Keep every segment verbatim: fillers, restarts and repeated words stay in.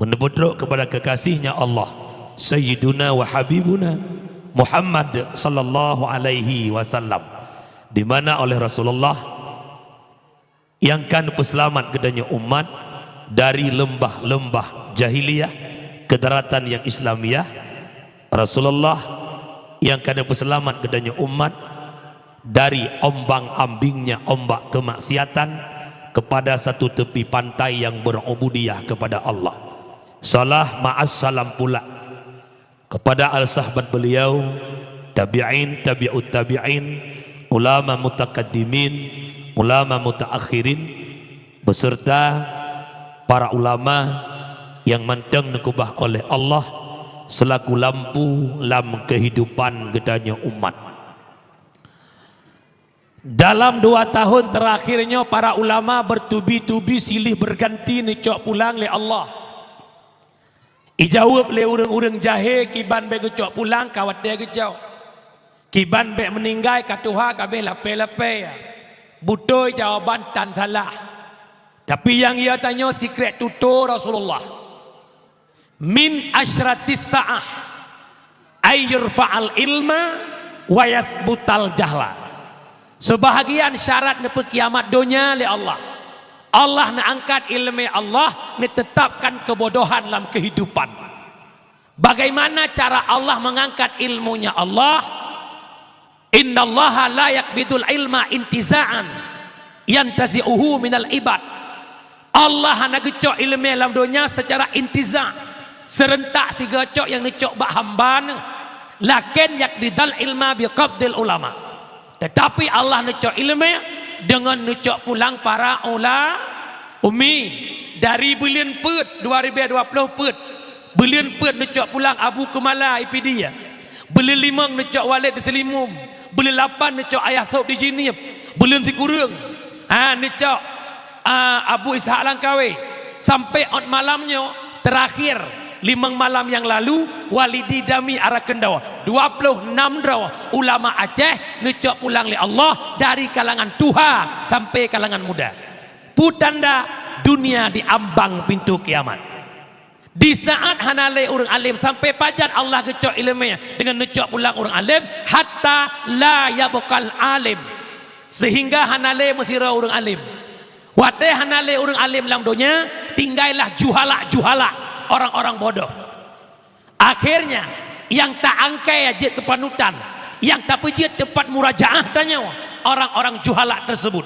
Neuputrok kepada kekasihnya Allah, Sayyiduna wa Habibuna Muhammad sallallahu alaihi wasallam, di mana oleh Rasulullah nyang ka neupeuseulamat geutanyoe umat dari leumbah-leumbah jahiliyah ke daratan nyang Islamiyah, Rasulullah nyang ka neupeuseulamat geutanyoe umat dari ombang-ambingnya ombak kemaksiatan kepada satu tepi pantai yang berubudiyah kepada Allah. Salam ma'as salam pula kepada al-sahabat beliau, tabi'in, tabi'ut tabi'in, ulama mutakaddimin, ulama mutaakhirin, beserta para ulama nyang mantong neukeubah oleh Allah selaku lampu lam kehidupan geutanyoe umat. Dalam dua tahun terakhir nyoe, para ulama bertubi-tubi silih berganti neucok pulang lé Allah. Ijaweueb lé ureuëng-ureuëng jahé, kiban bék geucok pulang ka watée geucok. Kiban bék meuninggai ka tuha ka béh lapée-lapée. Beutôi jawaban tan salah. Tapi nyang ya tanyoe sikrek tutoe Rasulullah. Min asyratis sa'ah ay yurfa'al ilma wa yasbutal jahla. Seubahagian syarat neupeukiamat donya lé Allah. Allah neuangkat iéleumé, Allah neuteutapkan keubodohan lam keuhidupan. Bagaimana cara Allah meungangkat ilmunya Allah? Innallaha la yaqbidul ilma intiza'an yantazi'uhu minal ibad. Allah hana geucok iéleumé lam donya seucara intiza', seurentak sigoe cok nyang neucok bak hamba Neuh. Lakin yaqbidal ilma biqabdil ulama. Teutapi Allah neucok iéleumé deungon neucok pulang para ula-, umi. Dari buleuen peuet dua ribée dua ploh peuet, buleuen peuet neucok pulang Abu Keumala i Pidie. Buleuen limong neucok Waled di Teulimum. Buleuen lapan neucok Ayah Sôb di Jeunieb. Buleuen sikureueng, ha, neucok, a, Abu Ishak Langkawe. Sampai ôt malam nyoe, terakhir, limong malam nyang lalu, Walidi Dami Arakendoa. Dua ploh nam droe ulama Aceh neucok pulang lé Allah dari kalangan tuha sampai kalangan muda. Peue tanda dunia di ambang pintoe kiamat. Di saat hana lé ureuëng além, sampai pajan Allah geucok iéleumé deungon neucok pulang ureuëng além, hatta la yabqal alim, sehingga hana lé meusidroe ureuëng além. Watée hana lé ureuëng além lam donya, tinggailah juhala-juhala, orang-orang bodoh. Akhirnya, nyang ta-angkai jeuet keu panutan, nyang tapeujeuet teumpat murajaah tanyoe, orang-orang juhala tersebut.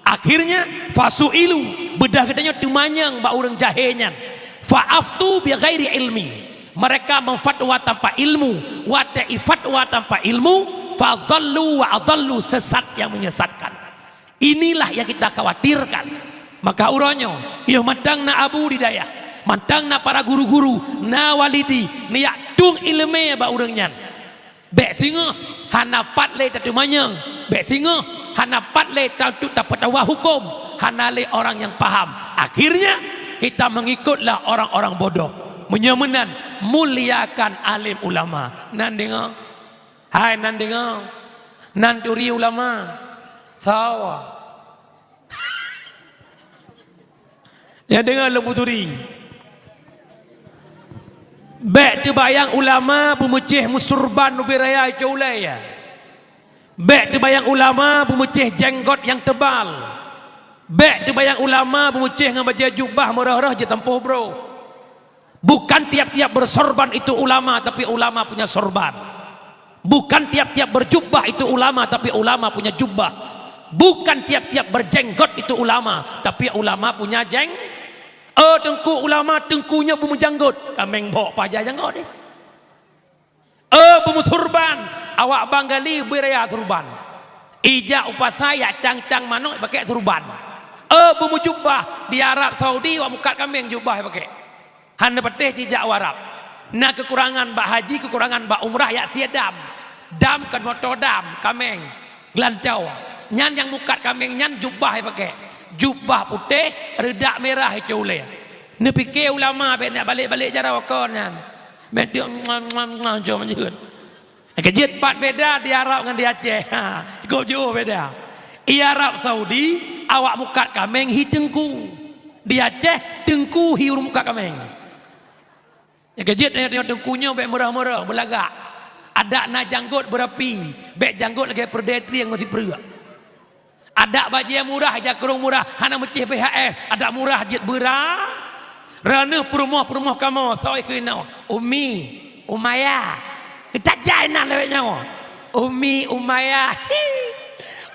Akhirnya, fasu'ilu, beudah geutanyoe teumanyong bak ureuëng jahé nyan. Fa'aftu bi ghairi ilmi. Mereka memfatwa tanpa ilmu. Watée ifatwa tanpa ilmu, fadhallu wa adhallu, sesat yang menyesatkan. Inilah yang kita khawatirkan. Maka uroe nyoe, yoh mantong na abu di dayah, mantong na para guru-guru, na walidi, neujak tueng iéleumé bak ureuëng nyan. Bék singoh hana pat lé tateumanyong, bék singoh hana pat lé ta-, untuk tapeutuwah huköm, hana lé orang nyang paham. Akhirnya, kita mengikutlah orang-orang bodoh. Meunyoe meunan, muliakan alim ulama. Nan deungoe. Hai nan deungoe. Nan turi ulama. Sawa. Nyang deungoe lôn peuturi. Bék teubayang ulama beumeucéh meusurban ubé raya icok ulée, ya. Bék teubayang ulama beumeucéh jenggot nyang teubal. Bék teubayang ulama beumeucéh ngon bajée jubah meurah-rah jitampôh broe. Bukan tiap-tiap bersorban itu ulama, tapi ulama punya sorban. Bukan tiap-tiap berjubah itu ulama, tapi ulama punya jubah. Bukan tiap-tiap berjenggot itu ulama, tapi ulama punya jeng-, oh, teungku ulama, teungku nyoe beumeujanggot. Kaméng bok paja janggot deh. Oh, beumeusurban, awak Bangali beu raya surban. Ijak u pasai, jak cang-cang manok, pakai surban. Oh, beumeujubah, di Arab Saudi, awak mukat kaméng jubah pakai. Hana patéh jijak u Arab. Na keukurangan bak haji, keukurangan bak umrah, yak sie dam. Dam kon moto dam, kaméng, geulantoe. Nyan nyang mukat kaméng nyan jubah pakai. Jubah putéh, reudak mirah icok ulée. Neupike ulama bék neujak balek-balek jaroe kon nyan. Bék tu, muah, muah, muah, jom jeuet. Ka jeuet pat beda di Arab ngon di Aceh. Ha, cukup jiôh beda. I Arab Saudi, awak mukat kaméng hi teungku. Di Aceh, teungku hi ureuëng mukat kaméng. Nyang keujeuet tanyoe teungku nyoe bék meurah-meurah, beulagak. Adak na janggôt beurapi, bék janggôt lagée peureudée trieng ngon sipreuk. Adak bajée murah, jakrong murah, hana meucéh B H S, adak murah jeuet beura. Raneuh peurumoh-peurumoh kamoe, soe keunoe, Umi, Umaya. Geutajak inan lawét nyoe. Umi, Umaya. Hi.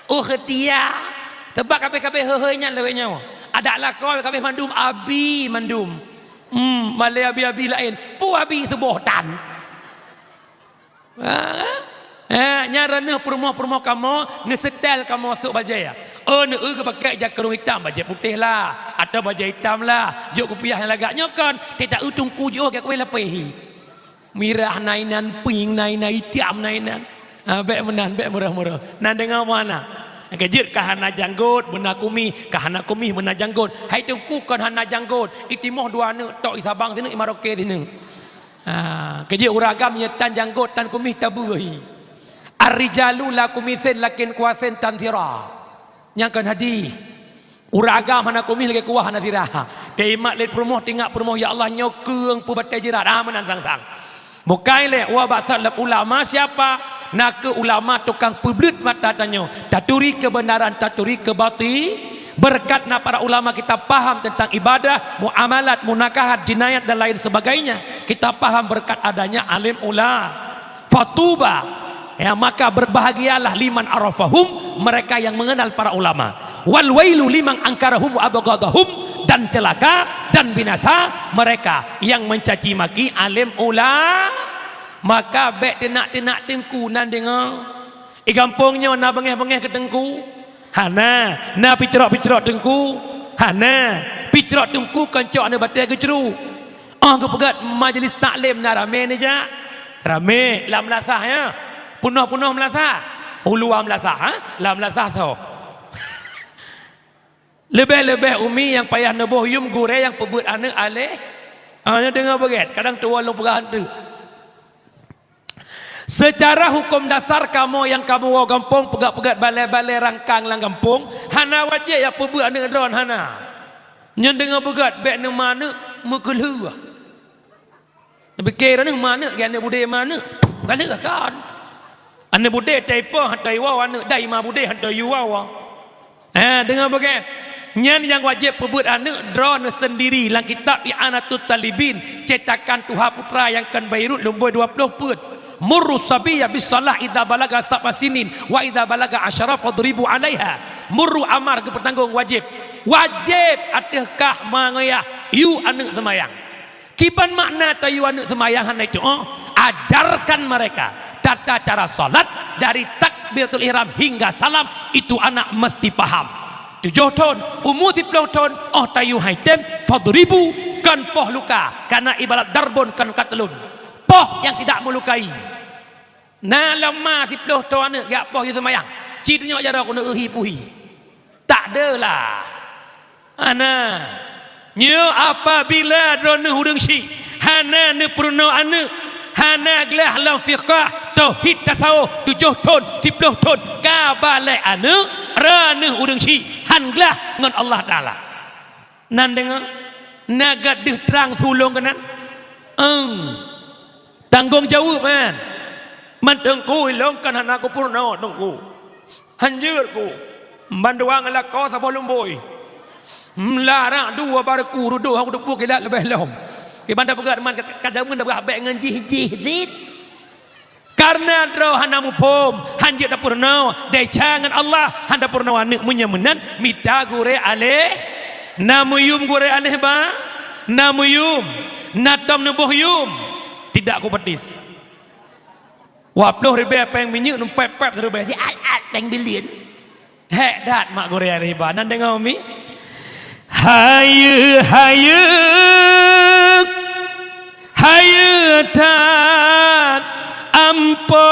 Ukhtia. Teuba kabeh-kabeh heuheu nyan lawét nyoe. Adak lakoe kabeh mandum abi mandum. Hmm, malée abi-abi laén. Peue abi suboh tan. Ha? Eh, nyan raneuh peurumoh-peurumoh kamoe, neuseutée kamoe sôk bajée. Oh, neueu geupakée jakrong itam, bajée putéh lah, atawa bajée itam lah, jok kupiah nyang lagak nyoe kon, teuta eu teungku jiôh gét kuéh lapéh hi. Mirah na inan, pieng na inan, itam na inan. Ha, bék meunan, bék meurah-meurah. Na deungoe meuhana. Keujeuet ka hana janggôt, beuna kumieh, ka hana kumieh, beuna janggôt. Hai teungku kon hana janggôt, itimoh dua aneuk, tok i Sabang sineuk, i Maroke sineuk. Ha, keujeuet ureuëng agam nyoe tan janggôt, tan kumieh tabeue hi. Ar-rijalu la kumisin lakin kuasin tan sira. Nyang kon hadih. Ureuëng agam hana kumieh lagée kuah hana sira. Teuimat lé peurumoh, teuingat peurumoh, ya Allah nyoe keueng peubatée jirat. Ah, meunan sang-sang. Bukai lé wa bak salaf ulama siapa? Na keu ulama tukang peubleuet mata tanyoe. Taturi kebenaran, taturi kebati. Berkat na para ulama kita paham tentang ibadah, muamalat, munakahat, jinayat dan lain sebagainya. Kita paham berkat adanya alim ula. Fatuba, ya, maka berbahagialah liman arafahum, mereka yang mengenal para ulama. Wal wailu liman angkarahum wa abghadahum, dan celaka dan binasa mereka yang mencaci maki alim ula. Maka bék teunak-teunak teungku nan deungoe. I gampông nyoe na beungéh-beungéh keu teungku? Hana. Na picrok-picrok teungku? Hana. Picrok teungku kon cok aneuk batée geucruk. Oh geupeugét majlis taklim na ramé neujak? Ramé lam meulasah ya. Peunoh-peunoh meulasah. Uluwa meulasah, ha? Lam meulasah soe? Leubeh-leubeh umi nyang payah neuboh yum gurée nyang peubeuet aneuk aléh. Ah, nyoe deungoe beugét, kadang tuwoe lôn peugah hantu. Seucara huköm dasar kamoe nyang kamoe woe gampông peugét-peugét balée-balée rangkang lam gampông, hana wajéb ya peubeuet aneuk droe hana. Nyan deungoe beugét bék neuma aneuk meukeulheueh. Neupike droeneuh ma aneuk, gét aneuk budé ma aneuk. Galeuh kon. Aneuk budé taipoh hantom iwoe aneuk dai ma budé hantom iwoe. Eh, deungoe beugét. Nyan nyang wajéb peubeuet aneuk droeneuh seundiri lam kitab I'anatut Talibin, cetakan Tuha Putra nyang kon Beirut lumbôi dua ploh peuet. Muru sabiyya bis shalah idza balaga sab'a sinin wa idza balaga asyara fadribu 'alaiha. Muru amar geupeutanggong wajéb. Wajéb ateueh kah mangoyah yue aneuk seumayang. Kiban makna tayue aneuk seumayang hana itu, oh? Ajarkan mereka tata cara salat dari takbiratul ihram hingga salam, itu anak mesti paham. Tujoh thon, umu siploh thon, oh tayue hai tem, fadribu, kon poh luka, karena ibarat darbon kon katlon. Poh yang tidak melukai. Na lom ma siploh thon aneuk geujak poh yue seumayang. Ci tunyok jaroe keuneuk uhi puhi. Tak adalah. Hana. Nyoe apabila droeneuh ureuëng syiek hana neupeurunoe aneuk, hana glah lam fiqah, tauhid, tasawuf, tujoh thon, siploh thon, ka balek aneuk, droeneuh ureuëng syiek han glah ngon Allah Taala. Nan deungoe, na gét deuh trang sulong keunan? Eng. Tanggong jaweueb nyan. Man teungku ilong kan hana kupeurunoe teungku. Hanjeuet ku. Ban dua ngon lakoe saboh lumbôi. Meularang dua bareku rudoh aku teupeu kilat leubeh lom. Kiban tapeugah man ka, ka jameun tapeugah bék ngon jih-jih cit. Kareuna droe hana muphom, hanjeuet tapeurunoe, desya ngon Allah, han tapeurunoe aneuk meunyoe meunan, mita gurée aléh, na meuyum gurée aléh ba, na meuyum, na tom neuboh yum, tidak kupetis. Dua ploh ribée péng minyeuk numpet-pet siribée, siat-at péng bilén. Hék that mak gurée riba, nan deungoe mi? Hayeue, hayeue, hayeue that ampôn,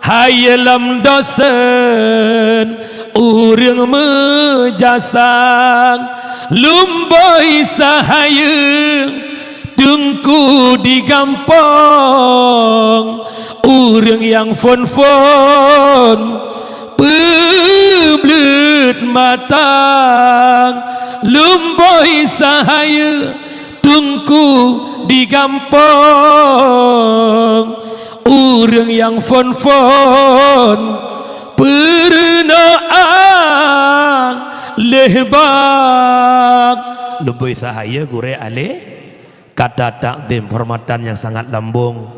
hayeue lom dosen ureuëng meujasang, lumbôi sahayeue Teungku di gampông, ureuëng nyang phon-phon, peubleuet mata, lumbôi sahayeue, Teungku di gampông, ureuëng nyang phon-phon, peurunoe ang lheueh bak. Leubeh sahaya gurée alé kata takzim, penghormatan yang sangat lambong.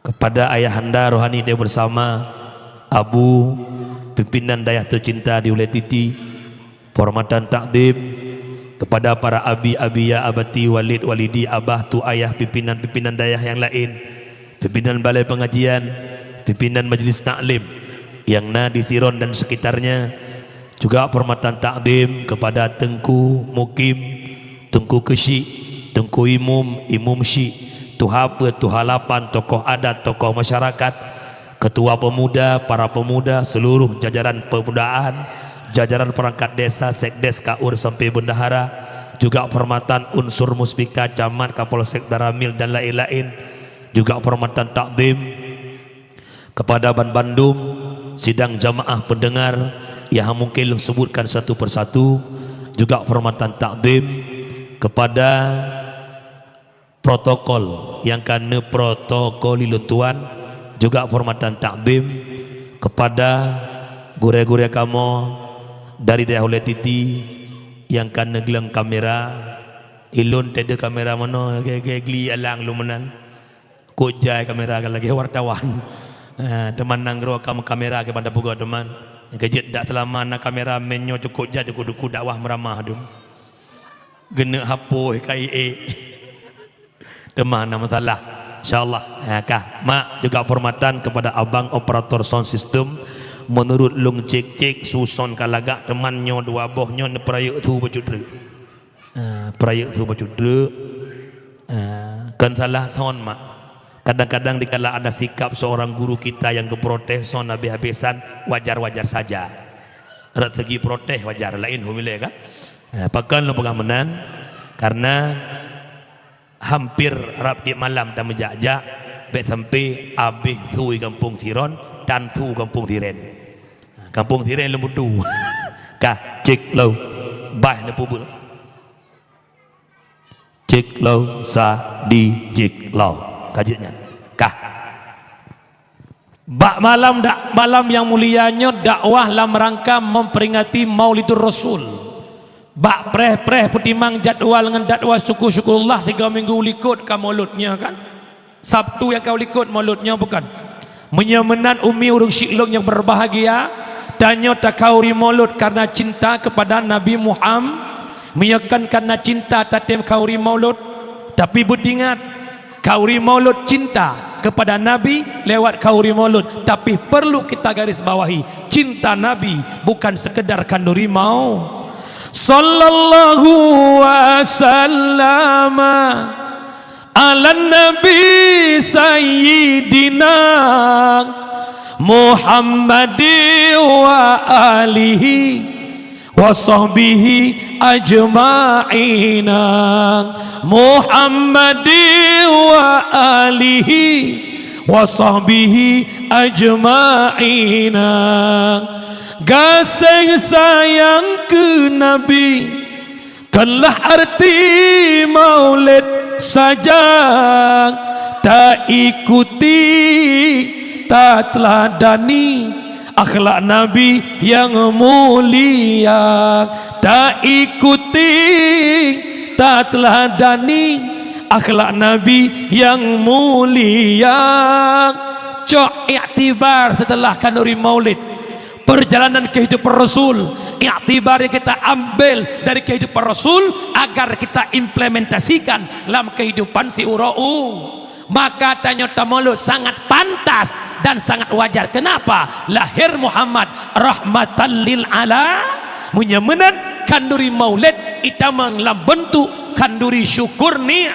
Kepada ayahanda rohani dan bersama, Abu, pimpinan dayah tercinta di Ulee Titi, penghormatan takzim kepada para abi, abiya, abati, walid, walidi, abah, tu ayah, pimpinan-pimpinan dayah yang lain, pimpinan balai pengajian, pimpinan majlis taklim yang na di Siron dan sekitarnya, juga penghormatan takzim kepada Teungku Mukim, Teungku Keuchik, Teungku Imum, Imum Chik, Tuha Peuet, Tuha Lapan, tokoh adat, tokoh masyarakat, ketua pemuda, para pemuda, seluruh jajaran pemudaan, jajaran perangkat desa, sekdes, kaur sampai bendahara, juga penghormatan unsur muspika, camat, kapolsek, danramil dan lain-lain, juga penghormatan takzim kepada ban bandum sidang jamaah pendengar yang mungkin lôn sebutkan satu persatu, juga penghormatan takzim kepada protokol yang ka neuprotokoli lôn tuan, juga penghormatan takzim kepada gurée-gurée kamoe dari dayah Ulee Titi yang ka neugleng kamera. Ilôn teude kamera manoe, ge-, ge-, gli alang lôn meunan. Kok jai kamera ka lagée wartawan. Ah, teuma nanggroe kam-, kamera keu ban tapeugot teuma. Keujeuet dak seulama na kamera, meunyoe cukôp jai cukôp duku dakwah meuramah dum. Geuneuk hapôh ka ié. Teuma na masalah. Insyaallah. Ha, kah. Mak, juga penghormatan kepada abang operator sound system. Menurut lôn cek-cek, su sound ka lagak, teuma nyoe dua boh nyoe neupeurayeuk su bacut treuk. Ah, peurayeuk su bacut treuk. Ah, kon salah sound, mak. Kadang-kadang dikala ada sikap seorang guru kita yang geuprotes sound habis-habisan, wajar-wajar saja. Rot segi protes wajar, laén hom ilée kan? Ah, pakon lôn peugah meunan? Karena hampir rab tiep malam tameujak-jak, bék sampai abéh su gampông Siron dan su gampông Siren. Gampông Siren lôn butu. Kah, cek lo. Bah neupeubuet. Cek lo, sa, di, cek lo. Ka jeuet nyan. Kah. Bak malam dak-, malam nyang mulia nyoe dakwah lam rangka memperingati Maulidur Rasul. Bak preh-preh peutimang jadwal ngon dakwa syukur-syukurullah tiga minggu likot ka Maulud nyoe kan? Sabtu nyang ka likot Maulud nyoe bukan? Meunyoe meunan umi ureuëng syik lôn nyang berbahagia, tanyoe takhauri Maulud karena cinta kepada Nabi Muham-, meunyoe kon karena cinta tatem khauri Maulud, tapi beutingat, khauri Maulud cinta kepada Nabi lewat khauri Maulud, tapi perlu kita garis bawahi, cinta Nabi bukan sekedar khanduri mau. Sallallahu wasallama ala Nabi Sayyidina Muhammadi wa alihi wa sahbihi ajma'ina. Muhammadi wa alihi wa sahbihi ajma'ina. Gaséh sayang keu Nabi, kenlah arti Maulid saja, ta ikuti, ta teuladani akhlak Nabi nyang mulia. Ta ikuti, ta teuladani akhlak Nabi nyang mulia. Cok iktibar setelah khanduri Maulid. Perjalanan kehidupan Rasul, iktibar yang kita ambil dari kehidupan Rasul agar kita implementasikan lam kehidupan siuroe u. Maka tanyoe tamaulud sangat pantas dan sangat wajar. Kenapa? Lahir Muhammad rahmatan lil ala. Meunyoe meunan khanduri Maulid itamong lam beuntuk khanduri syukur ni.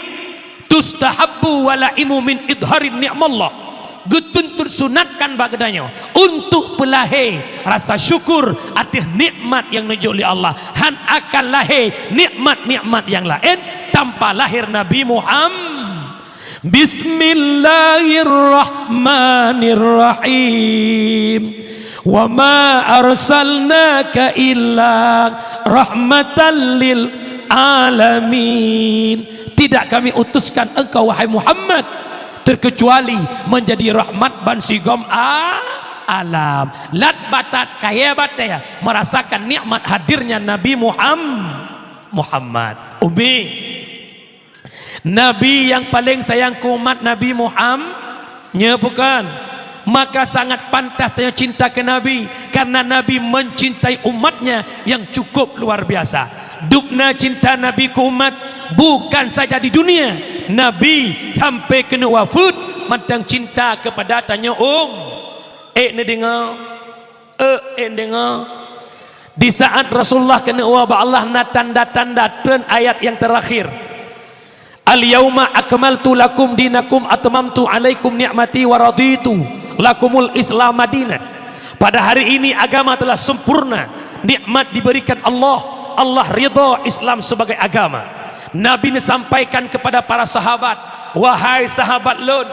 Tustahabbu walaimu min idharin ni'mallah. Geutuntut sunatkan bak geutanyoe untuk peulahé rasa syukur ateueh nikmat nyang neujok lé Allah. Han akan lahé nikmat-nikmat nyang laén tanpa lahé Nabi Muham-, Bismillahirrahmanirrahim. Wa ma arsalnaka illa rahmatan lil alamin. Tidak kami utuskan engkau, wahai Muhammad, terkecuali menjadi rahmat ban sigom a-, alam. Lat batat kayée batée merasakan nikmat hadirnya Nabi Muham-, Muhammad. Umi, Nabi nyang paleng sayang keu umat Nabi Muham-, nyo bukan? Maka sangat pantas tanyoe cinta keu Nabi, karena Nabi mencintai umatnya yang cukup luar biasa. Dubna cinta Nabi keu umat, bukan saja di dunia, Nabi sampai keuneuk wafeuet mantong cinta kepada tanyoe um-, ék neudeungoe? Eh, ék neudeungoe? Di saat Rasulullah keuneuk woe bak Allah, na tanda-tanda treun ayat nyang terakhir. "Al-yauma akmaltu lakum dinakum atmamtu alaikum ni'mati wa raditu lakumul Islam madina." Pada hari ini agama telah sempurna, nikmat diberikan Allah, Allah ridha Islam sebagai agama. Nabi neusampaikan kepada para sahabat, "Wahai sahabat lôn,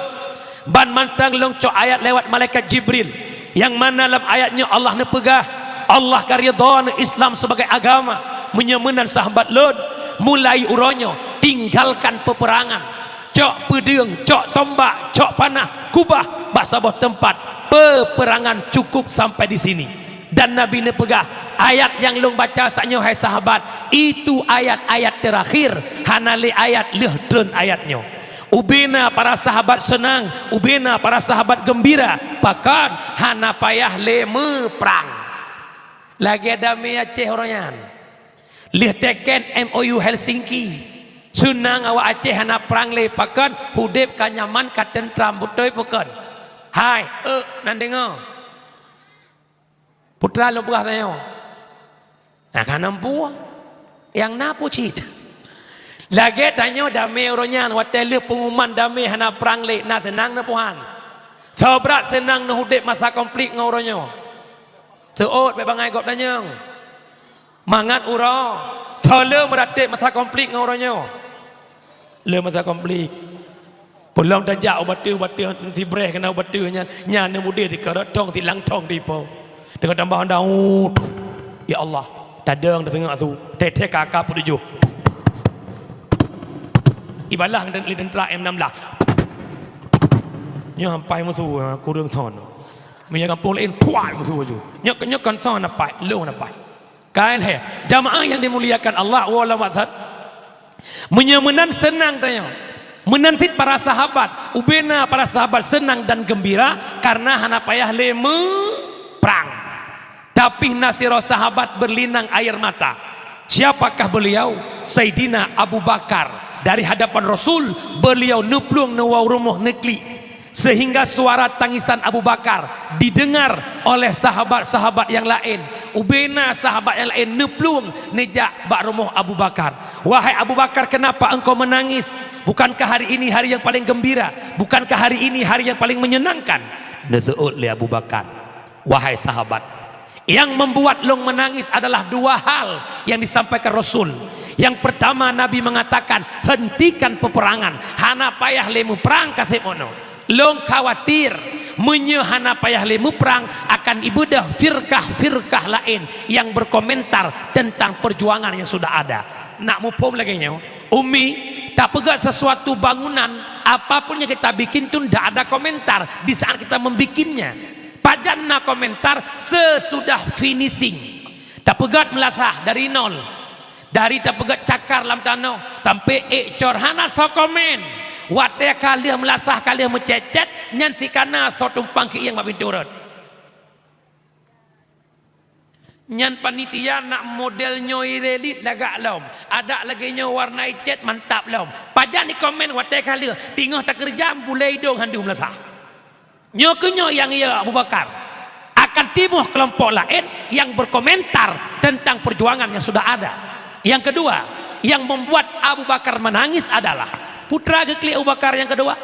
ban mantong lôn cok ayat lewat malaikat Jibril, nyang mana lam ayat nyoe Allah neupeugah, Allah ka ridha neu Islam sebagai agama. Meunyoe meunan sahabat lôn, mulai uroe nyoe tinggalkan peperangan. Cok peudeueng, cok tombak, cok panah, keubah bak saboh teumpat. Peperangan cukup sampai di sini." Dan Nabi neupeugah, "Ayat nyang lôn baca saat nyoe, hai sahabat, itu ayat-ayat terakhir, hana lé ayat lheueh treun ayat nyoe." Ubena para sahabat seunang, ubena para sahabat geumbira, pakon? Hana payah lé meuprang. Lagée damé Aceh uroe nyan. Lheueh teken M O U Helsinki, seunang awak Aceh hana prang lé, pakon? Udeb ka nyaman, ka teuntram, beutôi pakon? Hai, eu, nan deungoe. Putra lôn peugah tanyoe. Nah, ka na peue? Nyang na peue cit? Lagée tanyoe damé uroe nyan, watée lheueh peungumuman damé hana prang lé, na seunang na puhan. Soe brat seunang neuh udeb masa konflik ngon uroe nyoe? Seuôt bék bangai gob tanyong. Mangat uroe, soe le meuratéb masa konflik ngon uroe nyoe? Le masa konflik. Peulom tajak u bateue-bateue sibreh keunan u bateue nyan, nyan neumudeh sikarot thong silang thong dipo. Teungoh tambah honda, uh, ya Allah, tadong tateungoh su, teh-teh ka-ka peutujoh. Ibalah lé teuntra M enam belas. Nyoe ampai musoh, kureueng son. Meunyoe gampông laén, puat musoh laju. Nyoe, nyoe kon son apai, lôn apai. Ka lhée, jamaah nyang dimuliakan Allah, walau maksud. Meunyoe meunan seunang tanyoe. Meunan cit para sahabat, ubena para sahabat seunang dan geumbira karena hana payah lé meuprang. Tapi na sidroe sahabat berlinang air mata. Siapakah beliau? Saidina Abu Bakar. Dari hadapan Rasul, beliau neuplueng neuwoe rumoh neuklik. Sehingga suara tangisan Abu Bakar didengar oleh sahabat-sahabat yang laén. Ubena sahabat yang laén neuplueng neujak bak rumoh Abu Bakar. "Wahai Abu Bakar, kenapa engkau menangis? Bukankah hari ini hari yang paling gembira? Bukankah hari ini hari yang paling menyenangkan?" Neuseuôt lé Abu Bakar, "Wahai sahabat, yang membuat lôn menangis adalah dua hal yang disampaikan Rasul. Yang pertama, Nabi mengatakan, 'Hentikan peperangan, hana payah lé meuprang kaseb mono.' Lôn khawatir, meunyoe hana payah lé meuprang, akan ibeudôh firkah-firkah laén yang berkomentar tentang perjuangan yang sudah ada." Nak muphom lagée nyoe, Umi, tapeugah sesuatu bangunan, apapun yang kita bikin tu ndak ada komentar di saat kita membikinnya. Pajan na komentar sesudah finishing. Tapeugét meulasah dari nol. Dari tapeugét cakar lam tanoh, sampai ék cor hana soe komen. Watée ka lheueh meulasah, ka lheueh meucét-cét, nyan sikana soe tumpang keuieng bak pintoe rot. Nyan panitia nak model nyoe irelit lagak lom. Adak lagée nyoe warna icét mantap lom. Pajan ikomen watée ka lheueh, teungoh takeureuja bulée idong han deuh meulasah. Nyoe keuh nyoe nyang iya Abu Bakar. Akan timoh kelompok laén yang berkomentar tentang perjuangan yang sudah ada. Yang kedua, yang membuat Abu Bakar menangis adalah, putra geuklik Abu Bakar yang kedua.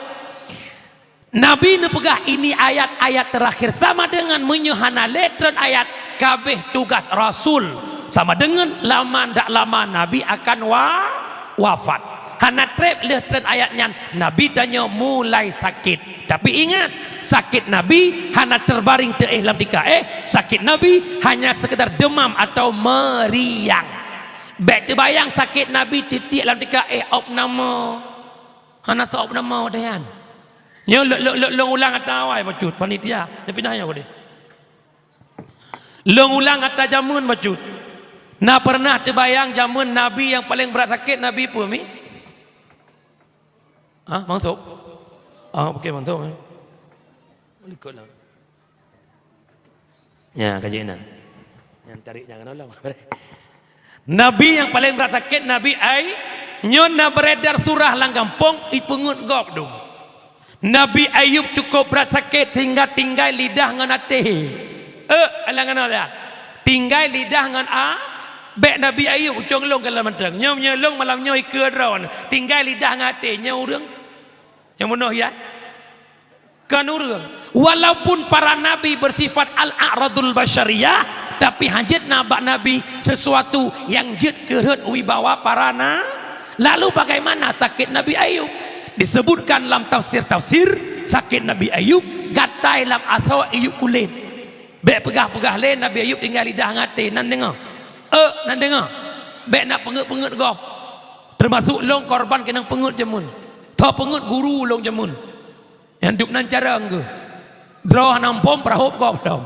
Nabi neupeugah ini ayat-ayat terakhir, sama dengan meunyoe hana lé treun ayat, kabeh tugas Rasul. Sama dengan lama ndak lama Nabi akan wa-, wafat. Hana treb lheueh treun ayat nyan, Nabi tanyoe mulai sakét. Tapi ingat, sakét Nabi hana terbaring teuéh lam tika éh, sakét Nabi hanya sekedar demam atau meriang. Bék teubayang sakét Nabi titiek lam tika, eh, opname. Hana seuopname watée nyan. Nyoe lôn, lôn, lôn, lôn ulang ata awai bacut, panitia. Neupinah nyoe udeh. Lôn ulang ata jameun bacut. Na pernah teubayang jameun Nabi nyang paleng brat sakét Nabi peue mi? Ah, mansub? Ah, oke, mansub, eh. Likot lah. Nya, ka jeuet nan. Nyang tarik jangan Allah. Nabi nyang paleng brat sakét, Nabi Ay-, nyoe na beredar surah lam gampông, ipeungeut gob dum. Nabi Ayub cukup brat sakét sehingga tinggai lidah ngon até. Eh, alang ngon Allah. Tinggai lidah ngon a-, bék Nabi Ayub ucong lông keu lam mantong. Nyoe, nyoe lông malam nyoe ikeue droe. Tinggai lidah ngon até, nyoe ureuëng. Nyang bunoh ya? Kan ureuëng. Walaupun para nabi bersifat al-a'radul basyariyah, tapi hana jeuet na bak nabi sesuatu nyang jeuet keu rhot wibawa para na-, lalu bagaimana sakét Nabi Ayub? Disebutkan lam tafsir-tafsir, sakét Nabi Ayub gatai lam asoe iék kulét. Bék peugah-peugah lé Nabi Ayub tinggai lidah ngon até, nan deungoe. Eh, nan deungoe. Bék na peungeut-peungeut gob. Teumasuk lông korban keunong peungeut jameun. Tho peungeut guru lông jameun. Nyang dum nan carông geuh. Droe hana muphom peurahop gob lom.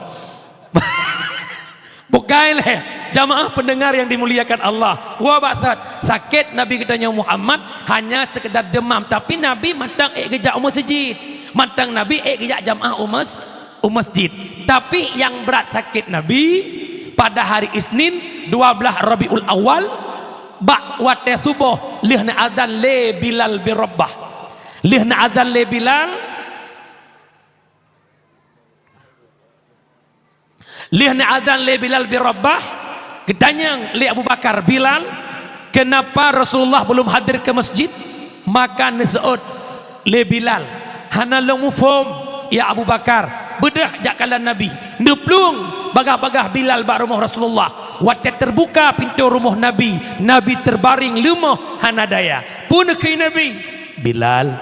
Bukai lé, jamaah pendengar yang dimuliakan Allah. Wa baksat, sakét Nabi geutanyoe Muhammad hanya sekedar demam, tapi Nabi mantong ék geujak u meuseujid. Mantong Nabi ék geujak jamaah u meus-, u masjid. Tapi nyang brat sakét Nabi pada hari Isnin dua belas Rabiul Awal, bak watée suboh lheueh neuazan lé Bilal bin Rabah. Lheueh neuazan lé Bilal, lheueh neuazan lé Bilal bin Rabah, geutanyong lé Abu Bakar, "Bilal, kenapa Rasulullah belum hadir ke masjid?" Maka neuseuôt lé Bilal, "Hana lôn muphom, ya Abu Bakar, beudôh jak kalon Nabi." Neuplueng bagah-bagah Bilal bak rumoh Rasulullah. Watée teubuka pintoe rumoh Nabi, Nabi teubaréng leumoh hana daya. Peue neukheun Nabi? "Bilal,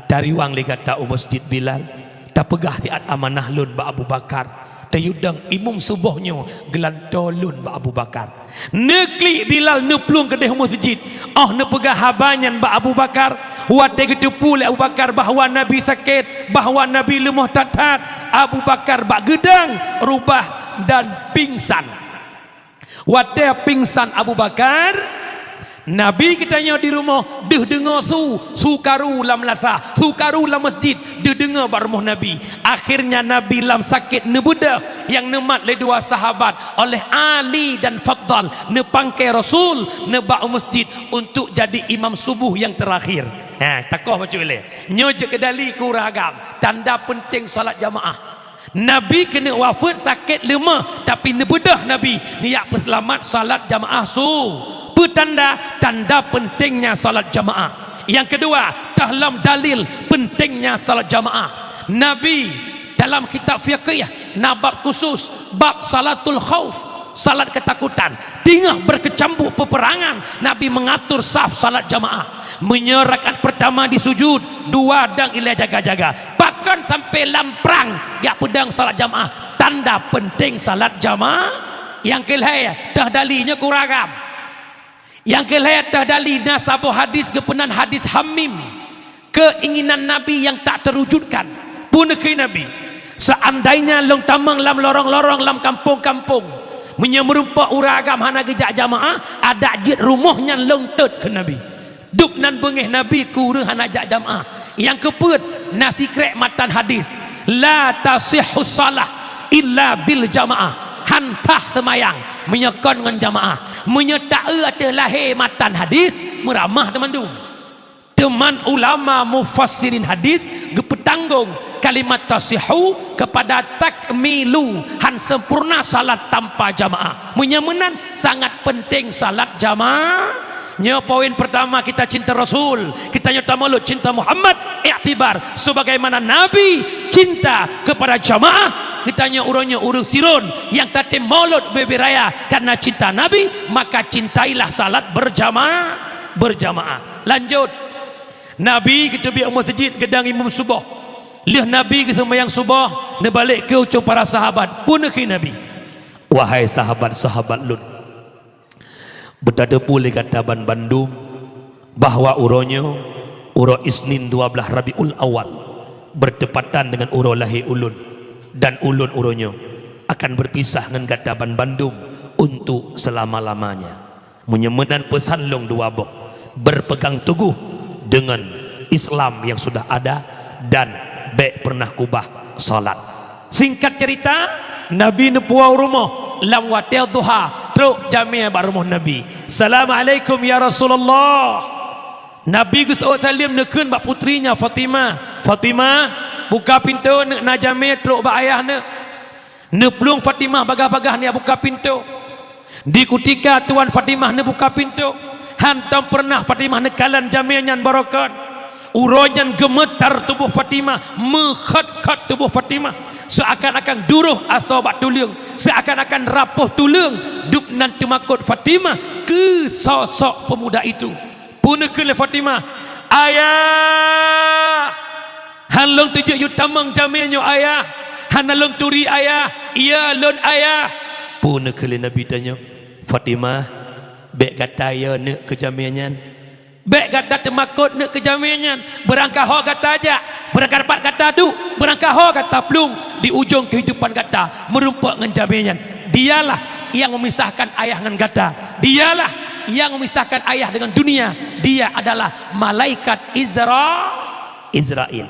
tariwang lé gata u masjid, Bilal. Tapeugah siat amanah lôn bak Abu Bakar. Tayue dong imum suboh nyoe geulantoe lôn bak Abu Bakar." Neuklik Bilal neuplueng keudeh u meuseujid. Óh neupeugah haba nyan bak Abu Bakar, watée geuteupeue lé Abu Bakar bahwa Nabi sakét, bahwa Nabi leumoh that-that, Abu Bakar bak geudong rubah dan pingsan. Watée pingsan Abu Bakar, Nabi geutanyoe di rumoh deuh deungoe su, su karu lam lasa, su karu lam masjid, deuh deungoe bak rumoh Nabi. Akhirnya Nabi lam sakét neubeudôh nyang neumat lé dua sahabat, oleh Ali dan Fadal, neupangkai Rasul, neuba u masjid untuk jadi imam subuh nyang teurakhir. Ha, takoh bacut ilée. Nyoe jeuet keu dali keu ureuëng agam, tanda peunteng salat jamaah. Nabi keuneuk wafeuet sakét leumoh, tapi neubeudôh Nabi neujak peuseulamat salat jamaah su. Peue tanda? Tanda peuntengnya salat jamaah. Nyang keudua, toh lom dalil peuntengnya salat jamaah. Nabi dalam kitab fiqih na bab khusus, bab salatul khauf, salat ketakutan. Teungoh beukeucambuek peuperangan, Nabi meungatur saf salat jamaah. Meunyoe rakaat peurtama di sujud, dua dong ilée jaga-jaga. Pakon sampoe lam prang jak peudong salat jamaah? Tanda peunteng salat jamaah. Nyang keu lhée, toh dali nyoe keu ureuëng agam. Nyang keu lhée toh dali na saboh hadis geupeunan hadis Hamim. Keinginan Nabi nyang tak terwujudkan. Peue neukheun Nabi? Seandainya lôn tamong lam lorong-lorong, lam kampung-kampung, meunyoe meurumpok ureuëng agam hana geujak jamaah, adak jeuet rumoh nyan lôn tôt, kheun Nabi. Dub nan beungéh Nabi keu ureuëng hana jak jamaah. Nyang keupeuet, na sikrék matan hadis, "La tasihhu shalah illa bil jamaah." Han sah seumayang meunyoe kon ngon jamaah. Meunyoe taeu ateueh lahé matan hadis, meuramah teumandum. Teuma ulama mufassirin hadis geupeutanggong kalimat tasihhu kepada takmilu, han sempurna salat tanpa jamaah. Meunyoe meunan, sangat peunteng salat jamaah. Nyoe poin peurtama, kita cinta Rasul, kita nyoe tamalut cinta Muhammad, iktibar sebagaimana Nabi cinta kepada jamaah. Kita nyoe uroe nyoe ureuëng Siron nyang tatem maulud bubé raya karena cinta Nabi, maka cintailah salat berjamaah, berjamaah. Lanjut. Nabi geuteubiet u meuseujid geudong imum suboh. Lheueh Nabi geuseumayang suboh, neubalek keu ucong para sahabat. Peue neukheun Nabi? "Wahai sahabat-sahabat lôn, Beutateupeu lé gata banbandum bahwa uroe nyoe, uroe Isnin dua blaih Rabiul Awal, bertepatan dengan uroe lahé ulôn, dan ulôn uroe nyoe akan berpisah ngon gata banbandum untuk selama-lamanya. Meunyoe meunan peusan lôn dua boh, berpegang teguh dengan Islam yang sudah ada dan bék pernah kubah salat. Singkat cerita, Nabi neupuwoe u rumoh, lam watée duha, trok jamé bak rumoh Nabi. "Assalamualaikum ya Rasulullah." Nabi geuseuôt saleuem, neukheun bak putri nyan Fatimah, "Fatimah, buka pintoe, neuk na jamé trok bak ayah neuk." Neuplueng Fatimah bagah-bagah neuk buka pintoe. Di kutika tuan Fatimah neubuka pintoe, hantom peureunah Fatimah neukalon jamé nyan barokon. Uroe nyan geumeutar tuboh Fatimah, meukhot-khot tuboh Fatimah, seuakan-akan duroh asoe bak tuleueng, seuakan-akan rapoh tuleueng, dub nan teumakot Fatimah keu sosok peumuda itu. Peue neukheun lé Fatimah, "Ayah! Hán lôn teujeuet yue tamong jamé nyoe, Ayah! Hana lôn turi, Ayah! Iya lôn, Ayah!" Peue neukheun lé Nabi tanyoe, "Fatimah, bék gata yo neuk keu jamé nyan. Bék gata teumakot neuk keu jamé nyan. Beurangkaho gata jak, beurangkapat gata duek, beurangkaho gata plueng di ujong keuhidupan gata meurumpok ngon jamé nyan. Dialah nyang meumisahkan ayah ngon gata. Dialah nyang meumisahkan ayah dengan dunia. Dia adalah malaikat Izra-, Izrail."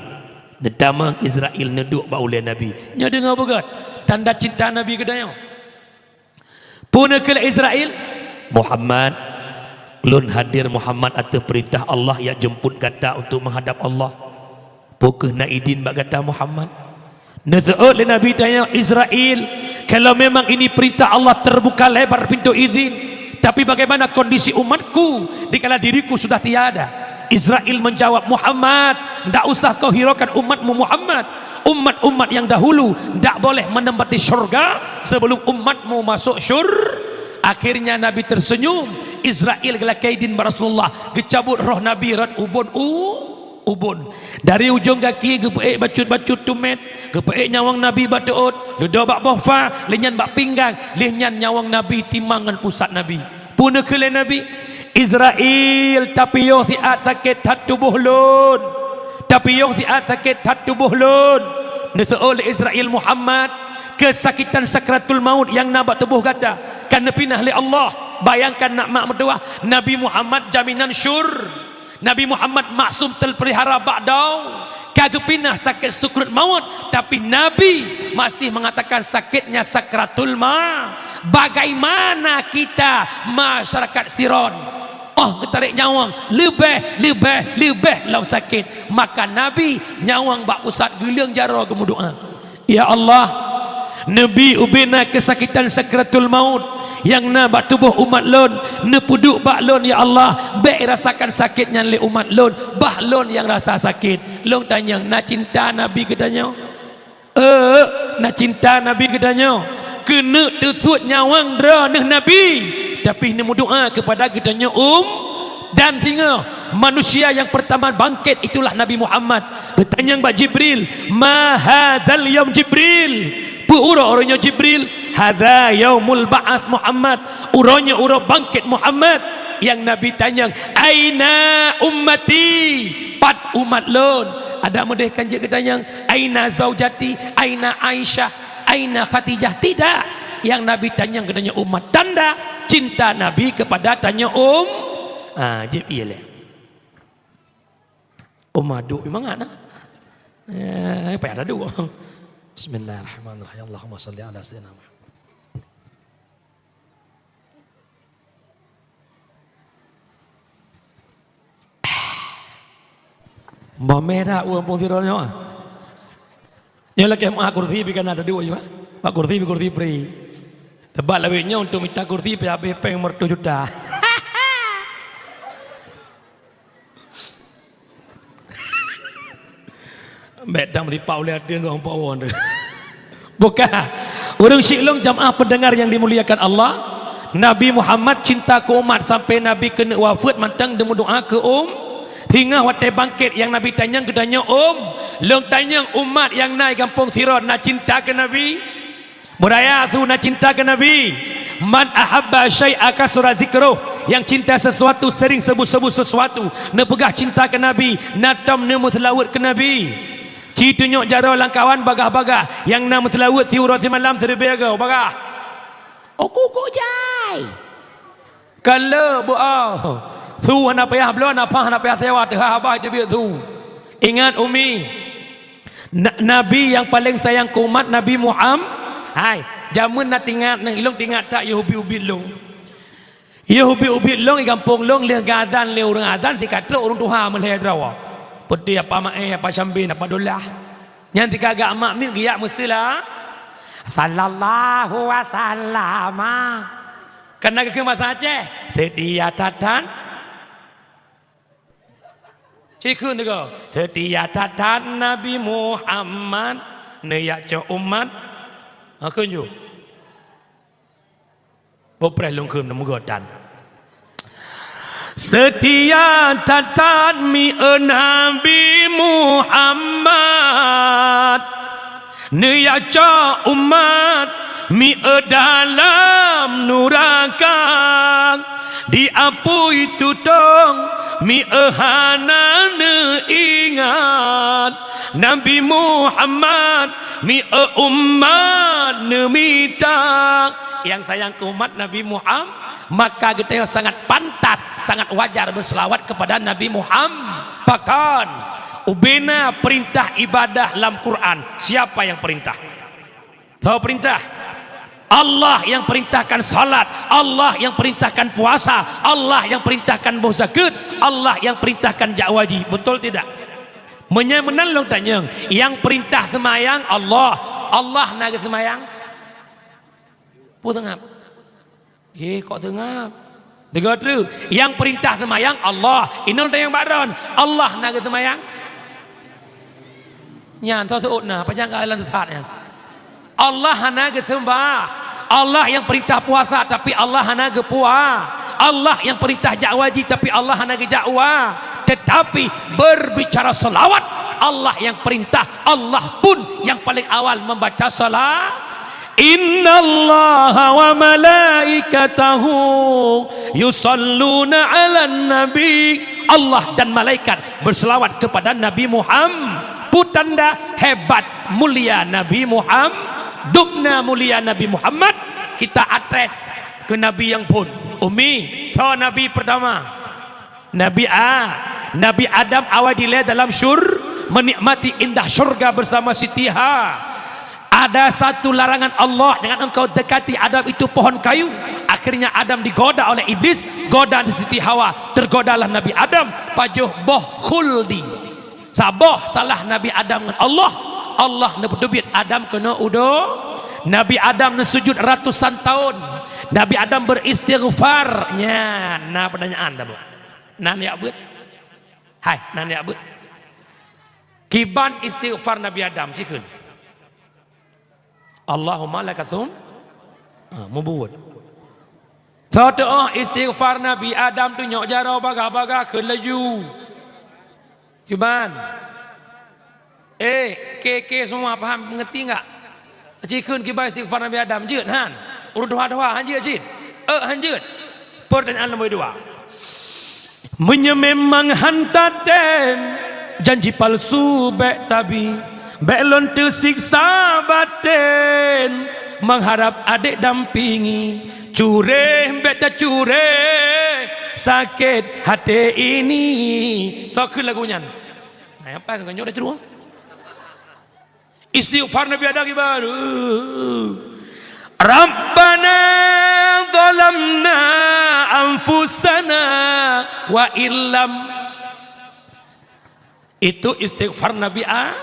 Neutamong Izrail neuduek bak ulée Nabi. Nyoe deungoe beugét tanda cinta Nabi keu tanyoe. Peue neukheun lé Izrail, "Muhammad, lôn hadir Muhammad ateueh peurintah Allah jak jeumput gata untuk meuhadab Allah. Peu kheueh na idin bak gata Muhammad?" Neuseuôt lé Nabi tanyoe, "Izrail, kalau memang ini perintah Allah, terbuka lebar pintu izin. Tapi bagaimana kondisi umatku dikala diriku sudah tiada?" Izrail menjawab, "Muhammad, ndak usah kau hiraukan umatmu Muhammad. Umat-umat yang dahulu ndak boleh menempati syurga sebelum umatmu masuk syur-." Akhirnya Nabi tersenyum. Izrail geulakée idin bak Rasulullah, geucabut roh Nabi rot ubon u-, ubon. Dari ujong gaki geupeuék bacut-bacut tumét, geupeuék nyawöng Nabi bak teuôt, leudoe bak boh fa, lheueh nyan bak pinggang, lheueh nyan nyawöng Nabi timang ngon pusat Nabi. Peue neukheun lé Nabi, "Izrail, tapiôh siat sakét that tuboh lôn. Tapiôh siat sakét that tuboh lôn." Neuseuôt lé Izrail, "Muhammad, keusakitan sakratul maut nyang na bak tuboh gata ka neupinah lé Allah." Bayangkan, nak mak meutuwah, Nabi Muhammad jaminan syur-, Nabi Muhammad maksum teupeulihara bak dong, ka geupinah sakét sukruet maut, tapi Nabi masih mengatakan sakitnya sakratul ma-, bagaimana kita masyarakat Siron? Oh, geutarek nyawöng, leubeh, leubeh, leubeh lom sakét. Maka Nabi nyawöng bak pusat geuleueng jaroe geumeudoá. Ya Allah, neubi ubena keusakitan sakratul maut nyang na bak tuboh umat lôn, neupeuduek bak lôn, ya Allah, bék irasakan sakét nyan lé umat lôn, bah lôn nyang rasa sakét. Lôn tanyong, na cinta Nabi geutanyoe? Euk, na cinta Nabi geutanyoe. Keuneuk teusuet nyawöng droeneuh Nabi, tapi neumeudoá keupada geutanyoe um-, Dan singoh manusia nyang peurtama bangkét itulah Nabi Muhammad. Geutanyong bak Jibril, "Ma hadzal yaum, Jibril? Peu uroe, uroe nyoe, Jibril?" "Hadza yaumul ba'as, Muhammad. Uroe nyoe uroe bangkét, Muhammad." Nyang Nabi tanyong, "Aina ummati? Pat umat lôn?" Adak meudeh kan jeuet geutanyong, "Aina zaujati? Aina Aisyah? Aina Khadijah?" Tidak. Nyang Nabi tanyong geutanyoe umat, tanda cinta Nabi keupada tanyoe um-, ah, jeuet ié lé. Umat duek mangat na. Eh, payah taduek. Bismillahirrahmanirrahim. Allahumma shalli ala sayyidina Muhammad. Bah mé that ureuëng phôn sidroe nyoe. Nyoe lakée meuah kursi pih ka na taduek, ya. Bak kursi pih kursi pri. Teubat lawét nyoe untuk mita kursi pih habéh péng meureutoh juta. Bék dang meusipak ulée ateueh ngon umpok won tu. Bukan. Ureuëng syiek lôn, jamaah pendengar yang dimuliakan Allah, Nabi Muhammad cinta keu umat sampai Nabi keuneuk wafeuet mantong neumeudoá keu um-, singoh watée bangkét nyang Nabi tanyong geutanyoe um-, lôn tanyong umat nyang na di gampông Siron na cinta keu Nabi? Beuraya su na cinta keu Nabi. Man ahabba syai'a kasura zikruh. Nyang cinta sesuatu sering sebut-sebut sesuatu, neupeugah cinta keu Nabi, na tom neumeuseulaweuet keu Nabi. Ci tunyok jaroe lam kawan bagah-bagah, nyang na meuseulaweuet siuroe simalam siribèe goe bagah. Uku-uku jai. Ka le beu'oh. Su hana payah bloe, nafah hana payah sewa, teuhah babah teubiet su. Ingat, Umi, Na-, Nabi nyang paleng sayang keu umat Nabi Muham-, hai, jameun na teuingat, nang ilong teuingat that, yôh ubit-ubit lôn. Yôh ubit-ubit lôn, di gampông lôn, lheueh geuazan lé ureueng azan, sikatrok ureueng tuha meulhèe droe. Peuti Apa Maé, Apa Syambin, Apa Dolah. Nyan tika gak mak miet geujak meuseula-, Sallallahu wasallama. Kana geukheun basa Aceh, seutia that-that. Cikheun teuga, seutia that-that Nabi Muhammad, neujak cok umat. Ha, kheun ju. Boh preh lôn kheun meugotan. Seutia that-that mieu Nabi Muhammad, neujak cok umat mieu dalam nuraka, di apui tutong mieu hana neuingat, Nabi Muhammad mieu umat neumita. Nyang sayang keu umat Nabi Muhammad, maka geutanyoe sangat pantas, sangat wajar beuseulawat keupada Nabi Muhammad. Pakon? Ubena peurintah ibadah lam Quran. Siapa nyang peurintah? Soe peurintah? Allah nyang peurintahkan salat, Allah nyang peurintahkan puasa, Allah nyang peurintahkan boh zakeuet, Allah nyang peurintahkan jak haji. Beutôi tidak? Meunyoe meunan lôn tanyong, nyang peurintah seumayang Allah, Allah na geuseumayang? Peue seungab? Eh, kok seungab? Teuga treuk, nyang peurintah seumayang Allah. Inong tanyong bak droen, Allah na geuseumayang? Nyan, soe seuôt na, pajan ka lôn sesat nyan. Allah hana geuseumba. Allah nyang peurintah puasa, tapi Allah hana geupua. Allah nyang peurintah jak haji, tapi Allah hana geujak ua. Tetapi berbicara selawat, Allah nyang peurintah, Allah pun nyang paling awal membaca sala-, "Innallaha wa malaikatahu yusalluna 'alan nabi." Allah dan malaikat berselawat kepada Nabi Muhammad. Peue tanda hebat mulia Nabi Muhammad, dubna mulia Nabi Muhammad, kita atret keu Nabi nyang phon. Umi, soe Nabi pertama? Nabi A-, Nabi Adam awai dilèe dalam syur-, menikmati indah syurga bersama Siti Ha-. Ada satu larangan Allah, "Jangan engkau dekati Adam itu pohon kayu." Akhirnya Adam digoda oleh iblis, goda Siti Hawa, tergodalah Nabi Adam, pajoh boh khuldi. Saboh salah Nabi Adam ngon Allah, Allah neupeuteubiet Adam keunoe u do-, Nabi Adam neusujud ratusan tahun. Nabi Adam beristighfar. Nyan, na pertanyaan tabeuet. Nan jak beuet. Hai, nan jak beuet. Kiban istighfar Nabi Adam, cikheun. Allahumma laka tsum-, ha, mubuet. Soe teu'oh istighfar Nabi Adam tunyok jaroe bagah-bagah kheun laju. Kiban. Eh, ke-ke semua paham, mengerti enggak? Cikheun kiban istighfar Nabi Adam, jeuet han? Ureueng tuha-tuha han jeuet cit? Eh, han jeuet. Pertanyaan nombor dua. Meunyoe memang han tatem, janji palsu bèk tabi, bèk lôn teusiksa baten, mengharap adek dampingi, cureh bèk tacureh, sakét haté ini. Soe kheun lagu nyan? Nah, apa keu nyoe dah ceurue? Istighfar Nabi Adam kiban. Rabbana zalamna anfusana wa illam. Itu istighfar Nabi A-,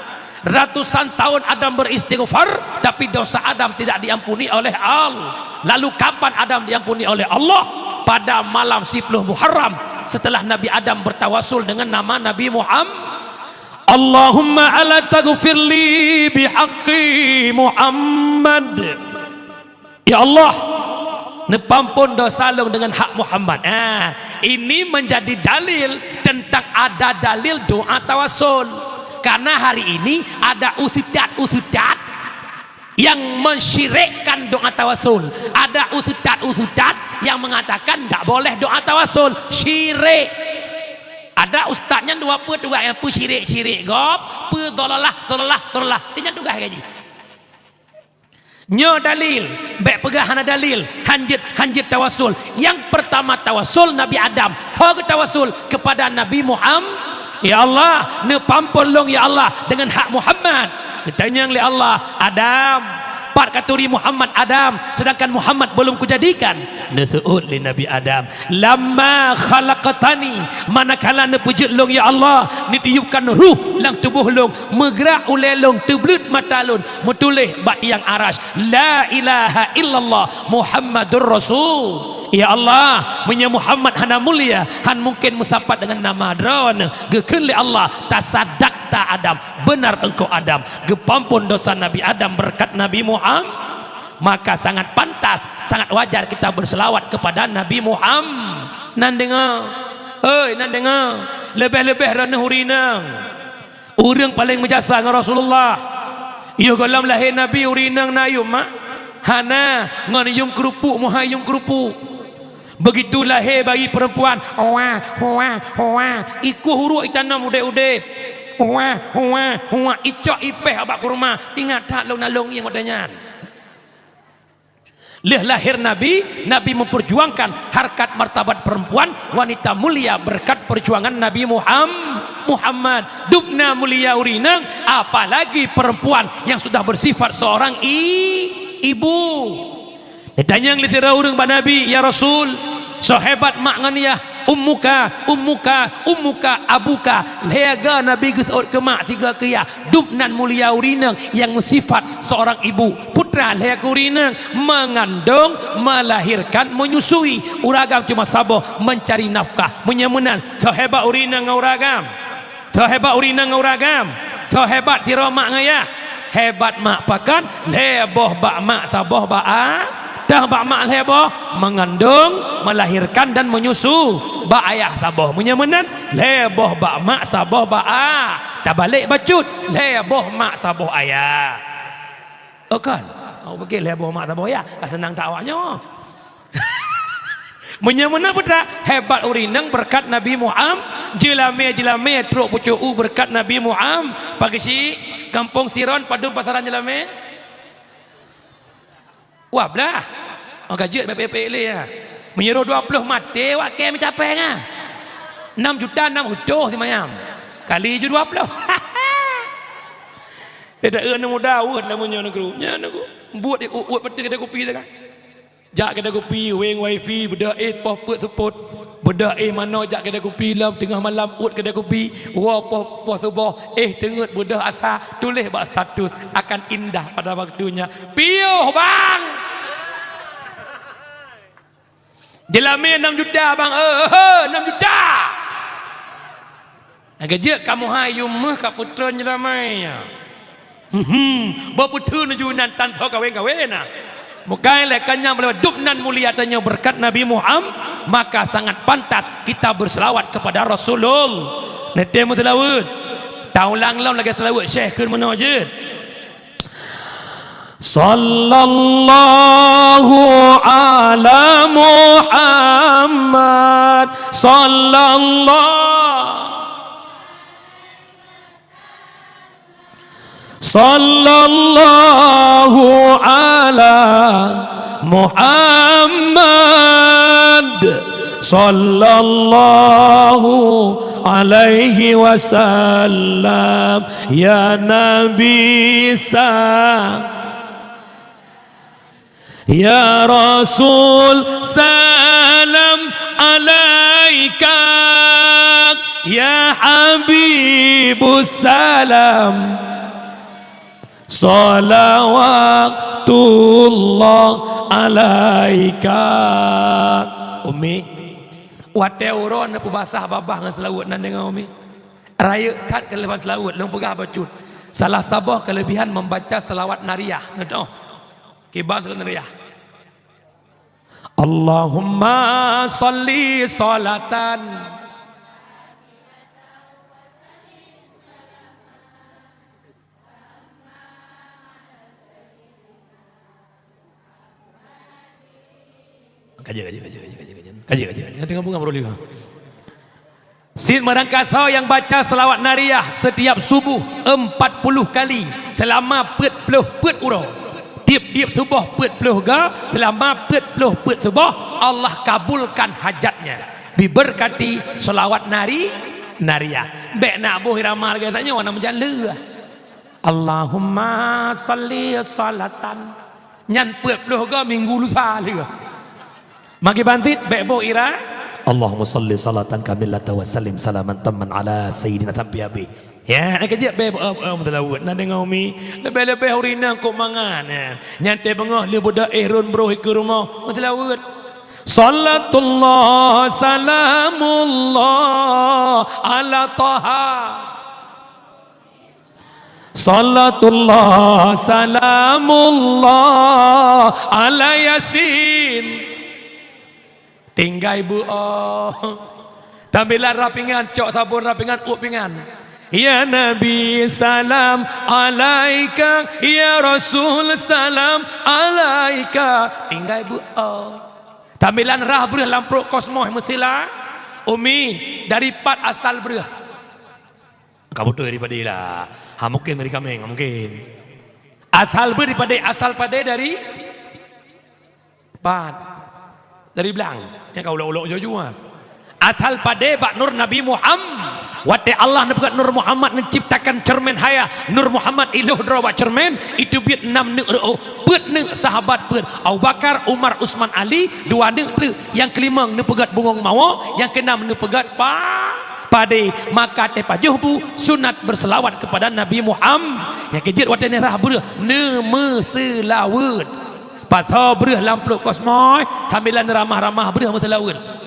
ratusan tahun Adam beristighfar, tapi dosa Adam tidak diampuni oleh Allah. Lalu kapan Adam diampuni oleh Allah? Pada malam siploh Muharram, setelah Nabi Adam bertawasul dengan nama Nabi Muhammad. Allahumma ala taghfirli bihaqqi Muhammad. Ya Allah, neupampon dosa lôn dengan hak Muhammad. Ah, ini menjadi dalil tentang ada dalil doa tawasul. Karena hari ini ada ustaz-ustaz Yang mensyirikkan doa tawasul. Ada ustaz-ustaz yang mengatakan ndak boleh doa tawasul. Syirik. Ada ustaz nyan dua peuet tugai, nyang peu syirik-syirik gob, peu dhalalah, dhalalah, dhalalah. Nyan tugai gaji. Nyoe dalil, bék peugah hana dalil, hanjeuet, hanjeuet tawasul. Nyang pertama tawasul Nabi Adam. Ho geutawasul? Kepada Nabi Muham-, "Ya Allah, neupampon lôn ya Allah dengan hak Muhammad." Geutanyong lé Allah, "Adam, pat katuri Muhammad Adam, sedangkan Muhammad belum kujadikan?" Neuseuôt lé Nabi Adam, "Lamma khalaqtani, manakala neupeujeuet lôn ya Allah, neutiupkan ruh lam tuboh lôn, meugrak ulée lôn, teubleuet mata lôn, meutuléh bak tiang Arasy, 'La ilaha illallah Muhammadur Rasul.'" Ya Allah, meunyoe Muhammad hana mulia, han mungken meusapat deungon nama Droeneuh. Geukheun lé Allah, "Tasadaqta Adam, beunar engkau Adam." Geupampon dosa Nabi Adam beureukat Nabi Muham-, maka sangat pantas, sangat wajar kita berselawat kepada Nabi Muham-, nan deungoe, oi, nan deungoe, leubeh-leubeh droeneuh ureueng inong. Ureueng paleng meujasa ngon Rasulullah. Yoh gohlom lahé Nabi ureueng inong na yuem mak? Hana, ngon yuem keureupuk, meuhai yuem keureupuk. Beugitu lahé bayi peurempuan, huwa, huwa, huwa, ikueh uruek itanom udeb-udeb. Huwa, huwa, huwa, icok ipéh bak kurma. Ingat that lôn na lôn ngieng watée nyan. Lheueh lahé Nabi, Nabi memperjuangkan harkat martabat perempuan, wanita mulia berkat perjuangan Nabi Muham-, Muhammad. Dubna mulia ureueng inong, apalagi perempuan yang sudah bersifat seorang i-, ibu. Ditanyong lé sidroe ureueng bak Nabi, "Ya Rasul, soe hebat mak ngon yah?" "Ummuka, ummuka, ummuka, abuka." Lhée go Nabi geuseuôt keu mak, sigo keu yah. Dubnan mulia ureueng inong nyang meusifat seorang ibu. Putra lhée keu ureueng inong, mengandung, melahirkan, menyusui. Ureueng agam cuma saboh, mencari nafkah. Meunyoe meunan, soe hebat ureueng inong ngon ureueng agam? Soe hebat ureueng inong ngon ureueng agam? Soe hebat sidroe mak ngon yah? Hebat mak pakon? Lhée boh bak mak, saboh bak a-, tah bak mak lhée boh, mengandung, melahirkan dan menyusu. Bak ayah saboh. Meunyoe meunan, lhée boh bak mak, saboh bak a-, tabalek bacut, lhée boh mak, saboh ayah. Oh kan? Oh, oke, lhée boh mak, saboh ayah. Ka seunang that awaknyoe. Meunyoe meunan putra, hebat ureueng inong beureukat Nabi Muham-, jeulamé-jeulamé trok pucôk u beureukat Nabi Muham-, pageusi, kampung Siron padum pasaran jeulamé? Wah, blah. Oh, ka jeuet bak peuék-peuék lé, ya. Meunyoe roh dua ploh maté, wak kée meucapée nga. Enam juta enam reutôh simayam. Kali ju dua ploh. Teuda eu aneuk muda weuet lam meunyoe nanggroe. Nyan nanggroe. Buet di uet, uet peuteuh kedai kupi teuka. Jak kedai kupi, weng wifi, beudôh éh poh peuet seupôt. Beudôh éh manoe jak kedai kupi lom teungoh malam uet kedai kupi, woe poh, poh suboh, éh teungeut beudôh asa, tuléh bak status, "Akan indah pada waktunya." Piôh, bang! Jeulamé enam juta, bang, eh, eh, eh, enam juta! Lagée jeuet kamoe hai yum méuh ka peutrön jeulamé nyan. Hmm, bak peuteun ju nan tan tho kawén-kawén na. Bukai lé kanyang meulewat dub nan mulia tanyoe beureukat Nabi Muham-, maka sangat pantas kita berselawat kepada Rasulul-, neutém meuseulaweuet. Taulang lom lagée seulaweuet Syekh kheun meunoe jeuet. Sallallahu ala Muhammad, sallallahu, sallallahu ala Muhammad, sallallahu alaihi wasallam. Ya Nabi sa-, ya Rasul salam alaika, ya Habibus salam, salawatullah alaika. Umi, watée uroe neupeubasah babah ngon seulaweuet nan deungoe, Umi. Rayeuk that keuleubah seulaweuet, lôn peugah bacut. Salah saboh keulebihan membaca salawat nariyah. Neudoh. Kiban salawat nariyah. Allahumma shalli shalatan. Kaji, kaji, kaji, kaji, kaji, kaji. Kaji, kaji. Nanti ngabung, ngabung dulu. Cit meurangkasoe nyang baca seulaweuet nariyah setiap suboh empat puluh kali seulama peuet ploh peuet uroe. Tiep-tiep suboh peuet ploh ga seulama peuet ploh peuet suboh, Allah kabulkan hajatnya. Diberkati seulaweuet nari-, nariyah. Bék na boh irama lagée tanyoe na meujan leuh. Allahumma shalli shalatan. Nyan peuet ploh ga minggu lusa leuh. Magi bantit bék boh ira. Allahumma shalli shalatan kamilatan wa sallim salaman tamman ala sayyidina sampai habéh. Ya, nak kejep bék boh, eh, eh, meuseulaweuet. Na deungoe umi, leubeh-leubeh ureueng inong kok mangat, eh. Nyan teuh beungoh lheueh beudoh éh rhon broh ikeue rumoh, meuseulaweuet. Shalatullah salamullah ala Taha. Shalatullah salamullah ala Yasin. Tinggai beuoh. Tambilan rhah pingan, cok sabon rhah pingan, uep pingan. Ya Nabi salam alaika, ya Rasul salam alaika. Tinggai beuoh. Tambilan rhah breuh lam pruet kosmos meusila. Umi, dari pat asal breuh? Ka beutôi dari padé lah. Ha, mungkin dari kaméng, mungkin. Asal breuh dari padé, asal padé dari pat? Dari blang. Nyang ka ulok-ulok jua-jua. Asal padé bak nur Nabi Muhammad. Watée Allah neupeugét Nur Muhammad neuciptakan cermin hayah, Nur Muhammad iloh droe bak cermin, itu biet nam neuk reuôh, peuet neuk sahabat peuet, Abu Bakar, Umar, Usman, Ali, dua neuk treuk, nyang keulimong neupeugét bungong mawoe, nyang keunam neupeugét pa-, padé. Maka teupajoh bu sunat berselawat kepada Nabi Muhammad. Nyang keujeuet watée neurhah breuh, neumeuseulaweuet. Pasoe breuh lam pruet kosmos, sambilan ramah-ramah breuh meuseulaweuet.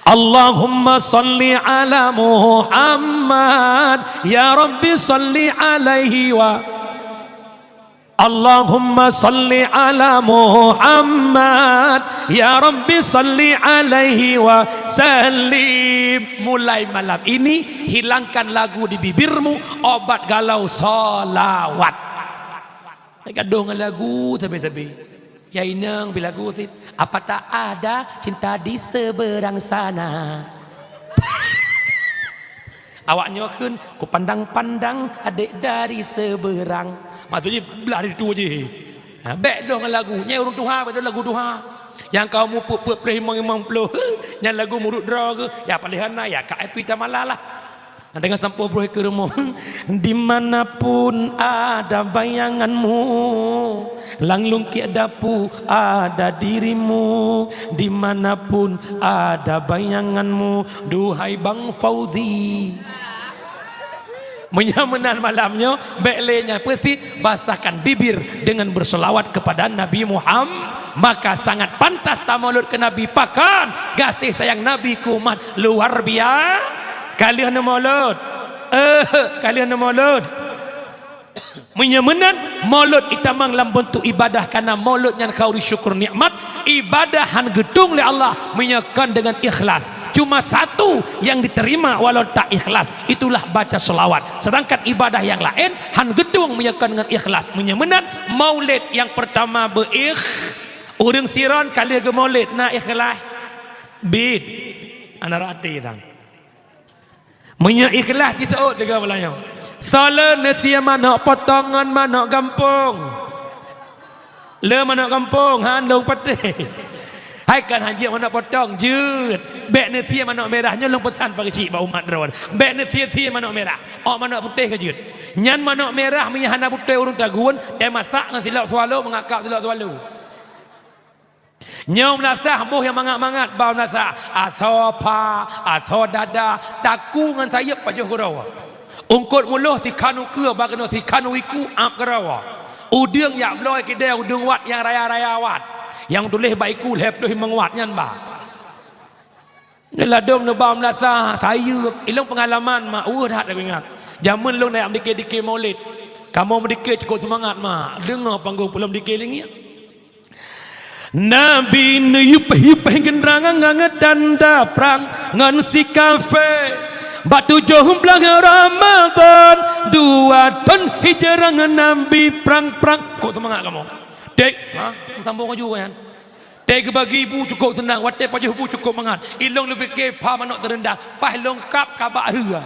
Allahumma shalli ala Muhammad, ya Rabbi shalli alaihi wa. Allahumma shalli ala Muhammad, ya Rabbi shalli alaihi wa sallim. Mulai malam ini, hilangkan lagu di bibirmu, obat galau shalawat. Gadôh ngon lagu sabe-sabe. Ya inong bi lagu cit. Apa tak ada cinta di seberang sana? Awak nyoe kheun, ku pandang-pandang adek dari seberang. Maksudnya belah dari tu je. Ha, bék doh ngon lagu. Nyai ureueng tuha, bék doh lagu tuha. Nyang ka mupeue-peue ploh limong, limong ploh. Nyan lagu murit droe geuh. Ya paléh hana, ya ka epi tamala lah. Nah, dengan sampoe broh ikeue rumoh. Dimanapun ada bayanganmu, lam lungkiek dapu ada dirimu, dimanapun ada bayanganmu, duhai Bang Fauzi. Meunyoe meunan malam nyoe, bék lé nyan peusit, basahkan bibir dengan berselawat kepada Nabi Muhammad, maka sangat pantas tamolot ke Nabi. Pakon gaséh sayang Nabi keu umat luar biasa. Ka lheueh neumolot. Eh, ka lheueh neumolot. Meunyoe meunan, molot itamong lam beuntuk ibadah, karena molot nyan khauri syukur nikmat, ibadah han geutueng lé Allah meunyoe kon deungon ikhlas. Cuma satu yang diterima walau tak ikhlas, itulah baca selawat. Sedangkan ibadah yang laén han geutueng meunyoe kon ngon ikhlas. Meunyoe meunan, maulid yang pertama beuikh-, ureueng sidroe ka lheueh geumaulid na ikhlas? Bit. Hana rhot até tang. Meunyoe ikhlas, jiteuôt lé geuh bak lanyong. Soe lôn neusie manök potong ngon manök gampông? Le manök gampông, han lôn patéh. Hai kan han jeuet manök potong, jeuet. Bék neusie manök mirah, nyoe lôn peusan pageujih bak umat droe. Bék neusie-sie manök mirah. Ôk manök putéh ka jeuet. Nyan manök mirah meunyoe hana beutôi ureueng tagun, teumasak ngon silop swallow, meungakab silop swallow. Nyoe meulasah boh nyang mangat-mangat, ba meulasah. Asoe pha, asoe dada, takue ngon sayeuep pajoh keudroe. Eungkôt muloh sikhan ukeue, ba keunoe sikhan u iku ap keudroe. Udeueng jak bloe keudè udeueng wat nyang raya-raya wat. Nyang tuléh bak iku lhèe ploh limong wat nyan ba. Nyoe ladôm neuba meulasah sayeuep. Ilông peungalaman mak, weueh that lagèe ingat. Jameun lôn jak meudike-dike Maulid. Kamoe meudike cukôp seumangat mak. Deungoe panggong peulom dike lingiek. Nabi neuyup-yup gendrangan ngon tanda prang ngon si kafé. Bak tujoh blaih Ramadhan, dua thôn hijrah Nabi prang-prang. Kok seumangat kamoe? Dek, ha? Sambung laju kan? Teuh geubagi bu cukôp seunang, watèe pajoh bu cukôp mangat. Ilôn leubeh ke pha manok teureundang, paih lôn kab kabak rhue.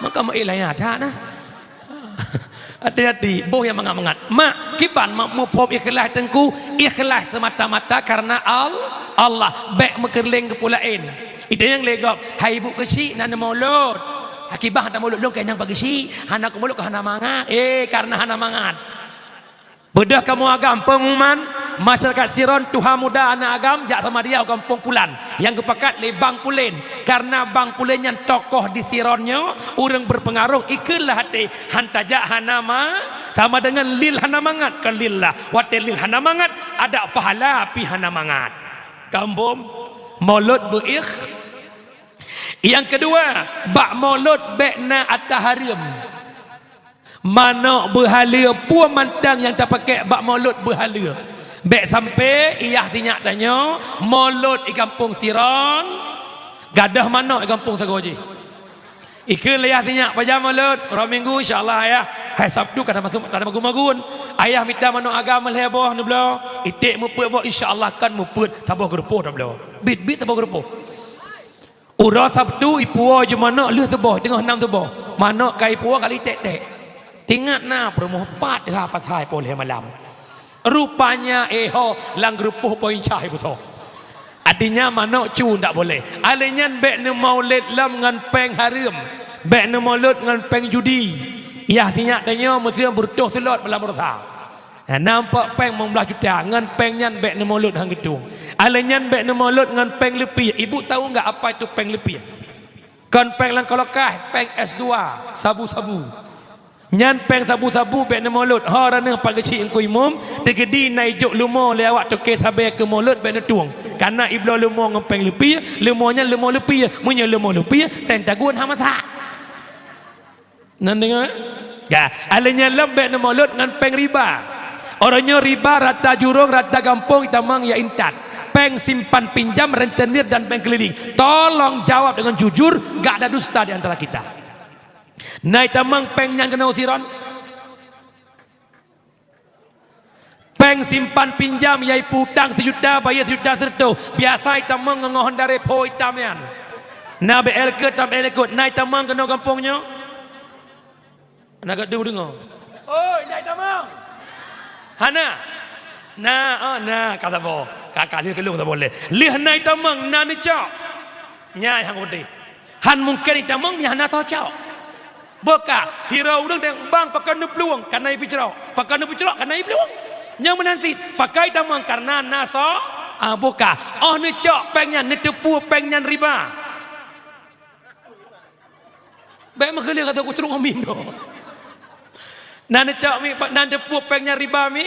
Maka meu'en laya that na. Hati-hati, boh nyang mangat-mangat. Mak, kiban mak muphom ikhlas teungku, ikhlas semata-mata karena Al-, Allah. Bèk meukeureuléng keu peue laén. Ide nyang lé gob, hai ibu keuchik na neumulod. Hakibah hana mulod lôn keu nyang pageuchik, hana keumulod keu hana mangat. Eh, karena hana mangat. Beudôh kamoe agam, pengumuman, masyarakat Siron, tuha muda aneuk agam, jak sama dia u gampông pulan nyang geupakat lé Bang Pulen. Karena Bang Pulen nyan tokoh di Siron nyoe, ureueng berpengaruh, ikheun lah até, han tajak hana ma-, sama dengan lil hana mangat, kon lillah. Watèe lil hana mangat, ada pahala pih hana mangat. Gampông, mulod beuikh. Nyang keudua, bak mulod bèk na ata hareuem. Manok beuhaleue, peue mantong nyang tapakèk bak mulod beuhaleue. Bèk sampai i yah sinyak tanyoe, mulod i gampông Siron, gadôh manok i gampông sagoe jih. Ikheun lé yah sinyak, pajan mulod? Uroe Minggu, insya Allah, Ayah. Hai Sabtu ka tamagun-magun. Ayah mita manok agam lhèe boh neubloe. Iték meupeuet boh, insya Allah kan meupeuet saboh geurupoh tabloe. Bit-bit saboh geurupoh. Uroe Sabtu ipuwoe jeuet manok lheueh suboh, teungoh nam suboh. Manok ka ipuwoe kali tek-tek. Ingat na peurumoh pat teuha pasai poh lhèe malam. Rupanya, eh ho, lam geurupoh poin cah ipusoe. Artinya manok cu ndak boleh. Alèh nyan bèk neumulod lom ngon pèng hareuem. Bèk neumulod ngon pèng judi. Yah sinyak tanyoe meuseuh beureutoh seulot malam rosa. Nah, nampak pèng limong blaih juta, ngon pèng nyan bèk neumulod han geutueng. Alèh nyan bèk neumulod ngon pèng leupie. Ibu tahu enggak apa itu pèng leupie? Kon pèng lam kolokaih, pèng S dua, sabu-sabu. Nyan pèng sabu-sabu bèk neumulod. Ho, raneuh pageuchik Teungku Imum, teukeudi na ijok leumo lé awak toke sabé keu mulod bèk neutueng. Karena ibloe leumo ngon pèng leupie, leumo nyan leumo leupie. Meunyoe leumo leupie, teng tagun hana masak. Nan deungoe? Ka, alèh nyan lom bèk neumulod ngon pèng riba. Uroe nyoe riba rata jurông, rata gampông itamong ya intat. Pèng simpan pinjam, rentenir dan pèng keliling. Tolong jawab dengan jujur, gak ada dusta di antara kita. Na itamong pèng nyan keunoe Siron? Pèng simpan pinjam, yaitu utang sijuta, bayeue sijuta sireutôh. Biasa itamong ngon Honda Revo itam nyan. Na B L K, tam B L K, na itamong keunoe gampông nyoe? Na geudu deungoe. Oi, na itamong? Hana? Na, oh, na, ka saboh. Ka, ka, lheueh keu lôn saboh lé. Lheueh na itamong, na neucok. Nyan nyang putih. Han mungken itamong nyang hana soe cok. Boh ka, sidroe ureueng teuh bang pakon neuplueng, kana ipeucrok. Pakon neupeucrok, kana iplueng. Nyang meunan cit, pakon itamong karena na soe, ah, boh ka. Oh neucok pèng nyan, neuteupeue pèng nyan riba. Bèk meukeuleuh kata kucrok amin tu. Na neucok mi, na neuteupeue pèng nyan riba mi?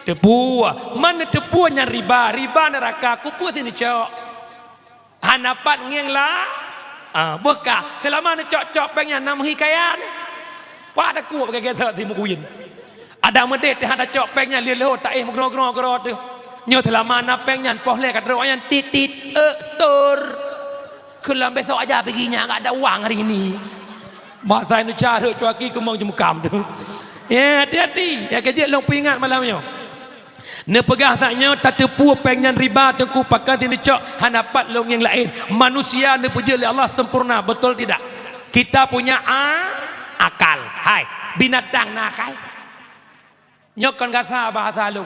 Teupeue. Man neuteupeue nyan riba, riba neuraka, keupeue si neucok? Hana pat ngieng la-, ah, boh ka. Seulama neucok-cok pèng nyan na meuhikaya nyan. Pat takot bak gata si meukuyen. Adak meudeh teuh hana cok pèng nyan lheueh lheueh taéh meugroe-groe keudroe teuh. Nyoe seulama na pèng nyan poh lhèe ka trok nyan tit-tit, eh, setor. Keu lom besok aja pigi nyan, enggak ada uang hari ini. Bak sai neucok rhot cuaki keumong jeumukam teuh. Ya, hati-hati. Ya, keu jeuet lôn peuingat malam nyoe. Neupeugah that nyoe tateupeue pèng nyan riba teungku pakon si neucok hana pat lôn ngieng laén. Manusia neupeujeuet lé Allah sempurna, betul tidak? Kita punya a-, akal. Hai, binatang na akai? Nyoe kon gasa bahasa lôn.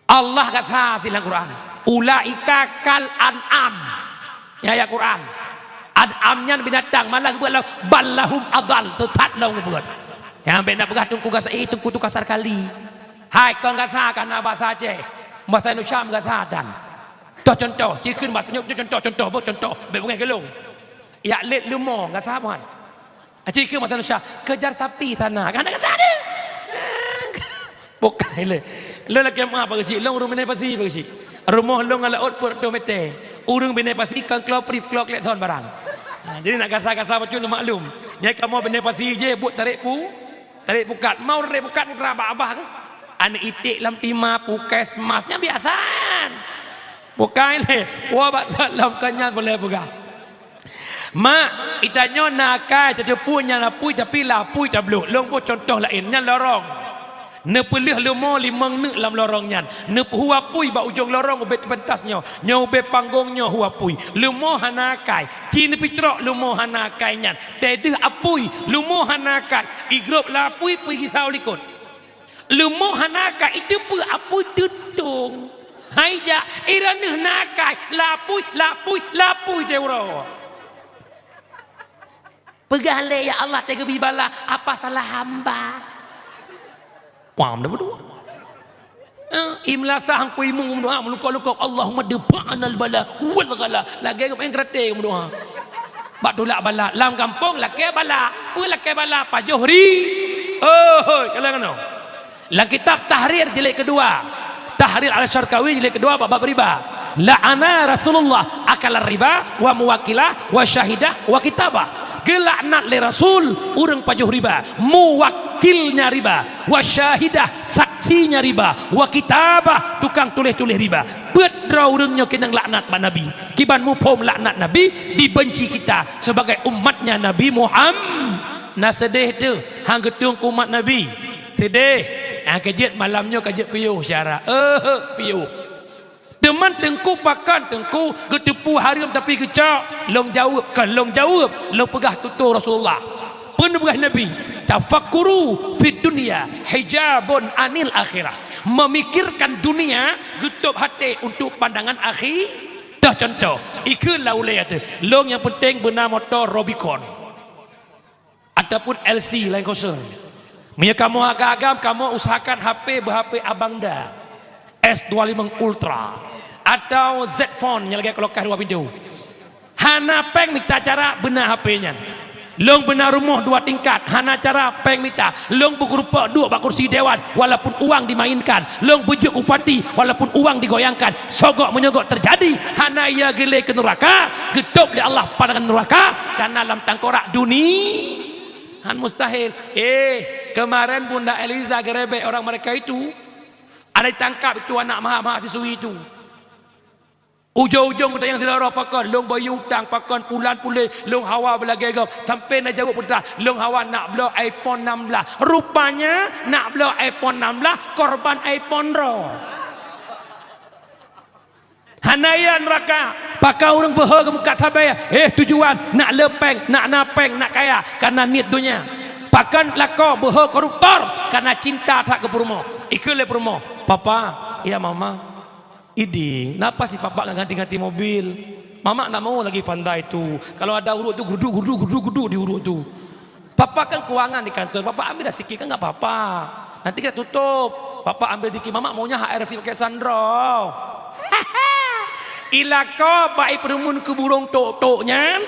Allah gasa sinan Quran. Ulaika kal an'am. Nyan ayat Quran. An'am nyan binatang, malah geubeuet lom bal lahum adal, seusat lom geubeuet. Nyang bèk na peugah teungku gasa, eh, teungku tu kasar kali. Hai, kon gasa ka na basa Aceh. Basa Indonesia meugasa tan. Toh contoh, ci kheun basa nyoe contoh, contoh, boh contoh, bèk beungèh keu lôn. Jak lét leumo gasa boh nyan. Aci keu masa Indonesia, kejar sapi sana. Kan kata dia. Bukan le. Lôn lakèe meu'ah Pak Geuchik, lôn ureueng Bendeng Pasi Pak Geuchik. Rumoh lôn ngon laôt peuet reutôh mètè. Ureueng Bendeng Pasi kan keulok prip, keulok klekson barang. Ha, jadi nak gasa-gasa bacut lôn maklum. Nyang kamoe Bendeng Pasi je buet tarek pu-, tarek pukat. Mau tarek pukat putra abah-abah ke? Aneuk iték lam tima, puskesmas, nyan biasa. Bukan le. Wah, bak lom kon nyan boleh peugah. Mak, itanyoe na akai tateupeue nyan apui, tapi lam apui tablok. Lôn boh contoh laén, nyan lorong. Neupeuleueh leumo limong neuk lam lorong nyan. Neupeuhu apui bak ujong lorong ubé teupentas nyoe. Nyoe ubé panggong nyoe hu apui. Leumo hana akai. Ci neupitrok leumo hana akai nyan. Teuh deuh apui, leumo hana akai. Igrôp lam apui peugisau likot. Leumo hana akai, iteupeue apui teutông. Hai jak, i droeneuh na akai, lapui, lapui, lapui teuh uroe. Peugah lé, "Ya Allah, teugeubri bala, apa salah hamba?" Pam dah berdoa. Eh, imlasah angku imeum meudoa, meulukok-lukok, "Allahumma dfa'nal bala wal ghala." Lagèe geumaén karate meudoa. Bak tulak bala, lam gampông lakèe bala. Peue lakèe bala? Pajoh ri-, oh, hoi, kalon keunoe. Lam kitab Tahrir jilid kedua, Tahrir Al-Syarqawi jilid kedua bab, bab riba. La'ana Rasulullah akalar riba wa muwakkilah wa syahidah wa kitabah. Geulaknat lé Rasul ureueng pajoh riba, muwakkilnya riba, wa syahidah, saksinya riba, wa kitabah, tukang tuléh-tuléh riba. Peuet droe ureueng nyoe keunong laknat bak Nabi. Kiban muphom laknat Nabi, dibenci kita sebagai umatnya Nabi Muhammad. Na seudeh teuh, han geutueng keu umat Nabi. Seudeh. Ah, ka jeuet malam nyoe ka jeuet piôh syara. Eh, piôh. Teuma teungku pakon teungku geuteupeue hareuem tapi geucok? Lôn jaweueb, kon lôn jaweueb, lôn peugah tutoe Rasulullah. Peue neupeugah Nabi? "Tafakkuru fid dunya hijabun anil akhirah." Memikirkan dunia geutôb até untuk pandangan akhi-, toh contoh, ikheun lam ulèe teuh, lôn nyang penting beuna moto Rubicon. Ataupun L C laén kosong. Meunyoe kamoe agam-agam, kamoe usahakan H P beu-H P Abangda, S dua lima Ultra, atau Z Phone nyang lagèe kulkas dua pintu. Hana péng mita cara beuna H P nyan. Lôn beuna rumoh dua tingkat, hana cara péng mita. Lôn beukeurupok duek bak kursi dewan, walaupun uang dimainkan. Lôn beujeuet bupati, walaupun uang digoyangkan. Sogok meunyoe gok teujadi, hana ia geulé keu nuraka, geutôb lé Allah pandangan nuraka, karena lam tangkorak duni-, han mustahil. Eh, kemarin Bunda Eliza gerebek orang mereka itu. Ada ditangkap itu anak maha-, mahasiswi itu. Ujong-ujong geutanyong sidroe-droe pakon, lôn bayeue utang pakon, pulan puléh, lôn hawa beulagèe gob. Sampai na jaweueb peugah, lôn hawa nak bloe iPhone enam belas. Rupanya nak bloe iPhone enam belas, korban iPhone droe. Hana ia nuraka, pakon ureueng beuhe geumeukat sabe, eh, tujuan, nak le péng, nak na péng, nak kaya, karena niet donya. Pakon lakoe beuhe koruptor, karena cinta that keu peurumoh. Ikheun lé peurumoh, "Papa, ya Mama, idéh, napa sih Papa nggak ganti-ganti mobil? Mama nggak mau lagi pandai tu. Kalau ada urut tu, geruduk, geruduk, geruduk, geruduk di urut tu." Papa kan keuangan di kantor, Papa ambil dah sikit kan nggak apa-apa. Nanti kita tutup. Papa ambil sikit, Mama maunya H R V pakai sunroof. Ilako bak ipeureumeun keu burông tok-tok nyan.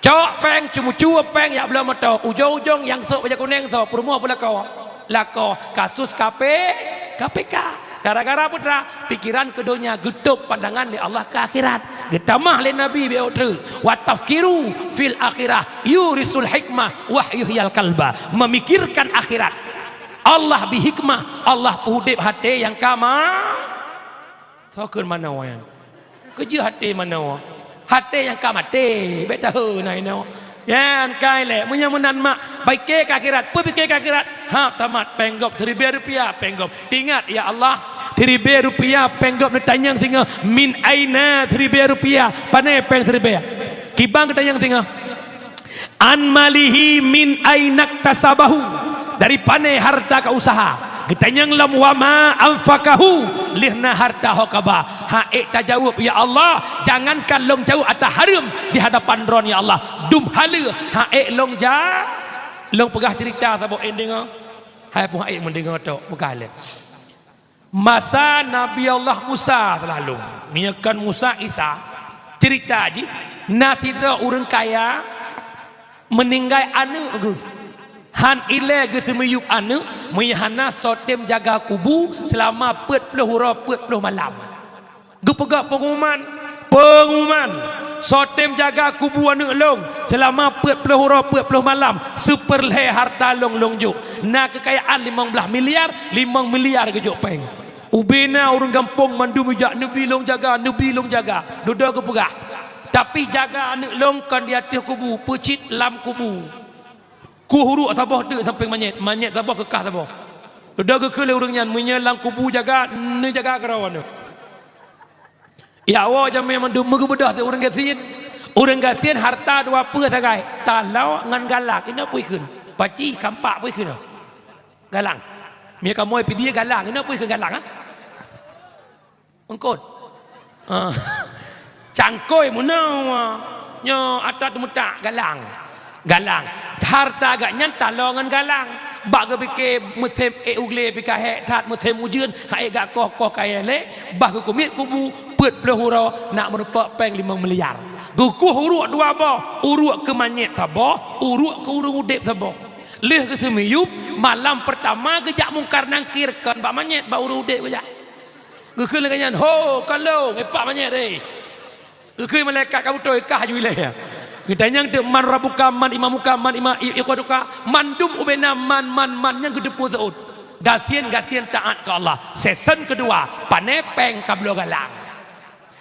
Cok péng, ceumucue péng, jak bloe moto. Ujong-ujong nyang sôk bajèe kunéng soe, peurumoh beulako. Lakoe kasus K P, K P K. Gara-gara peue teuma? Pikiran keu donya, geutôb pandangan lé Allah keu akhirat. Geutamah lé Nabi bak uroe treuk, "Wa tafkiru fil akhirah yurisul hikmah wa yuhyil qalba." Memikirkan akhirat. Allah bri hikmah, Allah peuudép até nyang ka ma-, soe kheun manoe nyan. Keujeuet até manoe. Até nyang ka maté, bèk tahu na inoe. Nyan kai lé, meunyoe meunan mak, pike keu akhirat, peue pike keu akhirat? Ha, tamat, péng gob siribèe rupiah, péng gob. Ingat, ya Allah, siribèe rupiah, péng gob neutanyong singoh, "Min aina siribèe rupiah?" Pané péng siribèe? Kiban geutanyong singoh. "An malihi min ainaktasabahu?" Dari pané harta ka usaha? Geutanyong lom, "Wa ma anfaqahu?" Lheuh na harta ho ka ba? Hana ék tajaweueb, "Ya Allah, jangankan lôn jaweueb ata hareuem di hadapan Droe, ya Allah. Dum haleue hana ék lôn ja-," lôn peugah ceurita saboh, en deungö. Hai pun hana ék meudeungö tok, peugah lé. Masa Nabi Allah Musa selalu, meunyoe kon Musa, Isa, ceurita jih, na sidroe ureueng kaya meuninggai aneuk geuh. Han ilèe geuseumiyueb aneuk, meunyoe hana soe tem jaga kubu seulama peuet ploh uroe peuet ploh malam. Geupeugah peungumuman, "Peungumuman! Soe tem jaga kubu aneuk lôn seulama peuet ploh uroe peuet ploh malam, seupeurlhèe harta lôn, lôn jok." Na keukayaan limong blaih miliar, limong miliar geujok péng. Ubé na ureueng gampông mandum ijak, "Neubi lôn jaga, neubi lôn jaga." Dudoe geupeugah, "Tapi jaga aneuk lôn kon di ateueh kubu, peucit lam kubu." Kueh uruek saboh teuk sampéng manyét, manyét saboh keukah saboh. Dudoe geukheun lé ureuëng nyan, meunyoe lam kubu jaga, neujaga keudroe neuh. Ya Allah, jamé mandum meugeubeudôh teuh ureuëng gasien. Ureuëng gasien harta dua peue sagai, taloe ngon galang. Inoe peue ikheun? Paci, kampak peue ikheun? Galang. Meunyoe kamoe Pidie galang, inoe peue ikheun galang, ha? Eungkôt. Ah. Cangkôi meunoe. Nyoe ata teumeutak galang. Galang. Harta geuh nyan taloe ngon galang. Bak geupike musém ék u glé pih ka hék that, musém ujeuen, han ék geukoh-koh kayée lé, bah geukumiet kubu, peuet ploh uroe, nak meurumpok péng limong miliar. Geukueh uruek dua boh, uruek keu manyét saboh, uruek keu ureuëng udeb saboh. Lheueh geuseumiyueb, malam peurtama geujak Mungkar Nangkir kon bak manyét, bak ureuëng udeb geujak. Geukheun lagée nyan, "Ho, ka lôn, ipak manyét, eh." Geukheun malaikat ka beutôi, kah ju ilée. Geutanyong teuk, "Man rabbuka, man imamuka, man ima-, i-, ikhwanuka?" Mandum ubena man, man, man nyang geuteupeue seuôt. Gasien-gasien taát keu Allah. Season keudua, pané péng ka bloe galang.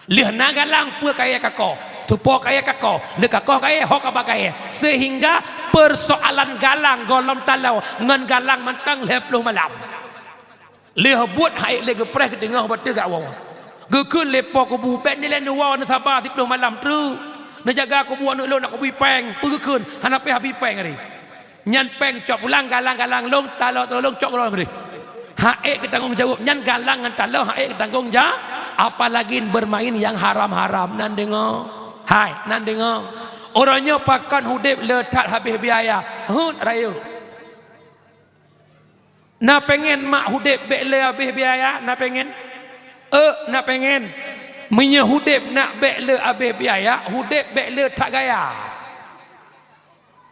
Lheueh na galang peue kayée kakoh, tupo kayée kakoh, lheueh kakoh kayée ho kaba kayée. Seuhingga peusoalan galang gohlom taloe ngon galang mantong lhée ploh malam. Lheueh buet han ék lé geupreh geuteungoh bak teuh gak woe. Geukheun lé po kubu, "Bék nilée neuwoe, neusaba siploh malam treuk. Neujaga kubu aneuëk lôn, nak kubi péng." Peue geukheun, "Hana pih habéh péng ari." Nyan péng cok pulang, galang-galang lôn, taloe-taloe lôn, cok keudroe deh. Han ék geutanggong jaweueb, nyan galang ngon taloe han ék geutanggong ja-, apalagi bermain yang haram-haram. Nan deungoe. Hai, nan deungoe. Uroe nyoe pakon udeb le that habéh biaya. Heuet rayeuk. Na pengen mak udeb bék le habéh biaya? Na pengen? Euk, na pengen. Meunyoe udeb nak bék le habéh biaya, udeb bék le that gaya.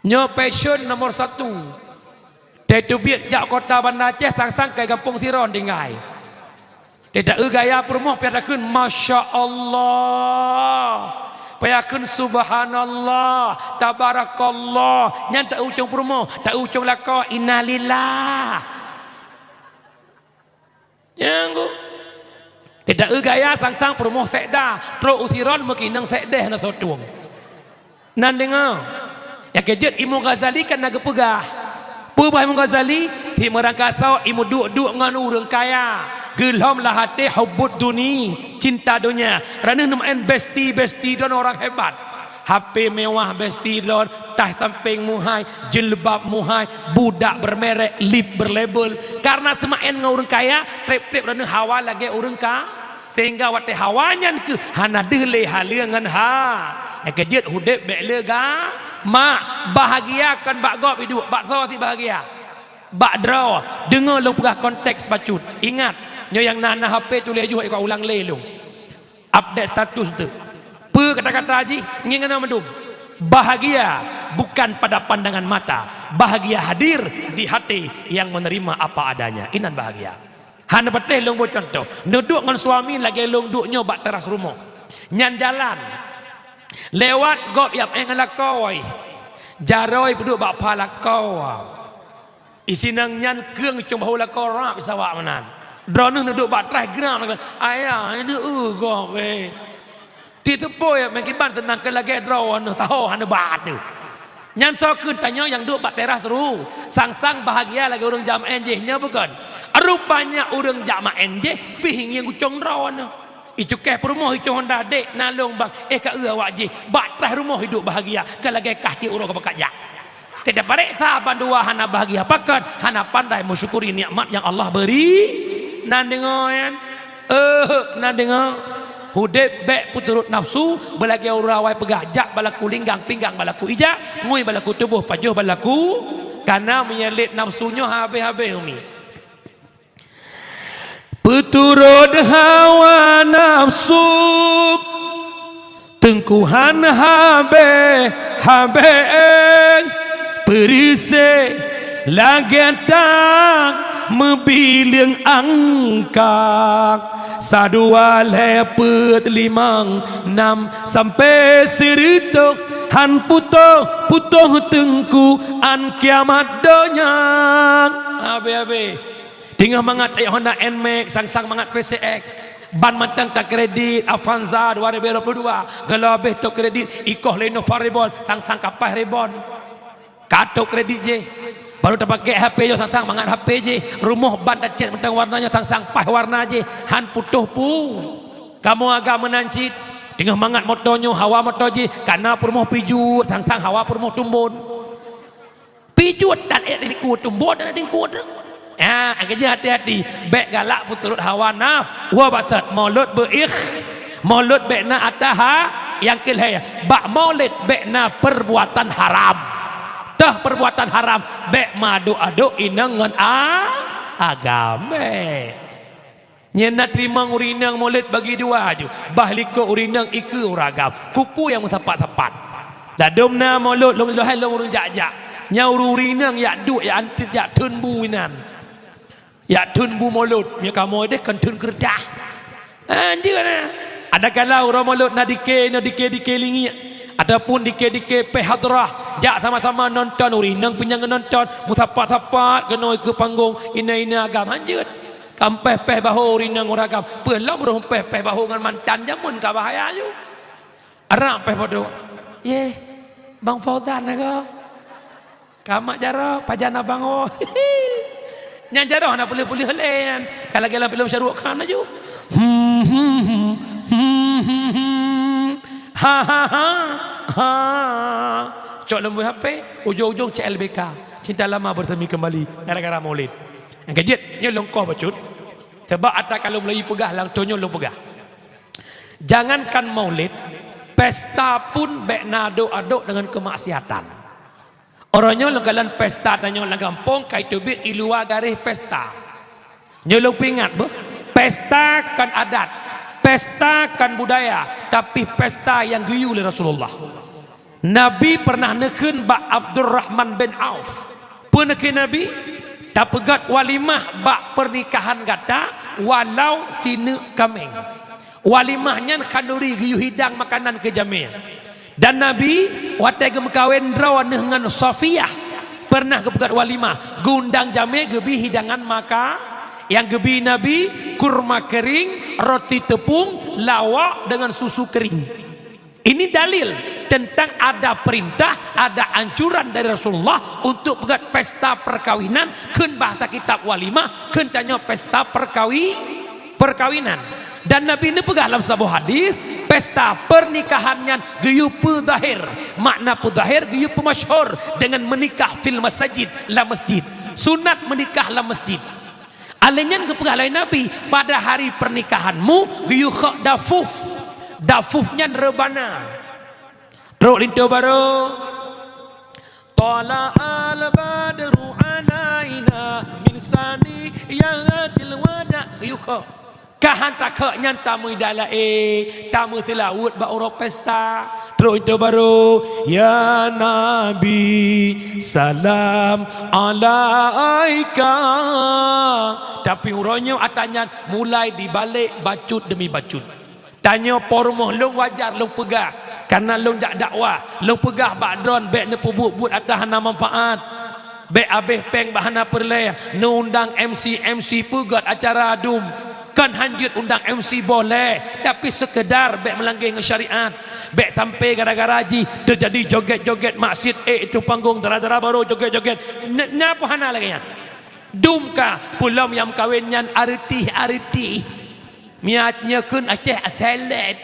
Nyoe passion nomor satu. Teubiet jak kota Banda Aceh, sang-sang kai gampông Siron tinggai. Teuta eu gaya peurumoh, payah takheun, "Masya Allah." Payah kheun, "Subhanallah, tabarakallah." Nyan ta eu ucong peurumoh, ta eu ucong lakoe, "Innalillah." Nyang go. Teuta eu gaya sang-sang peurumoh sekda, trok u Siron meukinong sekdeh na soe tueng. Nan deungoe. Nyang keujeuet Imam Ghazali kan na geupeugah. Peue bah Imam Ghazali? Ti meurangkasoe imeuduk-duk ngon ureuëng kaya. Geulhom lam até hubbud duni, cinta donya. Raneuh neumaén besti-besti droen orang hebat. H P mewah besti droen, tah sampéng muhai, jilbab muhai, budak bermerek, lip berlabel. Karena seumaén ngon ureuëng kaya, treb-treb raneuh hawa lagée ureuëng ka-, sehingga watée hawa nyan keuh hana deuh lé haleue ngon ha. Nyang keujeuet udeb bék le ga-, mak, bahagia kon bak gob iduek, bak soe cit bahagia? Bak droe. Deungoe lôn peugah konteks bacut. Ingat, nyoe nyang na, na H P tuléh yoh, ulang lé lôn. Update status tu. Peue kata-kata jih ngieng na mandum. Bahagia bukan pada pandangan mata. Bahagia hadir di hati yang menerima apa adanya. Inan bahagia. Hana patéh lôn boh contoh. Neuduek ngon suami lagée lôn duek nyoe bak teras rumoh. Nyan jalan. Lewat gob yab éng lakoe. Jaroe peuduek bak pha lakoe. Isinang nyan keueng cong bahô lakoe rab sawak meunan. Droeneuh neuduek bak traih geura, "Ayah, neueu gob, eh." Ti teupeu ya, meukiban seunang keu lagée droeneuh taho hana ba teuh. Nyan soe kheun tanyoe nyang duek bak teras ru, sang-sang bahagia lagée ureuëng jak maén jih, nyoe bukon? Rupanya ureuëng jak maén jih pih ngieng ucong droeneuh. Icukéh peurumoh, icoe honda, "Dek, na lôn bang, eh ka eu awak jih." Bak traih rumoh iduek bahagia, ka lagée kah tieb uroe ka pakat jak. Teuta pareksa bandua hana bahagia pakon, hana pandai meusyukuri nikmat nyang Allah beri. Nan deungoe nyan? Eh, nan deungoe. Udeb bék peuturot nafsu, beulagée ureuëng awai peugah, "Jak balaku linggang, pinggang balaku ija, ngui balaku tuboh, pajoh balaku kana." Meunyoe lét nafsu nyoe habéh-habéh umi. Peuturot hawa nafsu, teungku han habéh-habéh, peureuséh lagée tang meubileueng angkang. Sadua lhée peuet limong nam sampoe sireutôh, han putôh-putôh teungku án kiamat donya. Habéh-habéh. Teungoh mangat ék Honda Nmax, sang-sang mangat P C X. Ban mantong takredit, Avanza dua ribu dua puluh dua. Geulabeh tôp kredit, ikoh lé Innova Reborn, sang-sang ka paih Reborn. Ka tôp kredit jih. Baru tapakèk H P nyoe sang-sang mangat H P jih, rumoh ban tacèt mantong warna nyoe sang-sang paih warna jih, han putôh pu. Kamoe agam meunan cit, teungoh mangat moto nyoe, hawa moto jih, ka na peurumoh pijuet, sang-sang hawa peurumoh tumbon. Pijuet tan ék dingkue, tumbon tan ék dingkue. Ah, keujeuet hati-hati, bèk galak peuturot hawa naf-, wa basat. Maulud beuikh-, maulud bèk na ataha, nyang keu lhèe, bak maulid bèk na perbuatan haram. Teuh perbuatan haram, bèk meuaduk-aduk inong ngon a-, agam, bèk. Nyan na teurimong ureueng inong maulid bagi dua aju, bah likot ureueng inong ikeue ureueng agam. Keupeue nyang meusapat-sapat? Ladôm na maulud lôn lheueh lôn ureueng jak-jak. Nyan ureueng-ureueng inong jak duek, jak antit, jak theun bu inan. Jak theun bu maulud, meunyoe kamoe deh kon theun keureutah. Anjeut na. Adakala uroe maulud na dikée, na dikée-dikée lingiek, ataupun dikée-dikée péh hadrah, jak sama-sama nonton, ureueng inong pih nyang nonton, meusapat-sapat keunoe keu panggong, inan-inan agam, anjeut. Kampéh-péh bahô ureueng inong ureueng agam, peue lom roh péh-péh bahô ngon mantan jameun ka bahaya ju. Arang péh padum. Yeh, Bang Fauzan na ko. Ka mak jaroe, pajan abang oh. Nyan jaroe hana peuleueh-peuleueh lé nyan. Ka lagèe lam filem Shah Rukh Khan laju. Hmm, hmm, hmm, hmm, hmm, hmm. Ha, ha, ha, ha. Cok lam H P, ujong-ujong C L B K. Cinta lama bersemi kembali gara-gara maulid. Nyang keujeuet, nyoe lôn koh bacut. Sabab ata ka lôn mulai peugah, lam toh nyoe lôn peugah. Jangankan maulid, pesta pun bèk na adok-adok deungon keumaksiatan. Uroe nyoe lôn kalon pesta tanyoe lam gampông ka iteubiet i luwa garéh pesta. Nyoe lôn peuingat beuh, pesta kon adat, pesta kon budaya, tapi pesta nyang geuyue lé Rasulullah. Nabi peureunah neukheun bak Abdurrahman bin Auf. Peue neukheun Nabi? Tapeugöt walimah bak peurnikahan gata walau sineuk kaméng. Walimah nyan khanduri geuyue hidang makanan keu jamé. Dan Nabi watèe geumeukawen droeneuh ngon Safiyah peureunah geupeugöt walimah, geuundang jamé geubi hidangan maka, nyang geubi Nabi kurma kering, roti teupông, lawak deungon susu kering. Ini dalil tentang ada perintah, ada anjuran dari Rasulullah untuk peugöt pesta perkawinan, kheun bahasa kitab walimah, kheun tanyoe pesta perkawi-, perkawinan. Dan Nabi neupeugah lam saboh hadis, pesta pernikahan nyan geuyue peuzahir. Makna peuzahir, geuyue peumasyhur dengan menikah fil masajid, lam masjid. Sunat menikah lam masjid. Alèh nyan geupeugah lé Nabi, pada hari pernikahanmu geuyue khok dafuf. Dafuf nyan reubana. Trok linto barô. Tala al-badru alaina min saniyatil wada. Geuyue khok. Ka han takhok nyan tameuidai laén, tameuseulaweuet bak uroe pesta. Trok linto barô, "Ya Nabi, salam alaika." Tapi uroe nyoe ata nyan mulai dibalek bacut demi bacut. Tanyoe po rumoh lôn wajar lôn peugah, kareuna lôn jak dakwah. Lôn peugah bak droen bèk neupeubuet buet ata hana manfaat. Bèk abéh péng bak hana peureulèe, neuundang M C, M C peugöt acara dum. Kon hanjeuet undang M C boleh, tapi seukeudar bèk meulangge ngon syariat. Bèk sampai gara-gara jih teujadi jogét-jogét maksiet, eh, itu panggung dara-dara barô jogét-jogét. N-, nyan pun hana lagèe nyan. Dum ka, peulom nyang meukawen nyan areutih-areutih. Miat nyoe kheun Aceh aselet.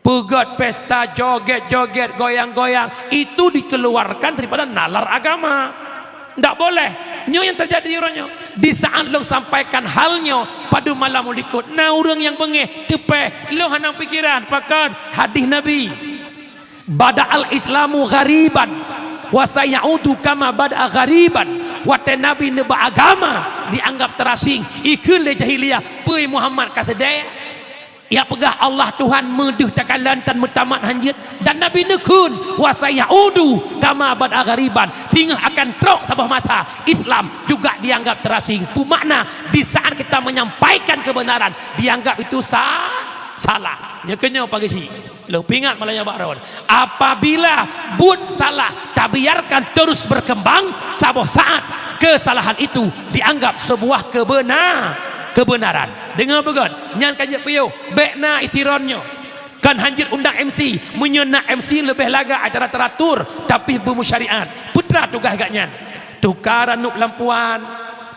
Peugöt pesta jogét-jogét, goyang-goyang, itu dikeluarkan daripada nalar agama. Ndak boleh. Nyoe nyang teujadi uroe nyoe. Di saat lôn sampaikan hal nyoe, padum malam u likot, na ureueng nyang beungéh, teupèh, lôn hana pikiran, pakon hadih Nabi. "Bada'al Islamu ghariban, wa sayaudu kama bada'a ghariban." Watèe Nabi neuba agama, dianggap teurasing, ikheun lé jahiliyah, peue Muhammad ka seudeh. Nyang peugah Allah Tuhan meudeuh takalon tan meutamat hanjeuet, dan Nabi neukheun, "Wa sayaudu kama bada'a ghariban," teungoh akan trok saboh masa Islam juga dianggap teurasing. Peue makna? Di saat kita menyampaikan kebenaran, dianggap itu sa-, salah. Nyoe keunyoe pageusi, lôn peuingat malam nyoe bak droen. Apabila buet salah tabiarkan terus berkembang, saboh saat kesalahan itu dianggap sebuah kebena-, kebenaran. Deungö beugöt, nyan ka jeuet piôh, bèk na itiron nyoe. Kon hanjeuet undang M C, meunyoe na M C leubeh lagak acara teratur, tapi beumusyariat. Peue teuma tugaih gobnyan? Tuka ranub lampuan,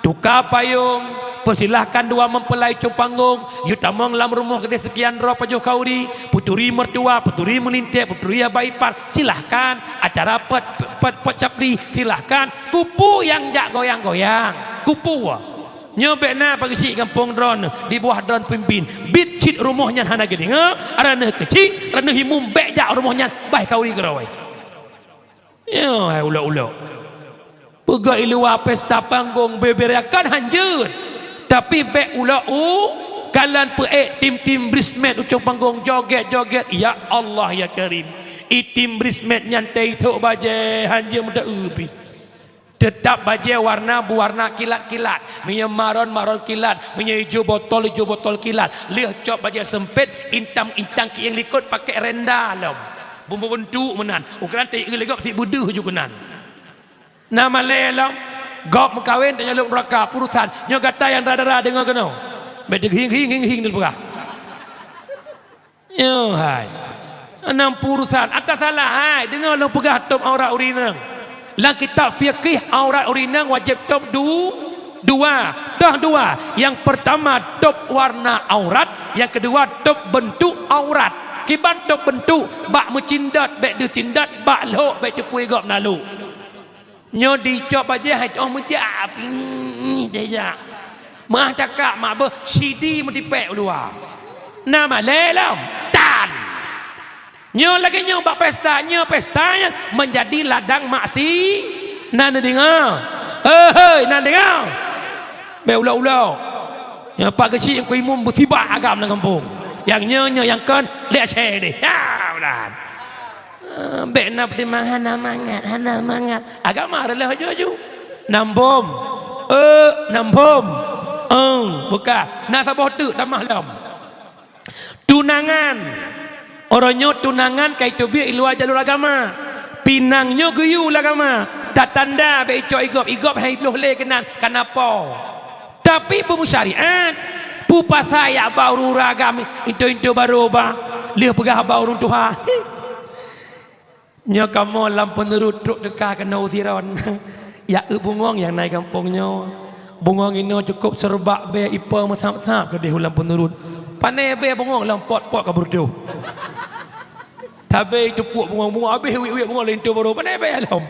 tuka payong, peusilahkan dua mempelai ujong panggong, yue tamong lam rumoh keudeh seukian droe pajoh khauri, peuturi meurtua, peuturi meulintèe, peuturi haba ipar, silahkan. Acara pet, pet, pet capri, silahkan. Keupeue nyang jak goyang-goyang? Keupeue? Nyoe bèk na pageuchik gampông droeneuh, di bawah droeneuh pimpin. Biet cit rumoh nyan hana geudeungoe, droeneuh keuchik, droeneuh imum, bèk jak rumoh nyan, bah khauri keudroe. Nyoe hai ulok-ulok. Peugah i luwa pesta panggong beubeurakan hanjeuet. Tapi bèk ulok u, kalon peuék tim-tim bridesmaid ujong panggong jogét-jogét. Ya Allah, ya Karim. I tim bridesmaid nyan teuisok bajèe hanjeuet meuteue pih. Teutap bajèe warna beuwarna kilat-kilat. Meunyoe maron, maron kilat. Meunyoe ijo botol, ijo botol kilat. Lheueh cok bajèe seumpét, intang-intang kieng likot pakèk renda lom. Beubentuk meunan. Ukeran teuieu lé gob sit beudeuh ju keunan. Na malèe lom, gob meukawen tanyoe lôn raka, peurusan. Nyoe gata nyang dara-dara deungoe keunoe. Bèk teuhing-hing, hing-hing lôn peugah. Nyoe hai. Nam peurusan. Ata salah hai, deungoe lôn peugah tôb aurat ureueng inong. Lam kitab fikih aurat ureueng inong wajéb tôb du, dua. Toh dua. Nyang peurtama tôb warna aurat, nyang keudua tôb beuntuk aurat. Kiban tôb beuntuk, bak meucindot bèk deuh cindot, bak lhok bèk teupue gob na lhok. Nyoe dicok bajèe hai toh meujak, pih deh jak. Meuah cakap mak beuh sidi meutipèk u luwa. Na malèe lom tan. Nyoe lagèe nyoe bak pesta, nyoe pesta nyan meunjadi ladang maksi. Na neudeungoe? Hei, hei, na neudeungoe? Bèk ulok-ulok. Nyoe pak geuchik nyang ku imum beusibak agam lam gampông. Nyang nyoe, nyoe nyang kon lé asèe deh. Ya, ulan. Ah, bèk na peutimang hana mangat, hana mangat. Agama reuloh aju-aju. Nam bom. Eh, nam bom. Eng, buka. Na saboh teuk tamah lom. Tunangan. Uroe nyoe tunangan ka iteubiet i luwa jalur agama. Pinang nyoe geuyue lam agama. Tatanda bèk icok i gob, i gob hai bloh lé keunan, ka na po. Tapi peue meusyariat, peue pasai jak ba ureueng-ureueng agam, into-into barô ba, lheueh peugah ba ureueng tuha. Nyoe kamoe lam peuneurut trok teuka keunoe u Siron. Jak eu bungöng nyang na i gampông nyoe. Bungöng inoe cukôp seureubak bèe ipo meusab-sab keudeh u lam peuneurut. Pané bèe bungöng lom pot-pot ka beureudoh. Sabé teupuk bungöng-bungöng, abéh wiet-wiet bungöng linto barô, pané bèe lom.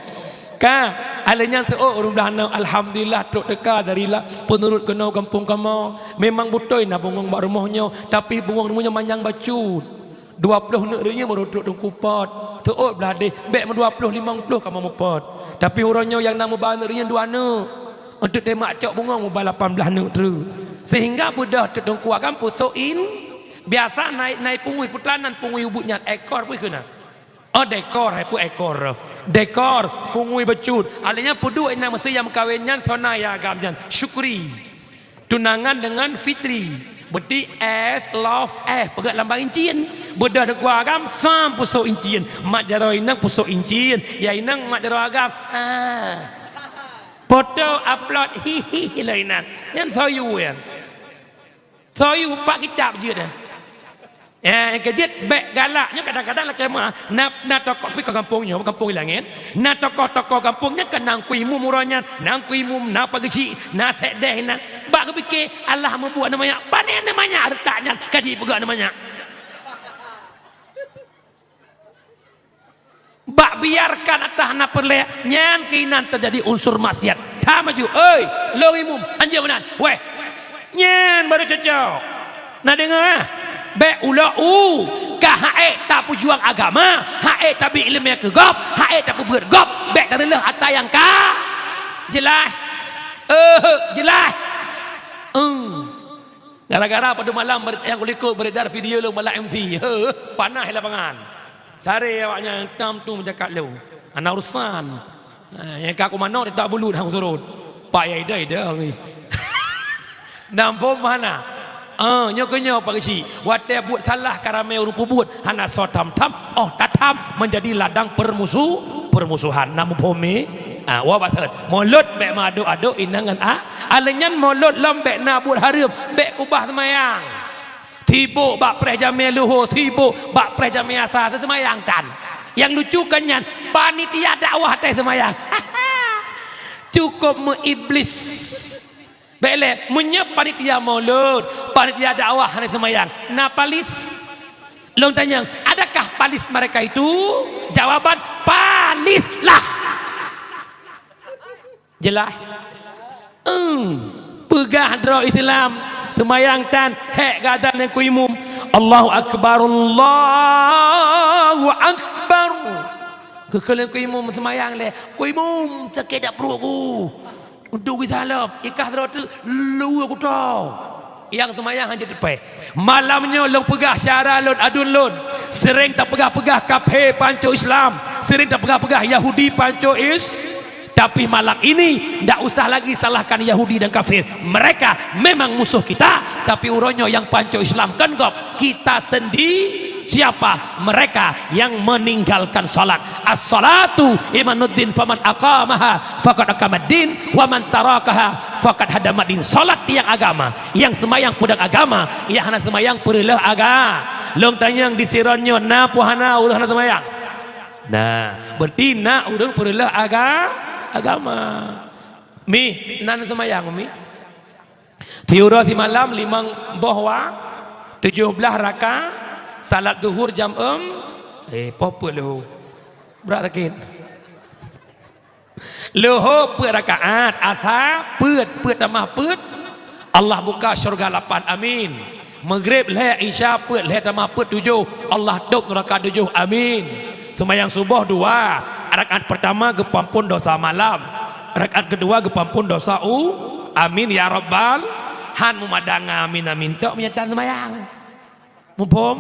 Ka, alèh nyan seuôt ureueng blah nyoe, alhamdulillah, trok teuka dari la-, peuneurut keunoe gampông kamoe. Memang beutôi na bungöng bak rumoh nyoe, tapi bungöng rumoh nyoe manyang bacut. Dua ploh neuk reunyeuen baru trok teungku pot. Seuôt blah deh, bèk meudua ploh limong ploh kamoe meupot. Tapi uroe nyoe nyang na meuba neuk reunyeuen dua neuk. Untuk teumat cok bungöng meuba lapan blah neuk treuk. Sehingga beudôh teungku agam pusok in, biasa naik, naik pungui, peue teuma nan pungui ubit nyan, ekor pih keunan. Oh, dekor, hai peue ekor. Dekor, pungui bacut. Alèh nyan peuduek inong meusé nyang meukawen nyan, soe na ya agam nyan. Syukri. Tunangan dengan Fitri. Beuti S, love F. Peugah lam bang incin. Beudôh teungku agam, sam pusok incin. Mat jaroe inong pusok incin. Ya inong mat jaroe agam. Ah. Foto upload, hihi, lé inong. Nyan soe yue nyan. Soe yue, pak kitab jeuet dah. Eh, nyang keu jeuet bèk galak. Nyoe kadang-kadang lakèe meu'ah. Na, na tokoh pih ka gampông nyoe, gampông i langèt. Na tokoh-tokoh gampông nyan ka na Teungku Imum uroe nyan, na Teungku Imum, na Pak Geuchik, na Sekdes inan. Bak geupiké, alah meubuet aneuk manyak, pané aneuk manyak reutak nyan ka jipeugah aneuk manyak. Bak biarkan ata hana peureulèe, nyan keunan teujadi unsur maksiat. That maju, "Oi, lôn Imum, hanjeuet meunan." Weh, nyan baru cocok. Na deungö, ah? Bèk ulok u, ka ha'ék tapeujuang agama, ha'ék tabri ileumèe keu gob, ha'ék tapeubeuet gob, bèk tareuleuh ata nyang ka jeulaih. Eh, jeulaih. Eh. Gara-gara padum malam ber-, nyang kulikot beredar video lôn balak M C. Heuh, panas lapangan. Saré awaknyan tam tu meujakat lôn. Hana urusan. Ha, nyang ka kumanö tak bulut hang surot. Pak ya ida-ida ngi. Nampôm hana. Ah, nyoe keu nyoe Pak Geuchik. Watèe buet salah ka ramé ureueng peubuet. Hana soe tham-tham. Oh, tatham menjadi ladang permusu-, permusuhan. Na muphom mi? Ah, wa bathon. Mulod bèk meuaduk-aduk inong ngon a-, alèh nyan mulod lom bèk na buet hareuem, bèk keubah seumayang. Sibok bak preh jamèe luho, sibok bak preh jamèe asa, seumayang tan. Nyang lucu kan nyan, panitia dakwah teuh seumayang. Cukup meuiblis. Bék lé, meunyoe panitia maulud, panitia dakwah hana seumayang, na palis? Lôn tanyong, adakah palis mereka itu? Jawaban, palislah. Jeulaih? Eung. Peugah droe Islam, seumayang tan, hék geuazan lé ku imum, "Allahu Akbar, Allahu Akbar." Keu-, keu lé ku imum seumayang lé, "Ku imum, sakét dak pruet ku." Untuk geusalop, ikah droe teuk, luweue kuto. Nyang seumayang hana teupée. Malam nyoe lôn peugah syedara lôn, aduen lôn, seuréng tapeugah-peugah kaphé pancok Islam, seuréng tapeugah-peugah Yahudi pancok Is-, tapi malam ini ndak usah lagi salahkan Yahudi dan kafir. Mereka memang musuh kita, tapi uroe nyoe nyang pancok Islam kon gob, kita sendi-, siapa? Mereka yang meninggalkan salat. As-salatu imaduddin, faman aqamaha faqad aqamaddin, wa man tarakaha faqad hadamaddin. Salat tiang agama, nyang seumayang peudong agama, nyang hana seumayang peureuloh aga-. Lôn tanyong di Siron nyoe, na peu hana ureuëng hana seumayang? Na, berarti na ureuëng peureuloh aga-, agama. Mi, na seumayang, Mi? Siuroe simalam limong boh wa-, tujoh blaih raka, salat zuhur jam eum, eh, poh peuet leuho. Brat sakét. Leuho peuet rakaat, asa peuet, peuet tamah peuet, Allah buka syurga lapan, amin. Maghrib lhée, Isya peuet, lhée tamah peuet tujoh, Allah tôb nuraka tujoh, amin. Seumayang suboh dua, rakaat peurtama geupeuampôn dosa malam, rakaat keudua geupeuampôn dosa u-, amin ya rabbal, han meumadang amin, amin tok meunyo tan seumayang. Muphom?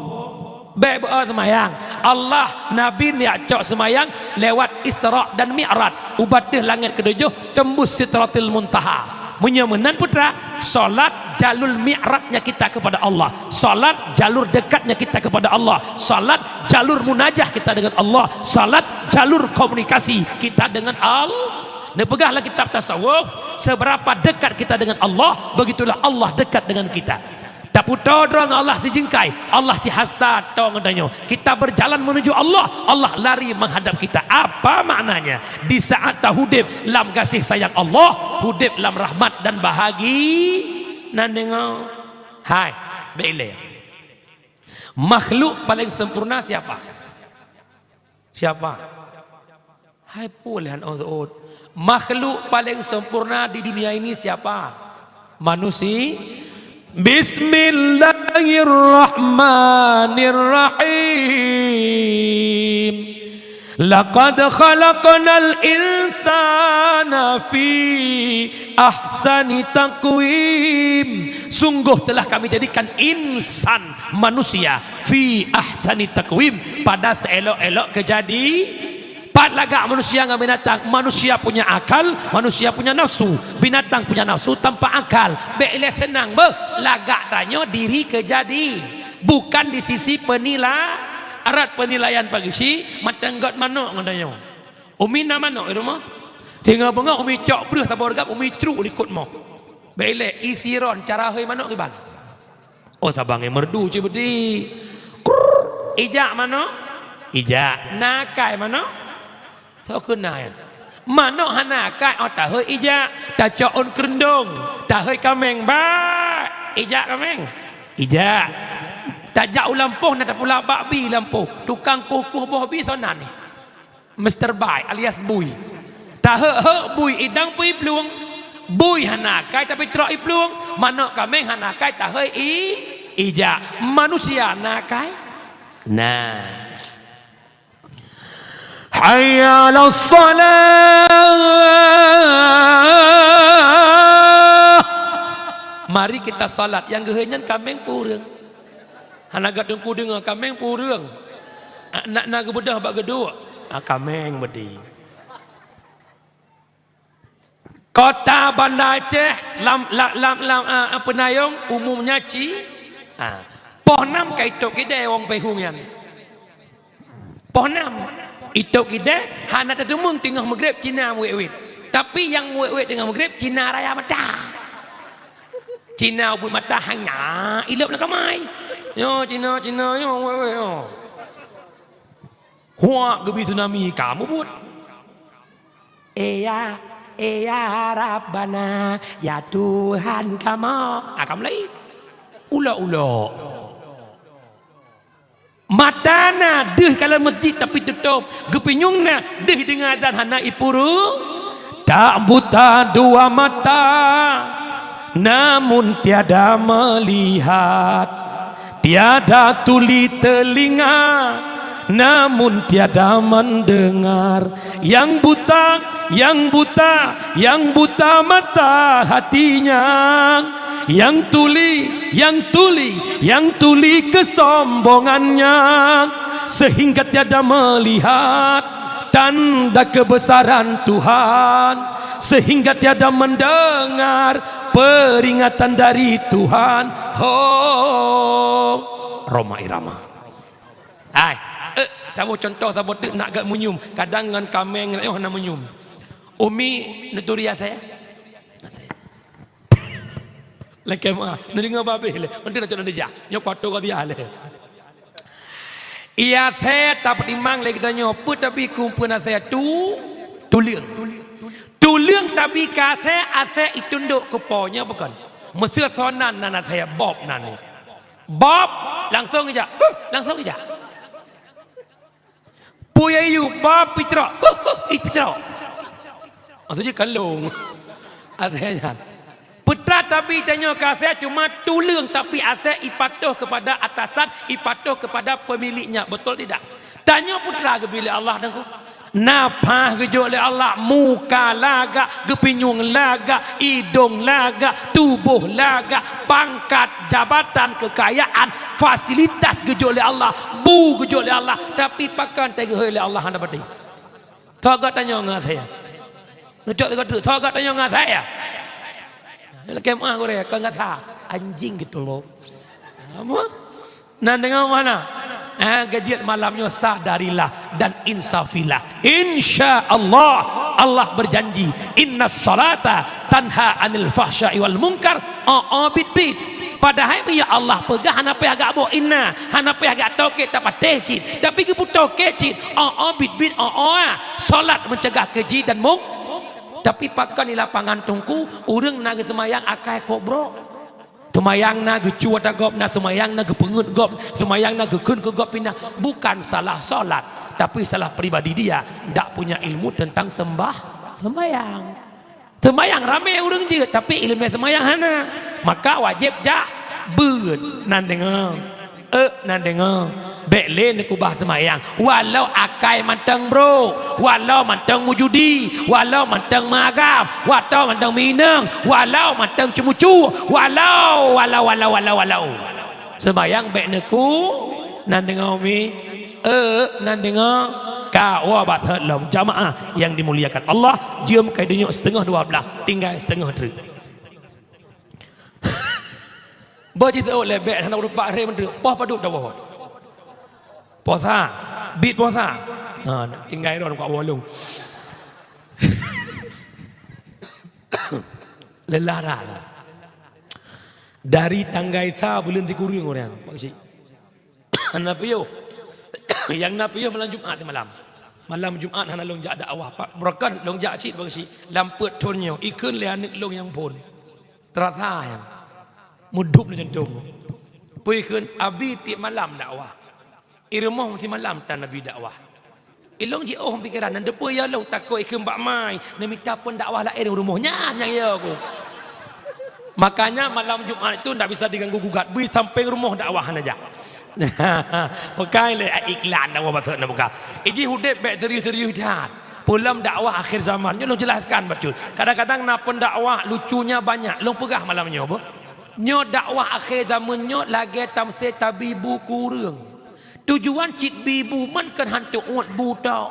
Bék beu seumayang. Allah, Nabi neujak cok seumayang lewat Isra dan Mi'raj, u batéh langét keudujôh tembus Sidratil Muntaha. Meunyo meunan putra, salat jalur mi'rajnya kita kepada Allah, salat jalur dekatnya kita kepada Allah, salat jalur munajah kita dengan Allah, salat jalur komunikasi kita dengan Allah. Neupeugah lam kitab tasawuf, seberapa dekat kita dengan Allah, begitulah Allah dekat dengan kita. Taputo droe ngon Allah sijingkai, Allah sihasta to ngon tanyoe. Kita berjalan menuju Allah, Allah lari menghadap kita. Apa maknanya? Di saat tahudeb lam gaséh sayang Allah, hudeb lam rahmat dan bahagi-, nan deungoe. Hai, bék ilée. Makhluk paling sempurna siapa? Siapa? Hai pue lé han ôh seuôt. Makhluk paling sempurna di dunia ini siapa? Manusi-, Bismillahirrahmanirrahim. Laqad khalaqnal insana fi ahsani taqwim. Sungguh telah Kami jadikan insan, manusia, fi ahsani taqwim, pada seelok-elok keujadi-, pat lagak manusia ngon binatang. Manusia punya akal, manusia punya nafsu. Binatang punya nafsu tanpa akal. Bék ilée seunang beuh, lagak tanyoe diri keujadi. Bukan di sisi penila-, arat penilaian pagisi, mantong göt manok ngon tanyoe. Umi na manok di rumoh. Singoh beungoh Umi cok breuh saboh reugab, Umi trok likot moh. Bék ilée, i Siron cara hôi manok kiban. Oh, saban ngon merdu cit beudi. Krrrr. Ijak manok? Ijak. Na akai manok? Soe keuh na nyan? Manok hana akai, oh, tahôi ijak. Tacok ôn keureuendong, tahôi kaméng, bak! Ijak kaméng. Ijak. Tajak u lampôh, na tapula bak bi lampôh. Tukang kueh-kueh boh bi soe nan nyan? Mister Bai alias Bui. Taheuek-heuek bui idang peue i plueng. Bui hana akai tapi trok i plueng. Manok kaméng hana akai tahôi i ijak. Manusia na akai? Na. Hayya 'alas shalah. Mari kita salat. Nyang geuhôi nyan kaméng peue ureuëng? Hana gata teungku deungoe, kaméng peue ureuëng? Ah, na, na geubeudôh bak geuduek. Ah, kaméng beudi. Kota Banda Aceh lam, lam, lam, lam, ah, ah, Peunayong umumnya ci-, ah, poh nam ka itôb kidée wong Peuhong nyan. Poh nam itôb kidée hana tateumeung teungoh meugreb Cina meuwét-wét. Tapi nyang meuwét-wét teungoh meugreb Cina raya mata. Cina ubit mata hanya ilop lam kamai. Nyoe Cina, Cina nyoe wéh-wéh nyoe. Huak geubi tsunami ka mubuet. Eh ya. "Eh, ya Rabbana, ya Tuhan kamoe." Ah, ka mulai. Ulok-ulok. Mata na deuh ka lam masjid tapi tutôp. Geupinyueng na deuh deungoe azan hana ipuru. Tak buta dua mata, namun tiada melihat. Tiada tuli telinga, namun tiada mendengar. Yang buta, yang buta, yang buta mata hatinya. Yang tuli, yang tuli, yang tuli kesombongannya, sehingga tiada melihat tanda kebesaran Tuhan, sehingga tiada mendengar peringatan dari Tuhan. Ho, Rhoma Irama. Hai, eh, tahu contoh saboh teuk nak gak munyum, kadang ngon kameng ngon ayah na munyum. Umi nuturi saya. Lakée meuah, neudeungoe babeh lé. Meuntri na cok na dijak. Nyoe kuatoe ka dia lé. Iya asée tapeutimang lé geutanyoe, peue tabi keu peue na asée tu, tuleueng. Tuleueng tabi keu asée, asée itundok keu po nyoe bukon. Meuseu sonan nan asée bob nan nyoe. Bob langsong ijak. Huh, langsong ijak. Peue yue bob picrok, huh, huh, ih picrok. Maksudnya kalong. Asée nyan. Peue tabi tanyoe keu asée cuma tuleueng tapi asée ipatoh kepada atasan, ipatoh kepada pemiliknya. Betul tidak? Tanyoe peue geubri lé Allah Teungku. Nafah geujok lé Allah, muka lagak, geupinyueng lagak, idong lagak, tuboh lagak, pangkat, jabatan, kekayaan, fasilitas geujok lé Allah, bu geujok lé Allah, tapi pakon teuh geuhôi lé Allah hana pati. Tho gata nyoe ngon asée. Neucok lé gata, tho gata nyoe ngon asée. Lakée meuah gurée, kon gata. Anjing gitu loh. Apa? Nan deungoe mana? Ah, geujiet malam nyoe sadarilah dan insafilah. Insya Allah, Allah berjanji, "Innas salata tanha anil fahsya'i wal munkar." Oh, oh, bit-bit. Padahai meunyo Allah peugah hana payah agak boh inna, hana payah agak toke tapatéh cit. Tapi geupeutoke cit. Oh, oh, bit-bit, oh, oh, ah. Salat mencegah keji dan mung. Tapi pakon di lapangan Teungku, ureuëng na geuseumayang akai kok brok. Seumayang na geucue ata gob na, seumayang na geupeungeut gob, seumayang na geukheun keu gob pinah. Bukan salah salat, tapi salah pribadi dia, ndak punya ilmu tentang sembah, seumayang. Seumayang ramé ureuëng jeuet, tapi ileumé seumayang hana. Maka wajéb jak beuet nan deungoe. Eh, nan deungoe. Bék lé neukubah seumayang. Walau akai mantong brok, walau mantong meujudi, walau mantong meuagam, walau mantong meuinong, walau mantong ceumucu, walau, walau, walau, walau, walau. Seumayang bék neuku, nan deungoe mi. Eh, nan deungoe. Ka, wa, batat lom. Jamaah yang dimuliakan Allah, jeuem kai deunyoe siteungoh dua blaih, tinggai siteungoh treuk. Bah jiteuôt lé bék hana rupak ré menteri. Poh padub tawoe. Posa. Bit posa. Ha, tinggai ron kuak wolong. Lelah dah. Dari tanggai sa buleuen sikureueng ureuëng, Pak Cik. Hana piôh. Nyang na piôh malam Jumat malam. Malam Jumat hana lôn jak dakwah. Pak, beureukat lôn jak cit, Pak Cik. Lam peuet thon nyoe, ikheun lé aneuk lôn nyang phon. Teurasa nyan. Mudub lé jantung. Peue kheun abi tiep malam dakwah. I rumoh meusimalam tan abi dakwah. Ilong jiôh pikeran, nyan teupeue ya lôn takot ikheun bak mai, neumita phon dakwah laén rumoh nyan nyang ya ku. Makanya malam Jumat itu ndak bisa diganggu gugat, bui sampéng rumoh dakwah hana jak. Bukai lé iklan dakwah bacut na buka. Iji udeb bék serius-serius that. Peue lom dakwah akhir zaman, nyoe lôn jelaskan bacut. Kadang-kadang na pendakwah lucunya banyak, lôn peugah malam nyoe, boh. Nyoe dakwah akhé zaman nyoe lagée tamsé tabi bu kureueng. Tujuan cit bi bu man kon han teuôt bu tok.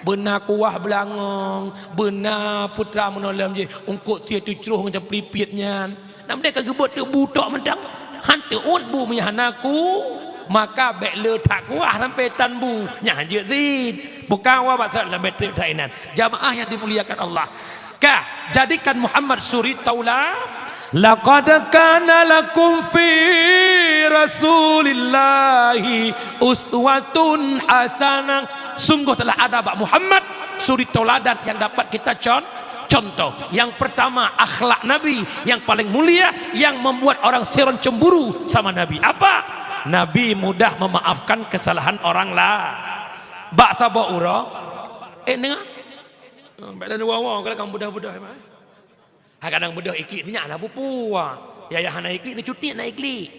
Beuna kuah beulangong, beuna putra meunoe lom jih, eungkôt sie teucroh ngon capripit nyan. Nam deh ka geubeuet teuk bu tok mantong. Han teuôt bu meunyo hana ku, maka bék le that kuah sampoe tan bu. Nyan han jeuet cit. Buka wa bak that lom bék treb that inan. Jamaah yang dimuliakan Allah. Ka, jadikan Muhammad suri taula. Laqad kana lakum fi Rasulillahi uswatun hasanah. Sungguh telah ada bak Muhammad suri tauladan yang dapat kita con-, Contoh, yang pertama, akhlak Nabi yang paling mulia, yang membuat orang seron cemburu sama Nabi. Apa? Nabi mudah memaafkan kesalahan orang lain. Bak saboh uroe, eh, nengah. Bak dan wawa, kalau kamu bedah-bedah, emang. Hai kadang beudôh iklik sinyak na pupuwa. Yah, yah hana iklik, neucuti na iklik.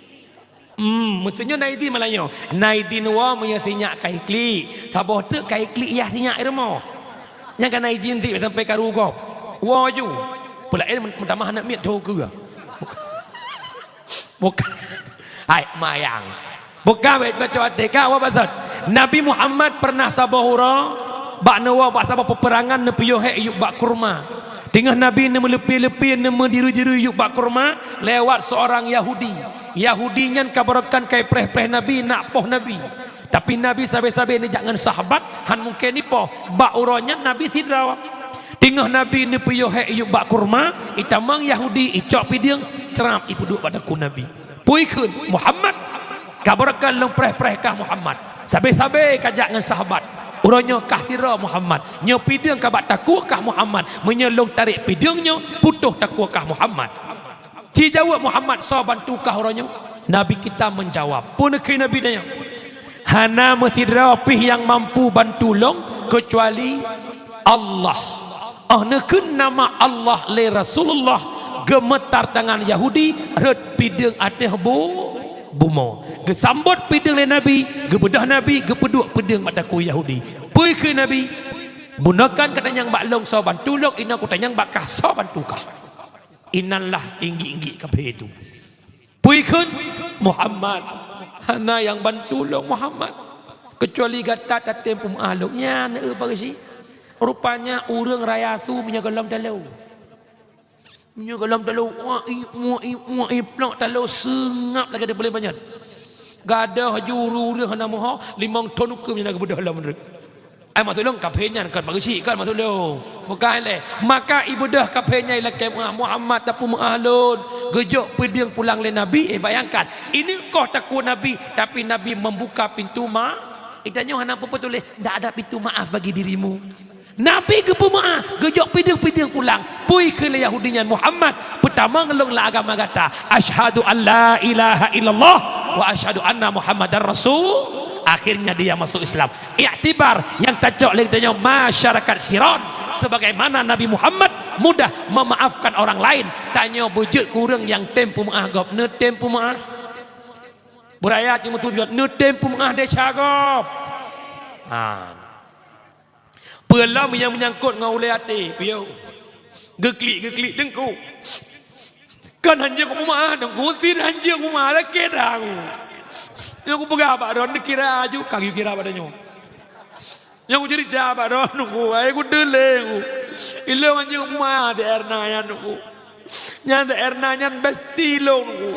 Hmm, meusunyoe na idin malam nyoe. Na idin woe meunyoe sinyak ka iklik. Saboh teuk ka iklik yah sinyak i rumoh. Nyang ka na idin cit sampai ka rugop. Woe ju. Peulaén meutamah aneuk miet tho keue. Bukan. Hai, mayang. Bukan bacut até ka, awak maksud. Nabi Muhammad pernah saboh uroe bak neuwoe bak saboh peperangan neupiôh hék yup bak kurma. Teungoh Nabi neumeuleupi-leupi, neumeudiri-diri yup bak kurma lewat seorang Yahudi. Yahudi nyan ka barokon ka ipreh-preh Nabi, nak poh Nabi. Tapi Nabi sabe-sabe neujak ngon sahabat, han mungken ipoh. Bak uroe nyan Nabi sidroe. Teungoh Nabi neupiôh hék yup bak kurma, itamong Yahudi, icok pideueng, crab, ipeuduek bak takue Nabi. Peue kheun, "Muhammad, ka barokon lôn preh-preh kah Muhammad. Sabe-sabe kajak ngon sahabat. Uroe nyoe kah sidroe Muhammad. Nyoe pideueng ka bak takue kah Muhammad. Meunyoe lôn tarek pideueng nyoe, putôh takue kah Muhammad." Jijaweueb Muhammad, "Soe bantu kah uroe nyoe?" Nabi kita menjawab. Peue neukheun Nabi tanyoe? "Hana meusidroe pih nyang mampu bantu lôn keucuali Allah." Oh neukheun nama Allah lé Rasulullah, geumeutar tangan Yahudi, rhot pideueng ateueh bu-, bumoe. Geusambot pideueng lé Nabi, geubeudôh Nabi, geupeuduek pideueng bak takue Yahudi. Peue kheun Nabi? "Bunoe kon katanyong bak lôn soe bantu lôn, inoe kutanyong bak kah soe bantu kah." Inan lah tinggi-tinggi kafé tu. Peue kheun? "Muhammad, hana nyang bantu lôn Muhammad, keucuali gata tatem peumeu'ah lôn." Nyan, eh, Pak Geuchik. Rupanya ureuëng raya su meunyoe gohlom talo. Meunyoe gohlom talo, wah, i, wah, i, wah, i, plok talo seungab lagée teupeuleueng panyöt. Gadôh ju ureuëng-ureuëng hana meuho, limong thon ukeue nyan geubeudôh lom rot. Ai, maksud lôn, kafé nyan kon Pak Geuchik, kon maksud lôn. Bukan lé. Maka ibeudôh kafé nyan ilakée meu'ah, "Muhammad tapeumeu'ah lôn." Geujok pideueng pulang lé Nabi, eh, bayangkan. Ini koh takue Nabi, tapi Nabi membuka pintu ma-, geutanyoe hana peue-peue tuléh, "Ndak ada pintu maaf bagi dirimu." Nabi geupeumeu'ah, geujok pideueng-pideueng pulang. Peue kheun lé Yahudi nyan, "Muhammad, peutamong lôn lam agama gata. Asyhadu an la ilaha illallah wa asyhadu anna Muhammadar Rasul." Akhirnya dia masuk Islam. Iktibar nyang tacok lé geutanyoe masyarakat Siron, sebagaimana Nabi Muhammad mudah memaafkan orang lain, tanyoe beujeuet keu ureuëng nyang tem peumeu'ah gob, neutem peumeu'ah. Beuraya cit meututoe, neutem peumeu'ah desya gob. Ha. Peue lom nyang meunyangkot ngon ulée até, piôh. Geuklik-geuklik teungku. Kan hanjeuet kupeumeu'ah, teungku, sit hanjeuet kupeumeu'ah, lakée dah aku. Nyang kupeugah bak droeneuh, neukira aju, ka geukira bak tanyoe. Nyang kuceurita bak droeneuh, teungku, ai kuteulée, teungku. Ilôn hanjeuet kupeumeu'ah, si Erna nyan, teungku. Nyan si Erna nyan bestie lôn, teungku.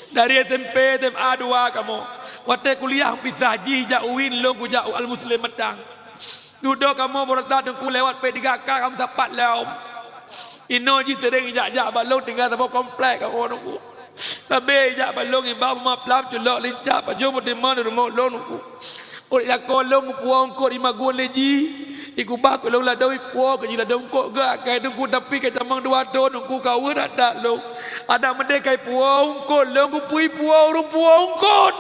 Dari S M P, S M A dua kamoe. Watée kuliah pisah, jih jak UIN, lôn kujak Al Muslim Matang. Dudoe kamoe baroesa teungku lewat P tiga K kamoe sapat lom. Inoe jih seuring jak-jak bak lôn tinggai saboh komplek kamoe teungku. Sabe jak bak lôn iba buma plam culok lincah pajoh meutimon di rumoh lôn teungku. Ureuëng lakoe lôn geupuwoe eungkôt imagun lé jih. Ikubah keu lôn ladôm ipuwoe keu jih ladôm eungkôt geuh akai teungku tapi ka tamong dua thon teungku ka weueh that-that lôn. Adak meudeh ka ipuwoe eungkôt lôn geupeu ipuwoe ureuëng puwoe eungkôt.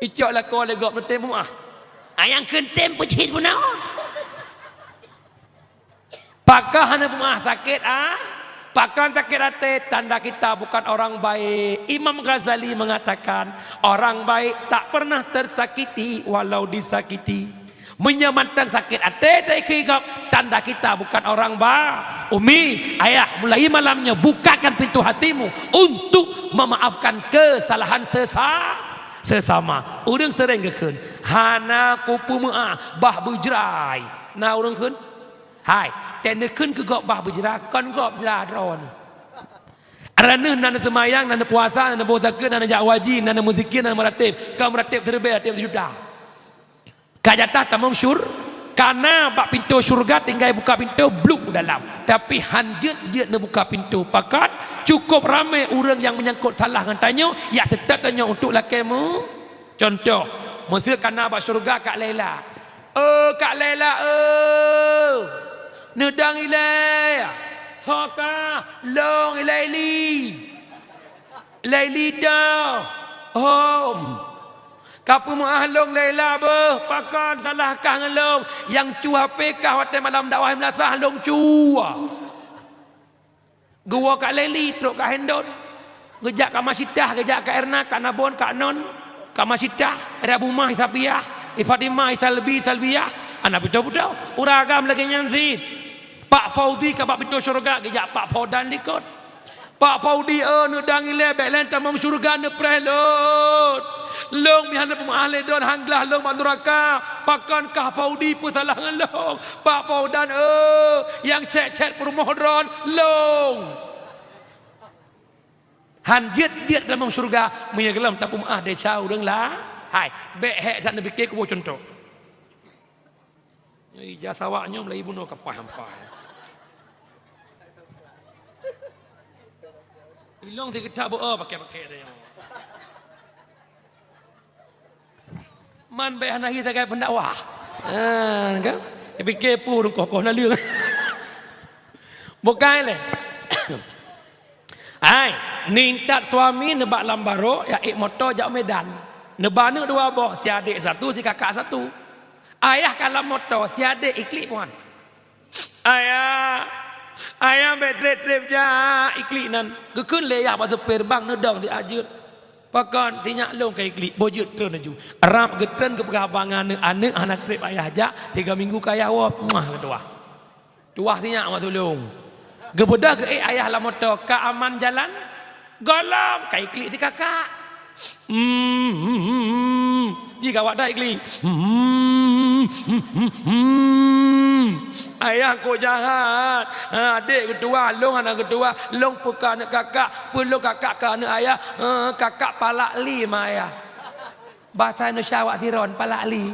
Icok lakoe lé gob neutem peumeu'ah. Ayang keuntem peucit bunoe. Pakon hana peumeu'ah sakét, ah? Pakon sakét até? Tanda kita bukan orang baik. Imam Ghazali mengatakan, orang baik tak pernah tersakiti walau disakiti. Meunyoe mantong sakét até teuka gob, tanda kita bukan orang ba-, Umi, ayah, mulai malam nyoe bukakan pintu hatimu untuk memaafkan kesalahan sesa-, sesama. Ureuëng seuring geukheun, "Hana kupeumeu'ah, bah beujrai." Na ureuëng kheun? Hai, teuneukheun keu gob bah beujra, kon gob jra droeneuh. Droeneuh na neuseumayang, na neupuasa, na neuboh zakeuet, na neujak haji, na neumeuzikia, na neumeuratéb. Kon meuratéb siribèe, ratéb sijuta. Ka jatah tamong syur-, ka na bak pintoe syeuruga tinggai buka pintoe, bluek u dalam. Tapi han jeuet-jeuet neubuka pintoe. Pakon? Cukôp ramé ureuëng nyang meunyangkot salah ngon tanyoe, jak seutôt tanyoe untuk lakée meu-, Contoh, meuseu ka na bak syeuruga Kak Laila. "Oh, Kak Laila, oh! Neudong ilée, soe kah? Lôn ilée Ili. Ilée Ili dong. Hom. Ka peumeu'ah lôn lé Ila beuh, pakon salah kah ngon lôn? Nyang cue H P kah watée malam dakwah meulasah lôn cue. Geuwoe ka Leli trok ka Hendon. Geujak ka Masitah, geujak ka Erna, ka Nabon, ka Non, ka Masitah, Rabu Mah, Isabiah, Ifatimah, Isalbi, Isalbiah, aneuk putôh-putôh. Ureueng agam lagée nyan cit. Pak Faudi ka bak pintoe syeuruga, geujak Pak Faudan likot. Pak Faudi, eh, neudong ilée, bék lé tamong syeuruga, neupreh lôn. Lôn meuhana peumeu'ah lé droen, han glah lôn bak nuraka. Pakon kah Faudi peusalah ngon lôn? Pak Faudan, eh, nyang cét-cét peurumoh droen, lôn. Han jeuet-jeuet tamong syeuruga, meunyoe gohlom tapeumeu'ah desya ureueng la-, hai, bék hék that neupike kuboh cuntok. Ija sawak nyoe mulai bunoe kapah hampa. Ilong sigeutah beu, oh, pakai-pakai dah nyoe. Man bék hana hi sagai pendakwah. Ah, kan? Dipike pu dong koh-koh na leueng. Bukai lé. Hai, nintat suami neubak lam barô, ya ék moto jak Medan. Neuba aneuk dua boh, si adék satu, si kakak satu. Ayah ka lam moto, si adék iklik puan. "Ayah, ayah bék treb-treb jak," iklik nan. Geukheun lé yah bak supir bang neudong di ajeuet. "Pakon, sinyak lôn ka iklik, boh jeuet treun laju." Rab geutreun geupeugah bak aneuk, "Aneuk hana treb ayah jak, tiga minggu ka ayah woe." Muah geutuwah. Tuwah sinyak mak tulông. Geubeudôh geuék ayah lam moto, "Ka aman jalan?" "Gohlom, ka iklik si kakak." Hmm, hmm, hmm, hmm. Ji gawat dah iklik. Hmm, hmm, hmm, hmm, hmm. Ayah kok jahat. Ha, adék geutuwah, lôn hana geutuwah. Lôn peue ka aneuk kakak, peue lôn kakak ka aneuk ayah. Ha, kakak palak li ma ayah. Basa Indonesia awak sidroe palak li.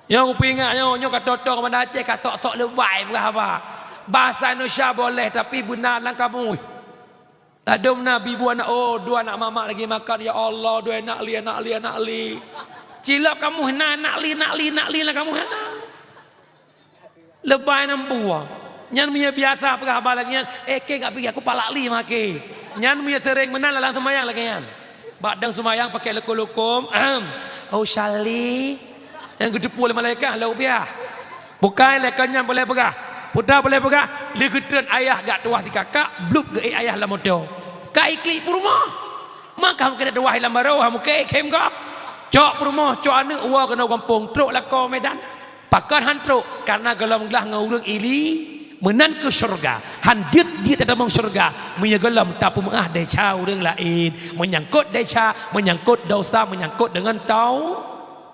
Nyoe kupeuingat nyoe, nyoe ka totong Banda Aceh ka sok-sok leubai peugah haba. Basa Indonesia boleh tapi beuna lam kamus. Ladôm na bi bu aneuk, oh, dua aneuk mamak lagi makan, ya Allah, dua aneuk li, aneuk li, aneuk li. Cilop kamoe na aneuk li, aneuk li, aneuk li lam kamoe na. Leubai nam buah. Nyan meunyoe biasa peugah haba lagée nyan, eh, keu gak piké aku palak li maké. Nyan meunyoe seuréng meunan lam seumayang lagée nyan. Bak dang seumayang pakai lukum-lukum, ahem. Oh, Sali. Nyang geuteupeue lé malaikat, lau biah. Bukai lé kon nyan boleh peugah. Peue ta boleh peugah, lé geutreun ayah gak tuwah si kakak, blub geuék ayah lam moto. Ka iklik peurumoh. Maka mungken tuwah lam barô, ha mungken khem gob. Cok peurumoh, cok aneuk woe keunoe gampông, trok lakoe Medan. Pakon han trok? Kareuna gohlom glah ngon ureueng ili. Meunan keuh syeuruga. Han jeuet-jeuet tatamong syeuruga meunyoe gohlom tapeumeu'ah desya ureueng laén. Meunyangkot desya, meunyangkot dosa, meunyangkot deungon tau-,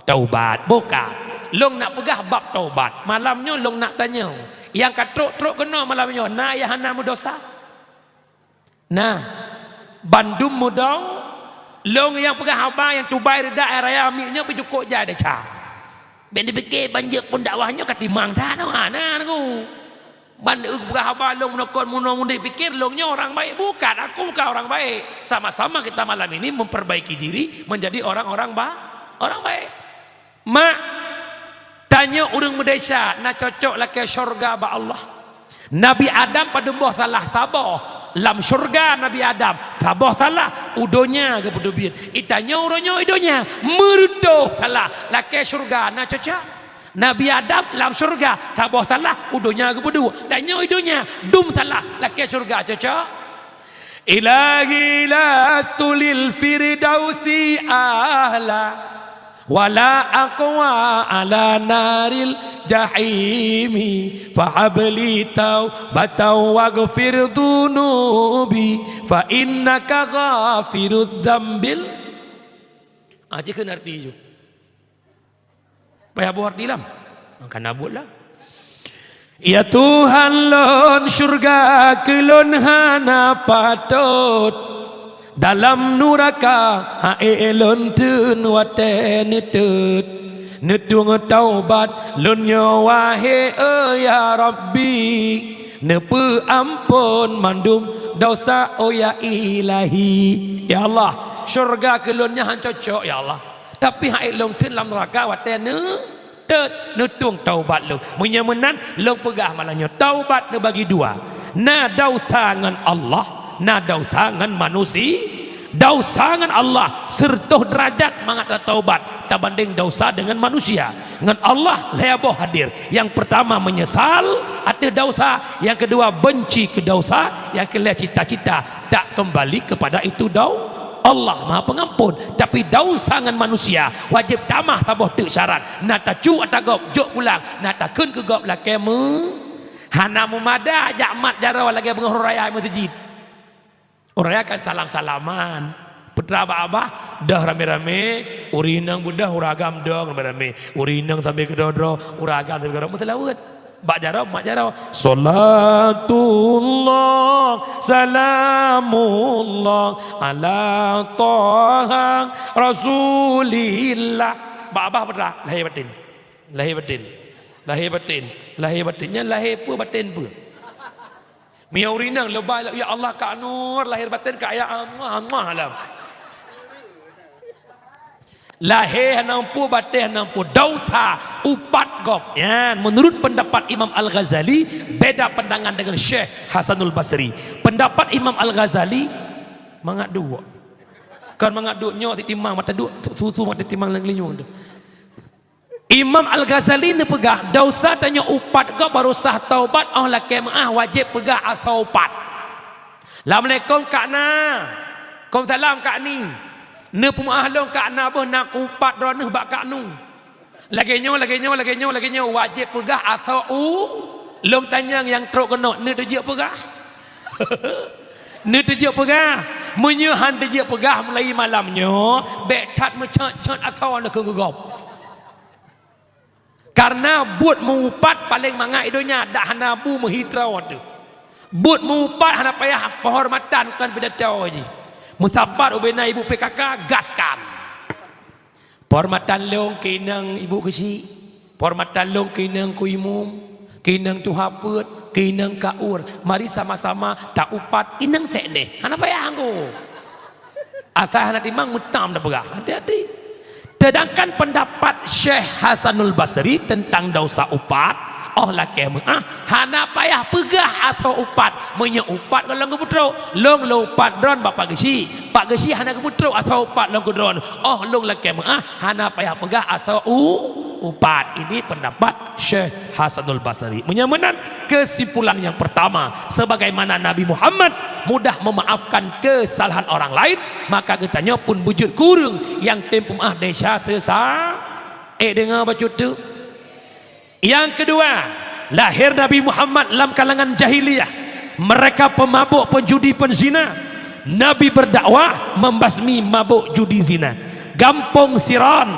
taubat. Boh ka. Lôn nak peugah bab taubat. Malam nyoe lôn nak tanyong. Nyang ka trok-trok keunoe malam nyoe, na nyang hana meudosa? Nah, bandum mudong, lôn nyang peugah haba nyang tubai reuda air raya miet nyoe beujukok jai desya. Bék neupike ban jeuet phon dakwah nyoe ka timang that, hana nangku. Ban peugah haba lôn meunokon munoe mundeh pikir lôn nyoe orang baik, bukan, aku bukan orang baik. Sama-sama kita malam ini memperbaiki diri menjadi orang-orang ba-, orang baik. Mak, tanyoe ureueng meudesya na cocok lakée syeuruga bak Allah. Nabi Adam padum boh salah, saboh. Lam syeuruga Nabi Adam, saboh salah, u donya geupeuteubiet. Itanyoe uroe nyoe i donya, meureutôh salah, lakée syeuruga na cocok. Nabi Adam lam syeuruga, saboh salah, u donya geupeuduek. Tanyoe i donya, dum salah, lakée syeuruga cocok. Ilahi lastu lil firdausi ahla, wala aqwa ala naril jahimi, fahabli taubatan waghfir dunubi, fa innaka ghafirudz dzambil. Ah, cit kheun arti ju. Payah boh arti lam. Maka na buet lah. Ya Tuhan lôn, syeuruga keu lôn hana patot. Dalam nuraka ha'e lôn teun watée neutot. Neutueng taubat lôn nyoe wahé, oh ya Rabbi. Neupeuamphon mandum dosa, oh ya Ilahi. Ya Allah, syeuruga keu lôn nyan han cocok, ya Allah. Tapi ha'e lôn teun lam nuraka watée neu-, Teuh, neutueng taubat lôn. Meunyoe meunan, lôn peugah malam nyoe, taubat neubagi dua. Na dausa ngon Allah, na dausa ngon manusi-, dausa ngon Allah siratoh deurajat mangat tataubat tabandeng dausa deungon manusia. Ngon Allah lhée boh hadir. Nyang peurtama meunyeusal ateueh dausa, nyang keudua beunci keu dausa, nyang keulhée cita-cita tak keumbali keupada itu dau-, Allah Maha Peungampon. Tapi dausa ngon manusia wajéb tamah saboh teuk syarat. Na tacu ata gob jok pulang, na takheun keu gob lakée meu-, hana meumada jak mat jaroe lagée beungoh raya meuseujid. Ureuëng raya kan salam-salaman. Peue teuma bak babah, deuh ramé-ramé, ureuëng inong beudeuh, ureuëng agam dong ramé-ramé. Ureuëng inong sambil keudroe-droe, ureuëng agam sambil keudroe, meuseulaweuet. Bak jaroe, mat jaroe. Salatullah, salamullah, ala Taha Rasulillah. Bak babah peue teuma, lahé batin. Lahé batin. Lahé batin. Lahé batin. Nyan lahé peue, batin peue? Meunyoe ureuëng inong leubeh, "Ya Allah, Kak Nur, lahir batin Kak, ya Allah, Allah, alam." Lahé hana mampu, batin hana mampu, dausa, upat gob. Nyan, menurut pendapat Imam Al-Ghazali, beda pandangan dengan Syekh Hasanul Basri. Pendapat Imam Al-Ghazali, mangat duek. Kon mangat duek nyoe, titimang mata duek, susu mata titimang lam geulinyueng tu. Imam Al-Ghazali neupeugah, dausa tanyoe upat gob baru sah taubat, óh lakée meuáh wajéb peugah asoe upat. Assalamualaikum Kak Na. Waalaikumsalam Kak Ni. Neupeumeuáh lôn Kak Na boh na kuupat droeneuh bak Kak Nu. Lagée nyoe, lagée nyoe, lagée nyoe, lagée nyoe, wajéb peugah asoe u-, lôn tanyong nyang trok keunoe, neuteujeuet peugah? Neuteujeuet peugah? Meunyoe han teujeuet peugah mulai malam nyoe, bék that meucot-cot asoe neukheun keu gob. Kareuna buet meu-upat paleng mangat i donya, dak hana bu meuhi troe teuh. Buet meu-upat hana payah peuhormatan kon pidato jih. Meusapat ubena ibu P K K, gaskan. Peuhormatan lôn keu inong ibu keuchik, peuhormatan lôn keu inong ku imum, keu inong tuha peuet, keu inong kaur. Mari sama-sama ta-upat inong sekneh. Hana payah anggo. Asai hana timang meutam tapeugah. Hati-hati. Sedangkan pendapat Syekh Hasanul Basri tentang dausa upat, óh lakée meuáh, hana payah peugah asoe upat. Meunyoe upat goh lom geupeutrok, lôn lôn upat droen bak Pak Geuchik. Pak Geuchik hana geupeutrok asoe upat lôn keu droen. Óh lôn lakée meuáh, hana payah peugah asoe u-, upat. Ini pendapat Syekh Hasanul Basri. Meunyoe meunan, kesimpulan yang pertama, sebagaimana Nabi Muhammad mudah memaafkan kesalahan orang lain, maka geutanyoe pun beujeuet keu ureuëng nyang tem peumaáh desya seusa-, ék deungoe bacut teuh. Nyang keudua, lahé Nabi Muhammad lam kalangan jahiliyah. Mereka pemabuk, penjudi, penzina. Nabi berdakwah membasmi mabuk, judi, zina. Gampông Siron.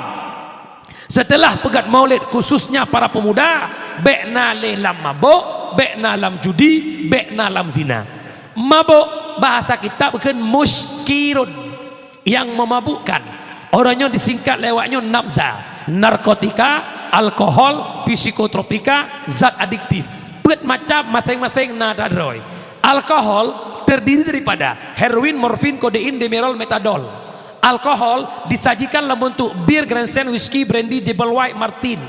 Seuteulah peugét Maulid, khususnya para peumuda, bék na lé lam mabôk, bék na lam judi, bék na lam zina. Mabôk, bahasa kitab kheun muskirun, nyang meumabukkan. Uroe nyoe disingkat lé awak nyoe nabza, narkotika, alkohol, psikotropika, zat adiktif. Peuet macam, maséng-maséng na droe. Alkohol terdiri daripada heroin, morfin, kodein, demerol, metadol. Alkohol disajikan lam bentuk bir, Grandstand, whisky, brandy, double white, Martini.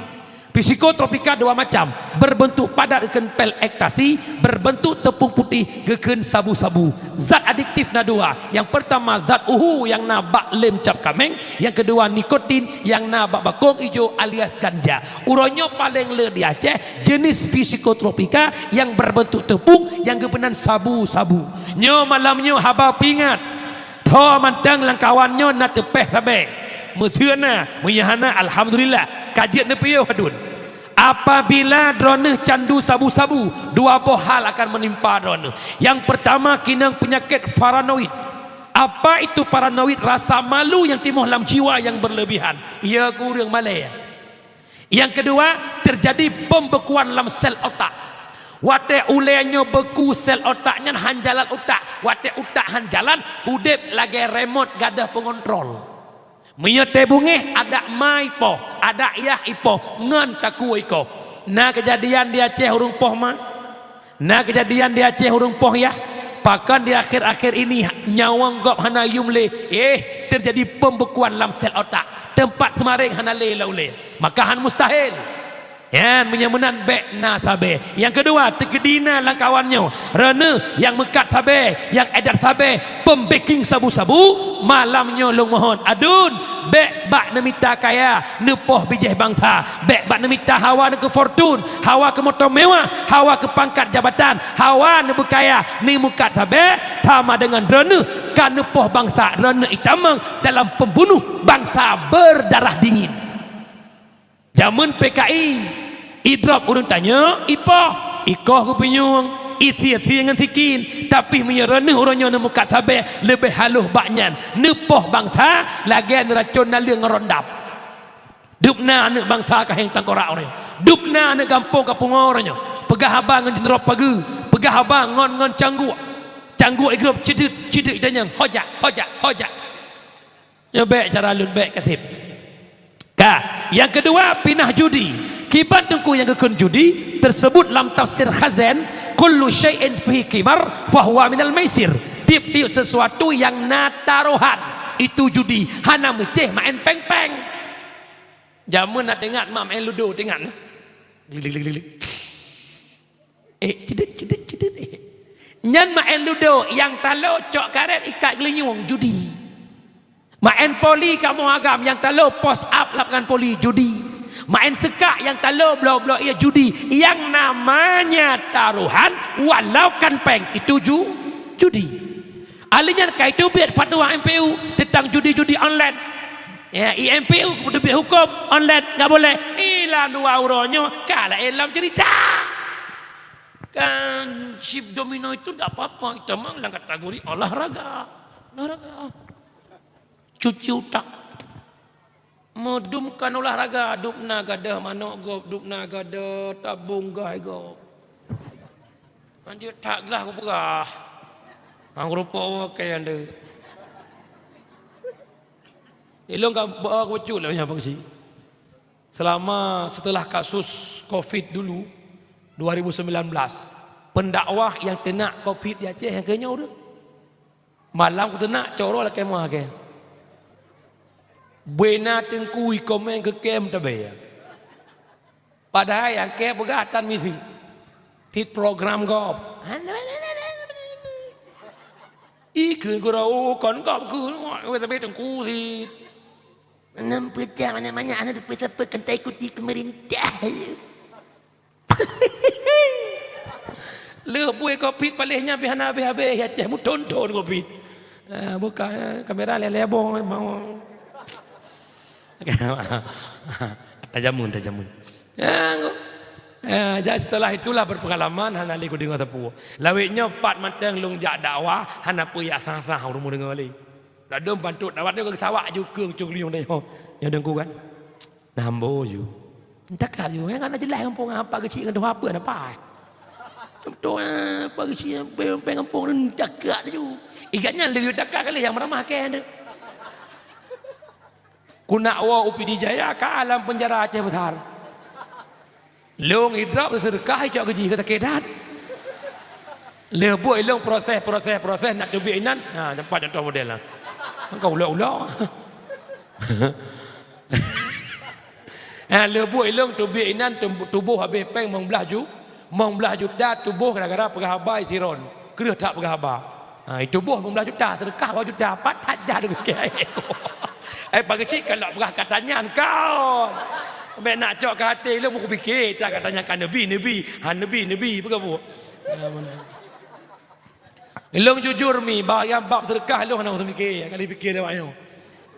Psikotropika dua macam, berbentuk padat kheun pil ekstasi, berbentuk tepung putih geukheun sabu-sabu. Zat adiktif na dua. Nyang peurtama zat uhu nyang na bak lem cap kaméng, nyang keudua nikotin nyang na bak bakong ijo alias ganja. Uroe nyoe paléng le di Aceh jenis psikotropika nyang berbentuk tepung nyang geupeunan sabu-sabu. Nyoe malam nyoe haba peuingat. Tho mantong lam kawan nyoe na teupéh sabe. Meuseu na, meunyoe hana, alhamdulillah, ka jeuet neupiôh padum. Apabila droeneuh candu sabu-sabu, dua boh hal akan meunimpa droeneuh. Nyang peurtama, keuneuk peunyakét paranoid. Apa itu paranoid? Rasa malu nyang timoh lam jiwa nyang beureulebihan. Iya keu ureuëng malée. Nyang keudua, teujadi pembekuan lam sel otak. Watée ulée nyoe beku sel otak nyan, han jalan utak. Watée utak han jalan, udeb lagée remot gadôh peungontrol. Meunyoe tée beungéh, adak ma ipoh, adak yah ipoh, ngon takue ikoh. Na keujadian di Aceh ureuëng poh ma? Na keujadian di Aceh ureuëng poh yah? Pakon di akhir-akhir ini nyawöng gob hana yum lé, éh, teujadi pembekuan lam sel otak. Teumpat seumaréng hana lé lam ulée. Maka han mustahil. Nyan meunyoe meunan bék na sabe. Nyang keudua, teukeudi na lam kawan nyoe, droeneuh nyang meukat sabe, nyang édat sabe, pembacking sabu-sabu, malam nyoe lôn mohon, aduen, bék bak neumita kaya, neupoh bijéh bansa, bék bak neumita hawa neu keu fortun, hawa keu moto mewah, hawa keu pangkat jabatan, hawa neubeukaya, neumeukat sabe, sama deungon droeneuh ka neupoh bansa, droeneuh itamong dalam pembunuh bansa berdarah dingin. Jameun P K I, idrop ureuëng tanyoe, ipoh, ikoh geupinyueng, isie-sie ngon sikin. Tapi meunyoe droeneuh uroe nyoe neumeukat sabe, leubeh haloh bak nyan, neupoh bansa lagée neuracon naleueng ngon rondap. Dubna aneuëk bansa ka héng tangkorak uroe nyoe. Dubna aneuëk gampông ka pungoe uroe nyoe. Peugah haba ngon jeunoe pageue, peugah haba ngon, ngon cangguek. Cangguek igrop ceudeut, ceudeut itanyong, "Hojak, hojak, hojak." Nyoe bék cara lôn bék kaseb. Ka, nyang keudua, pinah judi. Kiban teungku nyang geukheun judi, teusebut lam tafsir Khazen, "Kullu syai'in fihi qimar fahuwa minal maisir." Tieb-tieb sesuatu nyang na tarohan, itu judi, hana meucéh maén péng-péng. Jameun na teuingat mak maén ludo, teuingat? Glik, glik, glik, glik. Eh, cedit, cedit, cedit. Eh. Nyan maén ludo, nyang talo cok karet ikat geulinyueng, judi. Maén poli kamoe agam, nyang talo post up lapangan poli, judi. Maén seukak, nyang talo bloe-bloe ie, judi. Nyang namanya taruhan, walau kan péng, itu ju-, judi. Ahli nyan ka iteubiet fatwa M P U teuntang judi-judi online. Ya, i M P U teubiet huköm online, nggak boleh. Ilah dua uroe nyoe, ka laén lom cerita. Kan chip domino itu ndak apa-apa, itu memang dalam kategori olahraga. Olahraga. Cuci utak. Meudum kan olahraga, dubna gadôh manok gob, dubna gadôh tabong gaih gob. Anjir tak glah kupeugah. Hang rupok wakai ande. Ilong ka bawa kucuk lah banyak fungsi. Selama, setelah kasus covid dulu, dua ribu sembilan belas, pendakwah nyang teunak covid di Aceh nyang keunyoe ureuëng. Malam kuteunak coro lakée meuah kée. Beuna teungku ikomen keu kem tabe. Padahai nyang kée peugah tan misi. Tit program gob. Ikeu gurau kon gob keu, tapi teungku sit. Enam peuet jam aneuk manyak hana teupeue sapeue kan taikuti pemerintah. Lheueh buet covid paléh nyan pih hana habéh-habéh, ya Aceh meuthon-thon covid. Ah, buka, eh, kamera lé-lé boh mau. Tajamun, tajamun. Ya, ngu-, ya, jadi setelah itulah berpengalaman hana lé kudeungoe sapeue. Lawét nyoe pat mantong lôn jak dakwah hana peue jak sah-sah ureuëng deungoe lé. Ladom bantuk dakwah nyoe geusawak ju keu cong liong nyoe. Nyoe deungku kan. Nah, ambo ju. Cakap ju, nyan hana jeulaih gampông apa geuchik ngon tuha apa na pai. Contoh apa geuchik peng gampông ni cakap ju. Igat nyan leu cakap kali nyang meramah kén tu. Ku nak woe u Pidie Jaya ka lam penjara Aceh Besar. Lôn idrop seudeukah icok gaji keu sakét that. Lheueh buet ilong proses, proses, proses nak teubiet inan. Ha, nampak contoh model lah. Engkau ulok-ulok. Ha, lheueh buet ilong teubiet inan tum-, tuboh habéh péng mong blaih ju-, mong blaih juta tuboh gara-gara peugah haba siron. Kreueh that peugah haba. Ha, itu boh lima belas juta, seudeukah dua juta, pat that jah dipike. Eh, pageuchik kalok peugah kata nyan kau. Bèk nak cok keu até lôn, buku pike that kata nyan ka neubi, neubi, ha neubi, neubi, peugah bu. Ilong jujur mi, bak nyang bab seudeukah ilong hana usah pike, kali pike lewat nyoe.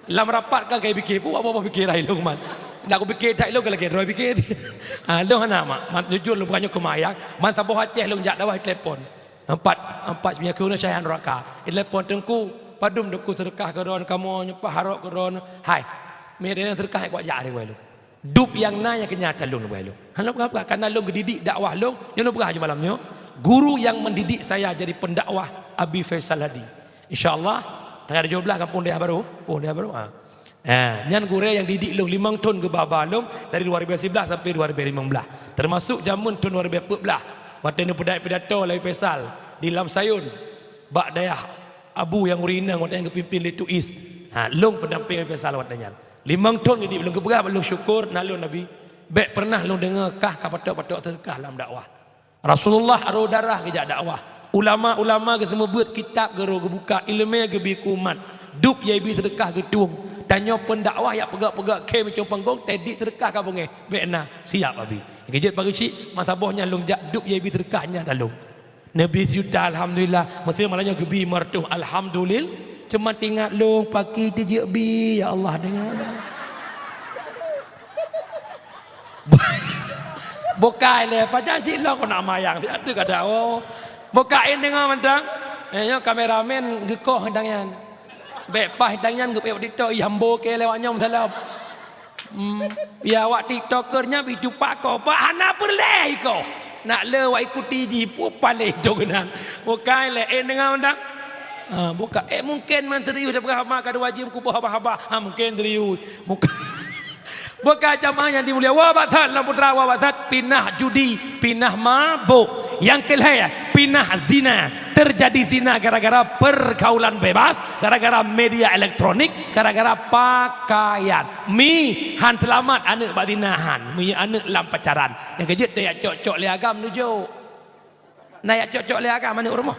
Lam rapat kan kai pike, bu apa-apa pike dah ilong man. Nak kupike that ilong kan lagèe droe pike. Ha, ilong hana mak, man jujur lôn bukan nyoe keumayang, man saboh Aceh ilong jak dakwah telepon. Empat, empat meunyoe keuneuk cahya nuraka. Ileupon teungku, padum teungku seudeukah keu droen kamoe, nyoe paharok keu droen. Hai, mireng seudeukah kuat jak ari wai lôn. Dub nyang na nyang keu nyan ata lôn wai lôn. Hana peugah-peugah, karena lôn geudidik dakwah lôn, nyoe lôn peugah ju malam nyoe. Guru yang mendidik saya jadi pendakwah Abi Faisal Hadi. Insya Allah, tanggal tujoh belas gampông dayah baru, pun dayah baru. Ha. Ha, nyan gurèe nyang didik lôn limong thon geuba-ba lôn dari dua ribu sebelas sampai dua ribu lima belas. Termasuk jameun thon dua ribu empat belas, watèe neupidato lé Faisal di Lam Sayun, bak dayah Abu nyang ureueng inong watèe nyan geupimpin lé Tuis. Ha, lôn pendamping Faisal watèe nyan. Limong thon geudiek lôn, geupeugah bak lôn syukur na lôn Nabi. Bék pernah lôn deungoe kah ka patok-patok seudeukah lam dakwah. Rasulullah aro darah geujak dakwah. Ulama-ulama geuseumeubeuet kitab geuro geubuka, ileumé geubi keu umat. Dub yaibi seudeukah geutueng. Tanyoe peudakwah yak peugah-peugah khém icong panggong, teudiek seudeukah ka beungéh. Bék na, siap Abi. Geujeuet pageue cit, masa boh nyan lôn jak dub yaibi seudeukah nyan dah lôn. Neubi sijuta alhamdulillah, meusé malam nyoe geubi meureutoh alhamdulillah. Cuma teuingat lôn paki teujeuet bi, ya Allah, deungoe. Bukai lé, pajan cit lôn keuneuk mayang, siat teuk kada, oh. Bukai deungoe mantong. Eh, nyoe kameramen geukoh tang nyan. Bék paih tang nyan geupeuék TikTok, ih, ambo keu lewat nyoe meusalam. Hmm. Ya, awak TikToker nyan bit cupak koh, Pak, hana peureulée ikoh. Nak le awak ikuti jih, peue paléh tu keunan. Bukai lé, eh, deungoe mantong. Ha, bukai. Eh, mungken man serius dah peugah haba ka dua jeuem kuboh haba-haba. Ha, mungken serius. Bukai. Bukai jamaah nyang dimulia. Wa batat lam putra, wa batat pinah judi, pinah mabuk. Nyang keulhée, pinah zina. Terjadi zina gara-gara pergaulan bebas, gara-gara media elektronik, gara-gara pakaian. Mi han seulamat aneuk bak zina han, mi aneuk lam pacaran. Nyang keujeuet teuyak cok-cok lé agam nujok. Na yak cok-cok lé agam aneuk u rumoh?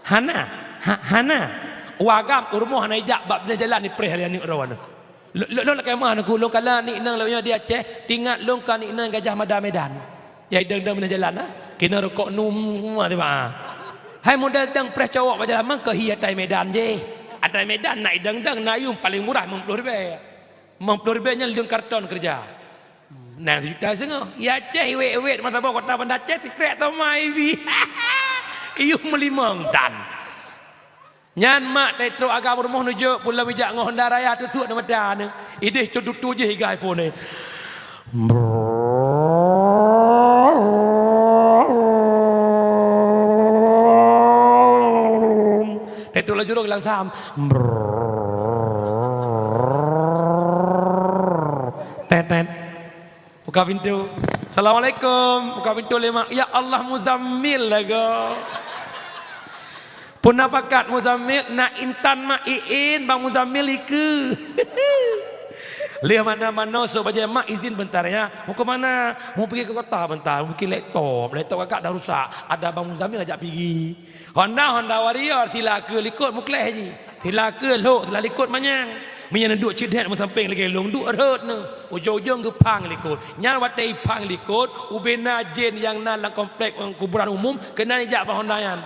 Hana. Ha, hana. U agam u rumoh hana ijak bak binéh jalan ipreh lé aneuk droe nyoe. Lôn, lôn, lôn lakée meuah aneuk, lôn kala aneuk inong lôn nyoe di Aceh, teuingat lôn ka aneuk inong Gajah Mada Medan. Ya idong-dong binéh jalan, ha? Keuneuk rukok num semua tiba, ha. Hai model dang preh cowok bak jalan mang keu hi atai Medan jih. Atai Medan na idong-dong na yum paléng murah limong ploh ribée. Limong ploh ribée nyan leueng karton keureuja. Nang sijuta seungoh. Ya Aceh iwet-iwet masa boh kota Banda Aceh sikrek toma ibi. Iyuh meulimong tan. Nyan mak teutrok agam rumoh nujok pulang ijak ngon Honda Raya teusuek di mata neu. Ideh cut tutu jih iga iPhone ni. Teutrok laju rong langsam. Tet, tet. Buka pintu. Assalamualaikum. Buka pintu lé mak. Ya Allah, Muzammil lagoe. Puna pakat Muzammil, na intan mak iin bang Muzammil ikeue. Lheueh manoe-manoe sok bajée mak izin bentar ya. Mau ke mana? Mau pergi ke kota bentar, mau bikin laptop. Laptop kakak dah rusak. Ada bang Muzammil ajak pigi. Honda, Honda Warrior, sila keu likot meukleh jih. Sila keu lhok, sila likot manyang. Meunyoe neuduek cit that meusampéng lagée lôn duek rhot neu. Ujong-ujong geuphang likot. Nyan watée iphang likot, ubé na jén nyang na lam komplek, eh, kuburan umum, keunan ijak bak Honda nyan.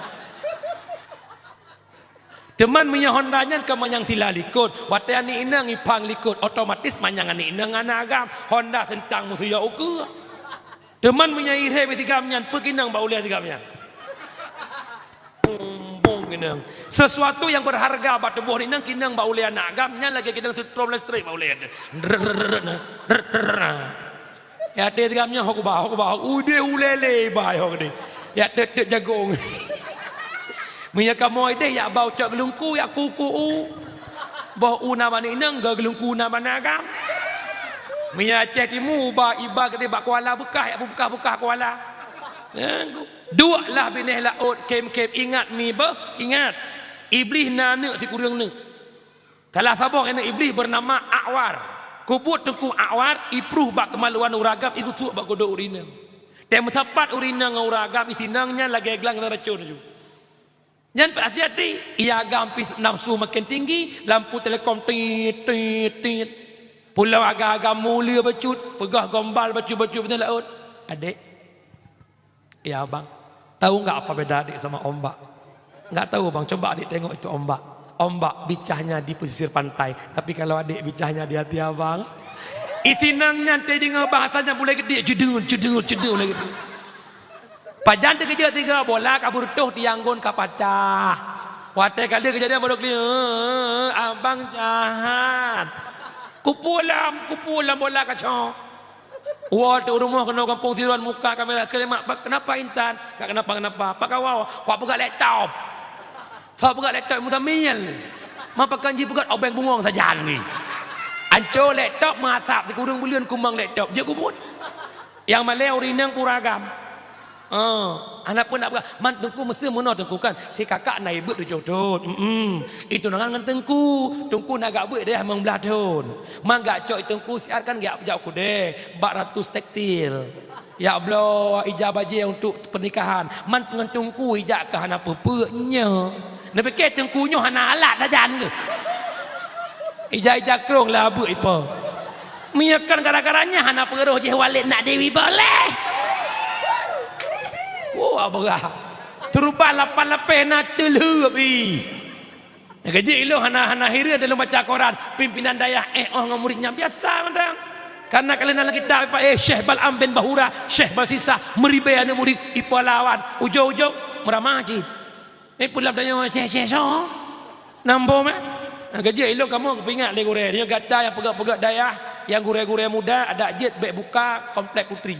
Teuma meunyoe Honda nyan ka manyang sila likot, watée aneuk inong iphang likot, otomatis manyang aneuk inong hana agam. Honda seuntang meusuyo ukeue. Teuma meunyoe irhée bak sigam nyan, peue kinong bak ulée sigam nyan? Bong, bong kinong. Sesuatu yang berharga bak tuboh inong kinong bak ulée aneuk agam nyan lagée kinong seutrom listrik bak ulée. Drrrr, drrrr. Ya até sigam nyan hok ubah, hok ubah, hok udeh ulée lé bai hok deh. Ya tet-tet jagong. Meunyoe kamoe deh yak bau cok geulungku yak kuku u. Boh u na bak aneuk inong, geulungku na bak aneuk agam. Meunyoe Aceh Timu uba iba geude bak kuala beukah, yak beukah-beukah kuala. Ya, duek lah binéh laôt khém-khém, ingat mi beuh, ingat. Iblih na aneuk sikureueng neuk. Salah saboh aneuk Iblih beunama Akwar. Kubuet teungku Akwar, ipruh bak keumaluan ureueng agam, igeusuek bak kudok ureueng inong. Tée meusapat ureueng inong ngon ureueng agam, isinong nyan lagée glang ngon racun laju. Nyan hati-hati, ia agam pih nafsu makin tinggi, lampu telekom tit, tit, tit. Pulang agam-agam mulia bacut, peugah gombal bacut-bacut beutôi laôt. Adek, ya abang, tahu enggak apa beda adik sama ombak? Enggak tahu bang, coba adik tengok itu ombak. Ombak bicahnya di pesisir pantai, tapi kalau adik bicahnya di hati abang. Isinong nyan teudeungoe bahasa nyan bulée geudiek, cedut, cedut, cedut lagée tu. Pajan teukeujot tiga bola ka beureutoh tiang gon ka pacah. Watée ka lheueh keujadian baru kli, "Eh, abang jahat. Kupulam, kupulam bola kacok." Woe teuh u rumoh keunoe gampông Tiruan muka kamera, "Keuremak, kenapa Intan?" "Enggak kenapa-kenapa." "Pakon woe?" "Kupeugah laptop." Soe peugah laptop Muzamil? Ma pakon jih peugah obeng bungong sajan ni. Anco laptop meuasap sikureueng buleuen kumang laptop. Jeuet kubuet. Nyang malée ureueng inong puragam. Oh, hana peue nak peugah. Man teungku meuseu meunoe teungku kan. Si kakak na ibeuet tujoh thon. Hmm. Itunangan ngon teungku. Teungku na gak beuet deh limong blah thon. Man gak cok teungku siat kan gak jak kudeh. Bak ratus tekstil. Ya bloe ija bajée untuk pernikahan. Man ngon teungku ija ka hana peue-peue nyoe. Neupiké teungku nyoe hana alat sajan keuh. Ija-ija krong lah abeuk ipo. Meunyoe kon gara-gara nyan hana peureuh jih Walid nak Dewi boleh. Wah, beurah. Teurubah lapan lapéh na teulheueh pi. Nyang keujeuet ilôn hana, hana hireuen lôn baca koran, pimpinan dayah éh oh ngon murit nyan biasa mantong. Karena ka lheueh na lam kitab, eh, Syekh Bal'am bin Bahura, Syekh Balsisah, meuribée aneuk murit, ipeulawan, ujong-ujong meuramah cit. Eh, pulang tanyoe, "Syekh, Syekh, soe?" Nambom, eh? Nah, keujeuet ilôn kamoe geupeuingat lé gurée. Nyoe gata nyang peugét-peugét dayah, nyang gurée-gurée muda, adak jeuet bék buka Komplek Putri.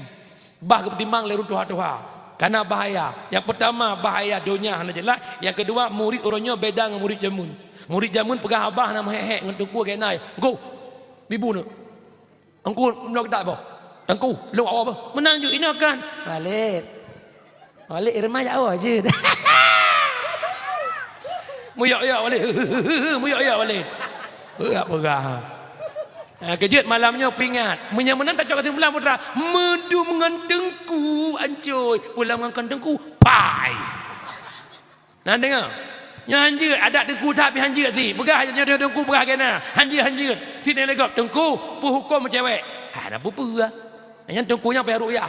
Bah geupeutimang lé ureueng tuha-tuha. Kana bahaya. Nyang peutama, bahaya donya hana jeulaih. Nyang keudua, murit uroe nyoe beda ngon murit jameun. Murit jameun peugah haba hana meuhék-hék ngon teungku lagée nyan. Teungku, bi bu neuk. Teungku, meunyoe geutak boh. Teungku, lôn awak boh. Meunan ju inoe kan. Walid. Walid irma jak awak jeuet. Muyok-yok Walid. Muyok-yok Walid. Peugah-peugah. Ha, keujeuet malam nyoe peuingat. Meunyoe meunan tacok keusimpulan putra, meudum ngon teungku ancôi. Pulang ngon kon teungku, pai. Nah, deungoe. Nyoe hanjeuet, adak teungku that pih hanjeuet sit. Peugah nyoe teungku peugah keu na. Hanjeuet, hanjeuet. Sit nyan lé gob, "Teungku, peuhuköm meucewek." Hana peue-peue. Nyan teungku nyan payah rukyah.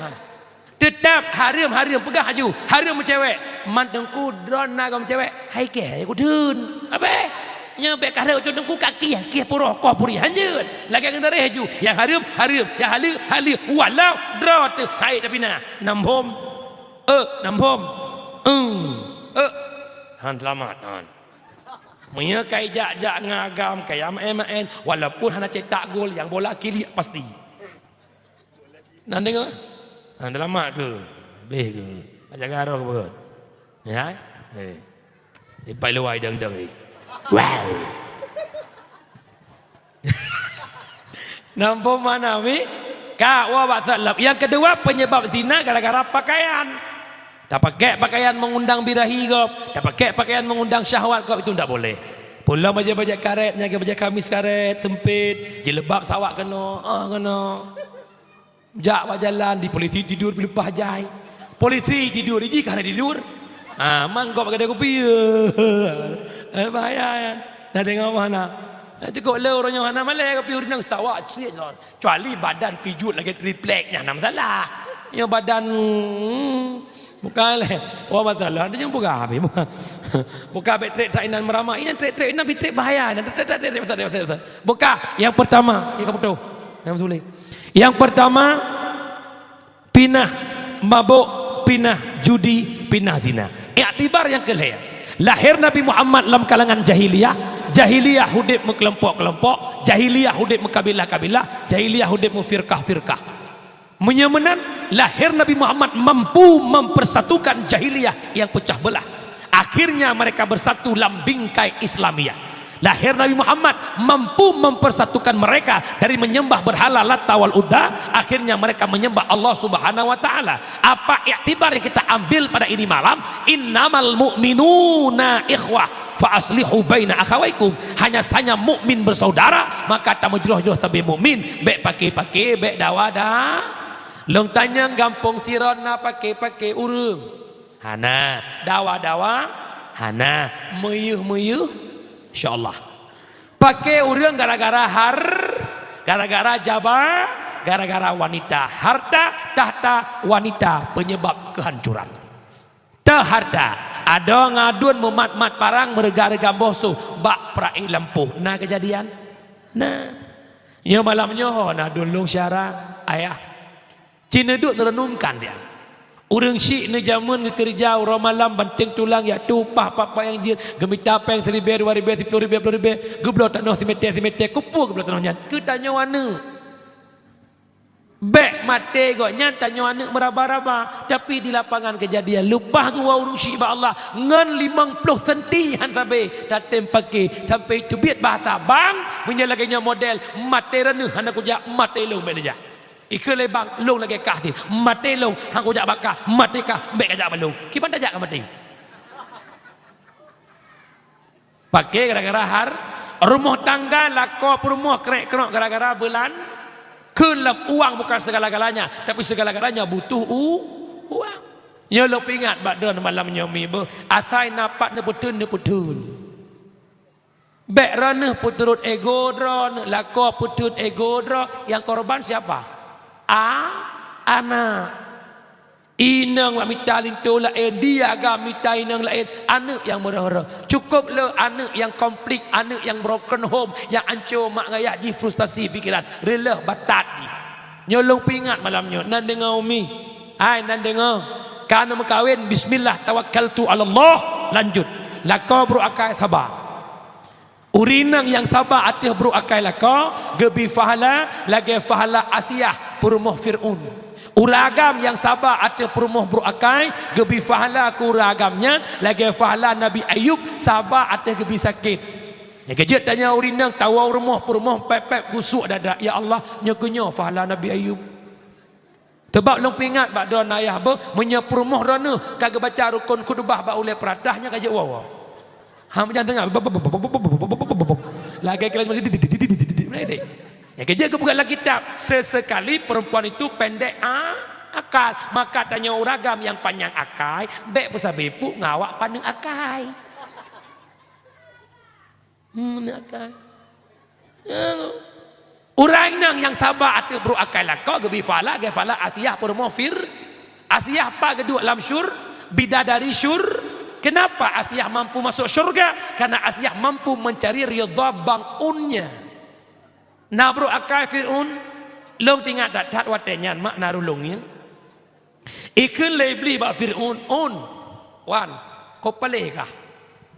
Teutap hareuem, hareuem, peugah laju. Hareuem meucewek. Man teungku droeneuh na gob meucewek. Hai keh, hai kudeun. Abeh. Nyoe bék ka rhot teungku ka kieh, kieh puroh koh puri. Hanjeuet. Lagée ngon tareh laju. Nyang hareuem, hareuem. Nyang haleue, haleue. Walau droe teuh. Hai tapi na. Nambom. Eh, nambom. Eh. Eh. Han seulamat, han. Meunyoe kai jak-jak ngon agam, kai maén-maén, walaupun hana cetak gol, nyang bola kiliek pasti. Nan deungoe? Han seulamat keuh? Beh keuh. Bak jaga roh keuh. Ya? Eh. Ipai luwai dang-dang, eh. Wow. Nampak mana, Mi? Ka, wa bak salam. Nyang keudua, penyebab zina gara-gara pakaian. Tapakek pakaian mengundang birahi gob, tapakek pakaian mengundang syahwat gob, itu ndak boleh. Pulang bajée-bajée karet, nyan bajée kamis karet, sempit, jilbab sawak keunoe, ah, keunoe. Jak bak jalan, di polisi tidur, dileupah jai. Polisi tidur, iji ka hana tidur. Ah, man gob gadai kupi. Eh, bahaya nyan. Dah deungoe hana? Eh, cukup le uroe nyoe hana malée kupi ureueng sawak cit lon. Kecuali badan pijuet lagée triplek, nyan hana masalah. Nyoe badan, hmm, bukan lé. Oh, masalah. Ada nyang peugah habéh. Bukan bék trek-trek inan meurama. Inan trek-trek inan pitrek bahaya. Inan trek-trek, trek-trek, trek-trek, trek-trek. Bukan. Nyang pertama, nyang ka putôh. Nyang beutôi. Nyang pertama, pinah mabök, pinah judi, pinah zina. Iktibar nyang keu lhée. Lahé Nabi Muhammad lam kalangan jahiliyah, jahiliyah udeb meukeulompok-keulompok, jahiliyah udeb meukabilah-kabilah, jahiliyah udeb meufirkah-firkah. Meunyoe meunan, lahé Nabi Muhammad mampu mempersatukan jahiliyah yang pecah belah. Akhirnya mereka bersatu lam bingkai Islamiyah. Lahé Nabi Muhammad mampu mempersatukan mereka dari menyembah berhala Lata wal Uzza, akhirnya mereka menyembah Allah Subhanahu wa Ta'ala. Apa iktibar yang kita ambil pada ini malam? Innamal mu'minuna ikhwah, fa aslihu baina akhawaikum. Hanya saja mukmin bersaudara, maka tameujroh-jroh sabe mukmin. Bék pake-pake, bék dawa dah. Lôn tanyong gampông Siron na pake-pake ureueng? Hana. Dawa-dawa? Hana. Meuyeuh-meuyeuh? Insya Allah. Pake ureueng gara-gara har-, gara-gara jaba, gara-gara wanita. Harta, tahta, wanita penyebab kehancuran. Teuharta. Adoe ngon aduen meumat-mat parang meureuga-reuga boh su bak peura'i lampôh. Na keujadian? Na. Nyoe malam nyoe ho na aduen lôn syara, ayah. Ci neuduek neureunungkan dia. Ureueng syiek neujameun geukeureuja uroe malam banténg tulang jak tueng upah pat-pat nyang jeuet, geumita péng siribée, dua ribée, siploh ribée, ploh ribée, geubloe tanoh simètè-simètè, keupeue geubloe tanoh nyan? Keu tanyoe aneuk. Bék maté gobnyan tanyoe aneuk meuraba-raba, tapi di lapangan keujadian leupah geuwoe ureueng syiek bak Allah ngon limong ploh senti han sabe tatém pake sampai teubiet bahasa bang, meunyoe lagée nyoe model maté droeneuh hana kujak, maté lôn bék neujak. Ikheun lé bang, lôn lagèe kah teuh. Maté lôn, han kujak bak kah, maté kah, bèk kajak bak lôn. Kiban tajak ka maté. Paké gara-gara har-, rumoh tangga lakoe peurumoh krek-krok gara-gara beulan. Kheun lom, uang bukan segala-galanya, tapi segala-galanya butuh u-, uang. Nyoe lôn peuingat bak droeneuh malam nyoe mi beuh, asai na pat neupeutheun, neupeutheun. Bèk droeneuh peuturot ego droeneuh, lakoe peutheun ego droe, nyang korban siapa? A-, aneuk. Inong bak mita linto laén, di agam mita inong laén, aneuk nyang meureuh-reuh. Cukôp le aneuk nyang konflik, aneuk nyang broken home, nyang anco mak ngayah jih, frustrasi pikeran, reuloh batat jih. Nyoe lôn peuingat malam nyoe, nan deungoe umi. Hai nan deungoe, ka neumeukawen, bismillah, tawakkaltu 'alallah, lanjut. Lakoe brôk akai, saba. Ureueng inong nyang saba ateueh brôk akai lakoe, geubri pahala lagèe pahala Asiah peurumoh Fir'aun. Ureueng agam nyang saba ateueh peurumoh brôk akai, geubri pahala keu ureueng agam nyan lagèe pahala Nabi Ayub saba ateueh geubri sakét. Nyang keujeuet tanyoe ureueng inong tawoe rumoh peurumoh pèp-pèp gusuk dada, "Ya Allah, nyoe keuh nyoe pahala Nabi Ayub." Teubab lôn peuingat bak droeneuh ayah beuh, meunyoe peurumoh droeneuh ka geubaca rukon khutbah bak ulèe peuratah, nyan ka jeuet woe-woe. Ha, meujan teungoh. Lagèe kira. Nyang keujeuet geupeugah lam kitab, sesekali perempuan itu pendek a-, akal. Maka tanyoe ureueng agam nyang panyang akai, bèk peusabe puk ngon awak paneuk akai. Hmm, akai. Ya. Ureueng inong nyang saba ateueh brôk akai lakoe geubri pahala, lagèe pahala Asiah peurumoh Fir-, Asiah pat geuduek lam syur-, bidadari syur-, kenapa Asiah mampu masuk syurga? Karena Asiah mampu mencari ridha bang unnya. Na brôk akai Fir'aun, lôn teuingat that-that watèe nyan mak na rulông ngieng. Ikheun lé Iblih bak Fir'aun, "Un, wan, kô paléh kah?"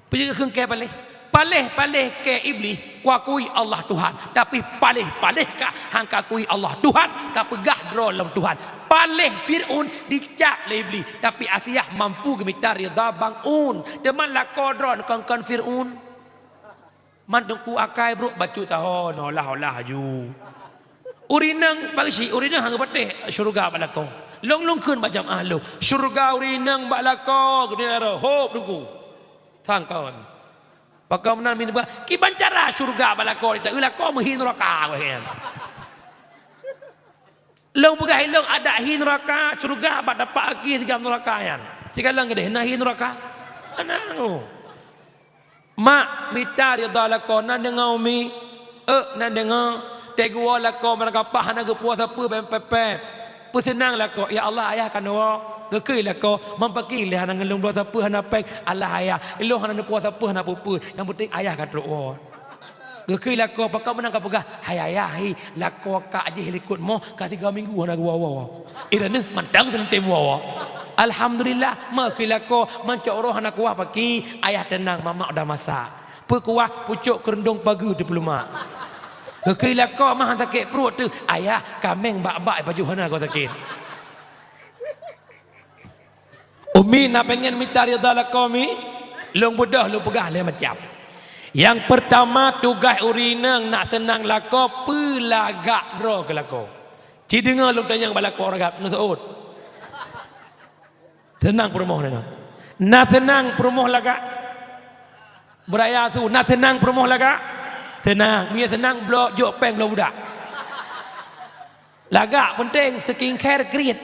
Peue jeuet kheun kèe paléh? "Paléh-paléh kèe Iblih, kuakui Allah Tuhan, tapi paléh-paléh kah han kakui Allah Tuhan, kapeugah droe lom Tuhan." Paléh Fir'aun dicap lé Iblih, tapi Asiah mampu geumita ridha bang un. Teuma lakoe droe kon-kon Fir'aun. Man teungku akai brôk bacut taho, nolah-olah laju. Ureueng inong pageusik, ureueng inong han geupatéh syeuruga bak lakoe. Lôn-lôn kheun bak jamaah lôn, syeuruga ureueng inong bak lakoe, geudeungoe hop teungku. Sangkon. Pakon meunan min ba, kiban cara syeuruga bak lakoe, ta lakoe meuhi neuraka, wah nyan. Lôn peugah ilôn adak hi neuraka, syeuruga bak tapak aki sigam neuraka nyan. Sikalon keudeh na hi neuraka. Anang. Mak mita ridha lakoe, nan deungoe umi, euk nan deungoe, teuguwoe lakoe meurangkapah hana geupuwoe sapeue bèk pèp-pèp. Peuseunang lakoe, "Ya Allah, ayah ka neuwoe." Geukheun lakoe, "Man pakri lé hana ngon lôn bloe sapeue hana péng?" "Alah ayah, ilôn hana neupuwoe sapeue hana peue-peue, nyang peunteng ayah ka trok woe." Geukheun lakoe, pakon meunan kapeugah, "Hai ayah, hi, lakoe kak jih likot moh ka tiga minggu hana geuwoe-woe." Droeneuh mantong teuntèe woe-woe. Alhamdulillah, meukheun lakoe, man cok uroe hana kuah pakri, ayah teunang, mamak udah masak. Peukuah pucok keureuntông pageue teupeulumak. Geukheun lakoe mah sakét pruet teuh, "Ayah, kaméng bak-bak pajoh hana goe sakét." Umi na pengen mita ridha lakoe mi? Lôn beudôh lôn peugah lhèe macam. Nyang peurtama tugaih ureueng inong nak seunang lakoe peulagak droe keu lakoe. Ci deungoe lôn tanyong bak lakoe ragab, neuseuôt. Seunang peurumoh na. Na seunang peurumoh lagak. Beuraya su, na seunang peurumoh lagak. Seunang, meunyo seunang bloe jok péng bloe budak. Lagak peunteng, skincare kriet.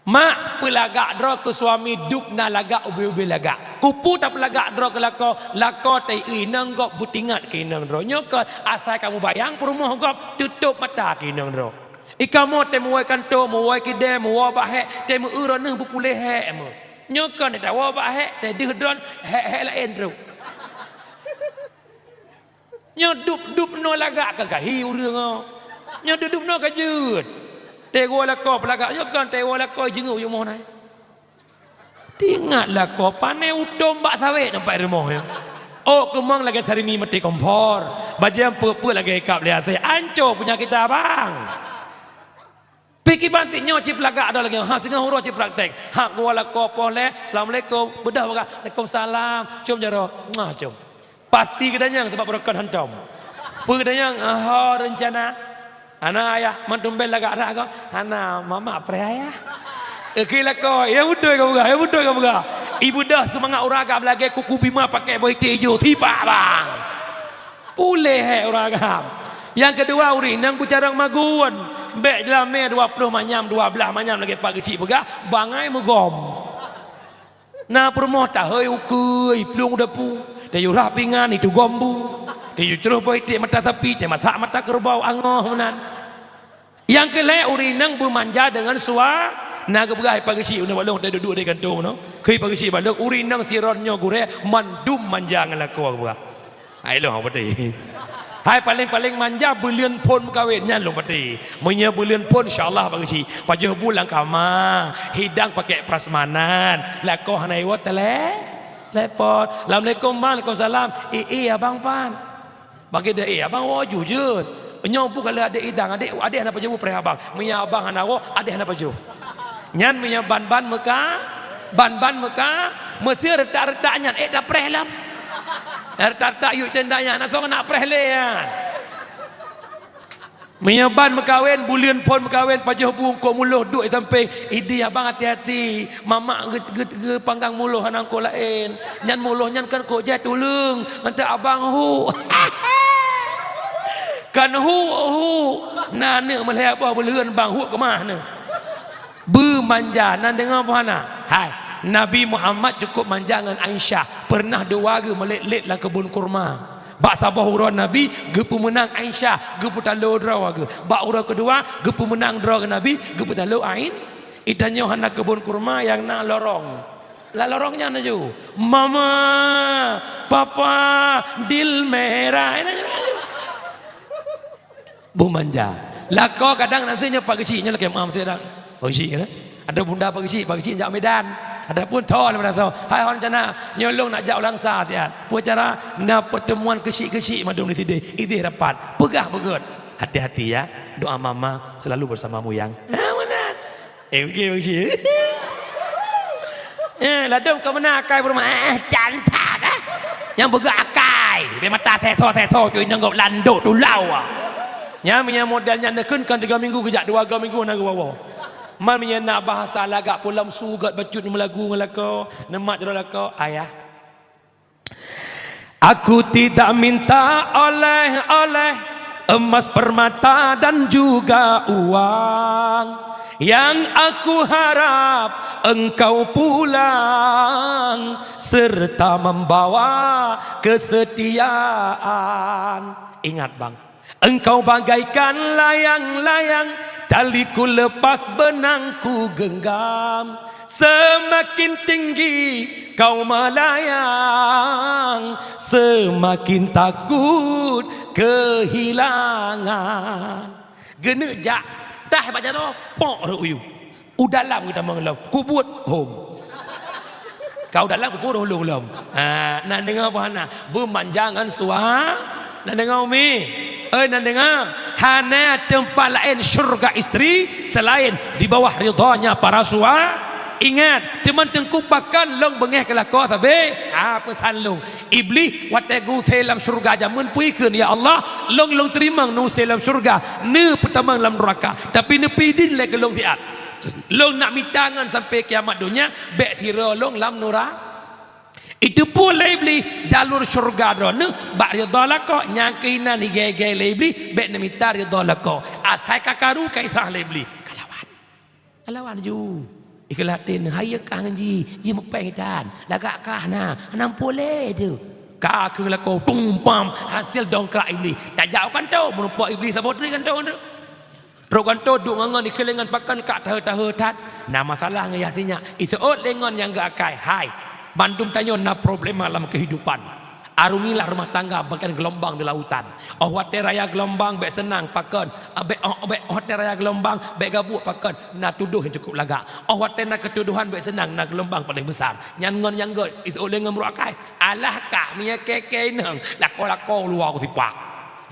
Mak, peulagak droe keu suami dub na lagak ubé-ubé lagak. Keupeue tapeulagak droe keu lakoe, lakoe ta-eu inong gob beutingat keu inong droe. Nyoe kon asai ka mubayang peurumoh gob, tutôp mata keu inong droe. I kamoe teuh meuwoe kantô, meuwoe keudè, meuwoe bak hék, teuh meu-eu droeneuh beupuléh hék meuh. Nyoe kon tawoe bak hék, teuh deuh droen, hék-hék laén trok. Nyoe dub-dub noe lagak ka gahi ureueng oh. Nyoe dub-dub noe ka jeuet. Teuh woe lakoe peulagak, nyoe kon teuh woe lakoe jeungeuk u rumoh nai. Teuingat lakoe pané utôm bak sawét nampak rumoh nyoe. Ôk keumong lagèe sarimi maté kompor. Bajèe peuet-peuet lagèe ikab lé asèe. Anco peunyakét abang. Pih kiban teuk nyoe cit peulagak droe lagèe, ha singoh uroe cit praktek. Hak geuwoe lakoe poh lhèe, "Assalamualaikum." Beudôh peugah, "Waalaikumsalam." Cium jaroe, muah cium. Pasti geutanyong teuma beureukat hantom. Peue geutanyong, "Ho reuncana?" Hana ayah, man tumbén lagak that ko. Hana, mamak preh ayah. Oke lakoe, ya beutôi ka peugah, ya beutôi ka peugah. Ibeudôh seumangat ureueng agam lagée kuku bima pakai boh iték ijo, tipak bang. Puléh hé ureueng agam. Nyang keudua, ureueng inong beucarông magun. Bék jeulamé dua ploh manyam, dua blaih manyam lagée Pak Geuchik peugah, bangai meugom. Na peurumoh tahôi ukeue, iplueng u dapu, tayue rhah pingan, itugom bu, tayue croh boh iték mata sapi, tamasak mata keureubeue, angoh meunan. Nyang keu lhée, ureueng inong beumanja deungon sua-, na geupeugah Pak Geuchik, uneuk bak lôn, teuduek-duek di kantô nyoe. Kheun Pak Geuchik bak lôn, ureueng inong sidroe nyoe gurée mandum manja ngon lakoe geupeugah. Hai lôn patéh. Hai paléng-paléng manja buleuen phon meukawen, nyan lôn patéh. Meunyoe buleuen phon, insya Allah Pak Geuchik. Pajoh bu lam kama, hidang pakai prasmanan, lakoe hana iwoe tele-, telepon. Assalamualaikum bang, waalaikumsalam. Eh, eh, abang pan. Bagi dia, eh, abang woe jujur. Nyoe bu ka lheueh adék idang, adék, adék hana pajoh bu preh abang. Meunyoe abang hana woe, adék hana pajoh. Nyan meunyoe ban-ban meuka, ban-ban meuka, meuseu reutak-reutak nyan, ék tapreh lom. Reutak-reutak yue tenda nyan, na soe keuneuk preh lé nyan. Meunyoe ban meukawen, buleuen phon meukawen, pajoh bu eungkôt muloh duek di sampéng, idéh abang hati-hati, mamak geu-, geu-, geupanggang muloh hana eungkôt laén. Nyan muloh nyan kan kok jai tuleueng, ngon abang hu. Kan hu, hu. Na aneuk meulhèe boh buleuen bang hu keumah nyoe. Beumanja, na deungoe boh hana? Hai, Nabi Muhammad cukup manja ngon Aisyah. Peureunah dua geuh meulét-lét lam keubon kurma. Bak saboh uroe Nabi geupeumeunang Aisyah, geupeutalo droe geuh. Bak uroe keudua geupeumeunang droe geuh Nabi, geupeutalo Ain-, i tanyoe hana keubon kurma nyang na lorong. Lam lorong nyan laju, "Mama, Papa, dil merah." Beumanja. Lakoe kadang na si nyoe Pak Geuchik nyoe lakèe meu'ah meusidang. Pak Geuchik kan? Ada bunda Pak Geuchik, Pak Geuchik jak Medan. Adapun tho lam masa, "Hai hon cana, nyoe lôn nak jak u Langsa siat." Peue cara? Na pertemuan keuchik-keuchik mandum di sideh. Idéh rapat. Peugah beugöt. Hati-hati ya. Doa mama selalu bersamamu yang. Ha, meunan. Eh, oke, Pak Geuchik. Eh, ladôm ka meunan akai peurumoh. Eh, eh, can that, eh. Nyang beugöt akai. Bèk mata seutho-seutho, cuy, nyang gop landok tulau, ah. Nyan, meunyo model nyan neukheun kan tiga minggu geujak, dua ga minggu na geuwoe-woe. Man meunyo na bahasa lagak pulam su gèt bacut meulagu ngon lakoe, neumat jaroe lakoe, ayah. Aku tidak minta oleh-oleh, emas, permata, dan juga uang. Yang aku harap engkau pulang serta membawa kesetiaan. Ingat, Bang. Engkau bagaikan layang-layang, taliku lepas, benangku genggam. Semakin tinggi kau melayang, semakin takut kehilangan. Geuneuk jak, tah bak jaroe, pok rot u yup. U dalam geutamong lom, kubuet hom. Ka u dalam kubuet roh lom. Ha, nan deungoe peue hana? Beumanja ngon sua-, nan deungoe umi? Oi, nan deungoe? Hana teumpat laén syeuruga istri selain di bawah ridhanya para sua-, ingat, teuma teungku pakon lôn beungéh keu lakoe sabe? Ha, peusan lôn. Iblih watèe geuusé lam syeuruga jameun peue ikheun, "Ya Allah, lôn, lôn teurimong neuusé lam syeuruga, neupeutamong lam neuraka, tapi neupideuen lé keu lôn siat. Lôn nak mita ngon sampai kiamat donya, bèk sidroe lôn lam neura-." Iteupeue lé Iblih jalur syeuruga droeneuh bak ridha lakoe, nyang keuh inan igèe-gèe lé Iblih, bèk neumita ridha lakoe. Asai ka karu ka isah lé Iblih, ka lawan. Ka lawan laju. Ikheun até neuh, hayeue kah ngon jih, jih meupéng that. Lagak kah na, hana muphom lé teuh. Ka keuh lakoe tumpam, hasil dongkrak Iblih. Tajak u kantô, meurumpok Iblih saboh treuk kantô teuh. Trok kantô duek ngon-ngon, ikheun lé ngon pakon ka taheu-taheu that. Na masalah ngon yah sinyak, iseuôt lé ngon nyang geuakai. Hai, bandum tanyoe na problema lam keuhidupan. Arungilah rumah tangga bagaikan gelombang di lautan. Óh watèe raya gelombang bèk seunang pakon, ah, bèk, óh, bèk, óh watèe raya gelombang bèk gabuk pakon, na tudoh nyang cukup lagak. Óh watèe na keutudohan bèk seunang, na gelombang paleng beusar. Nyan ngon nyang gèt, itu lé ngon meuruak akai. Alah kah, meunyo kèe-kèe inong, lakoe-lakoe luwa kusipak.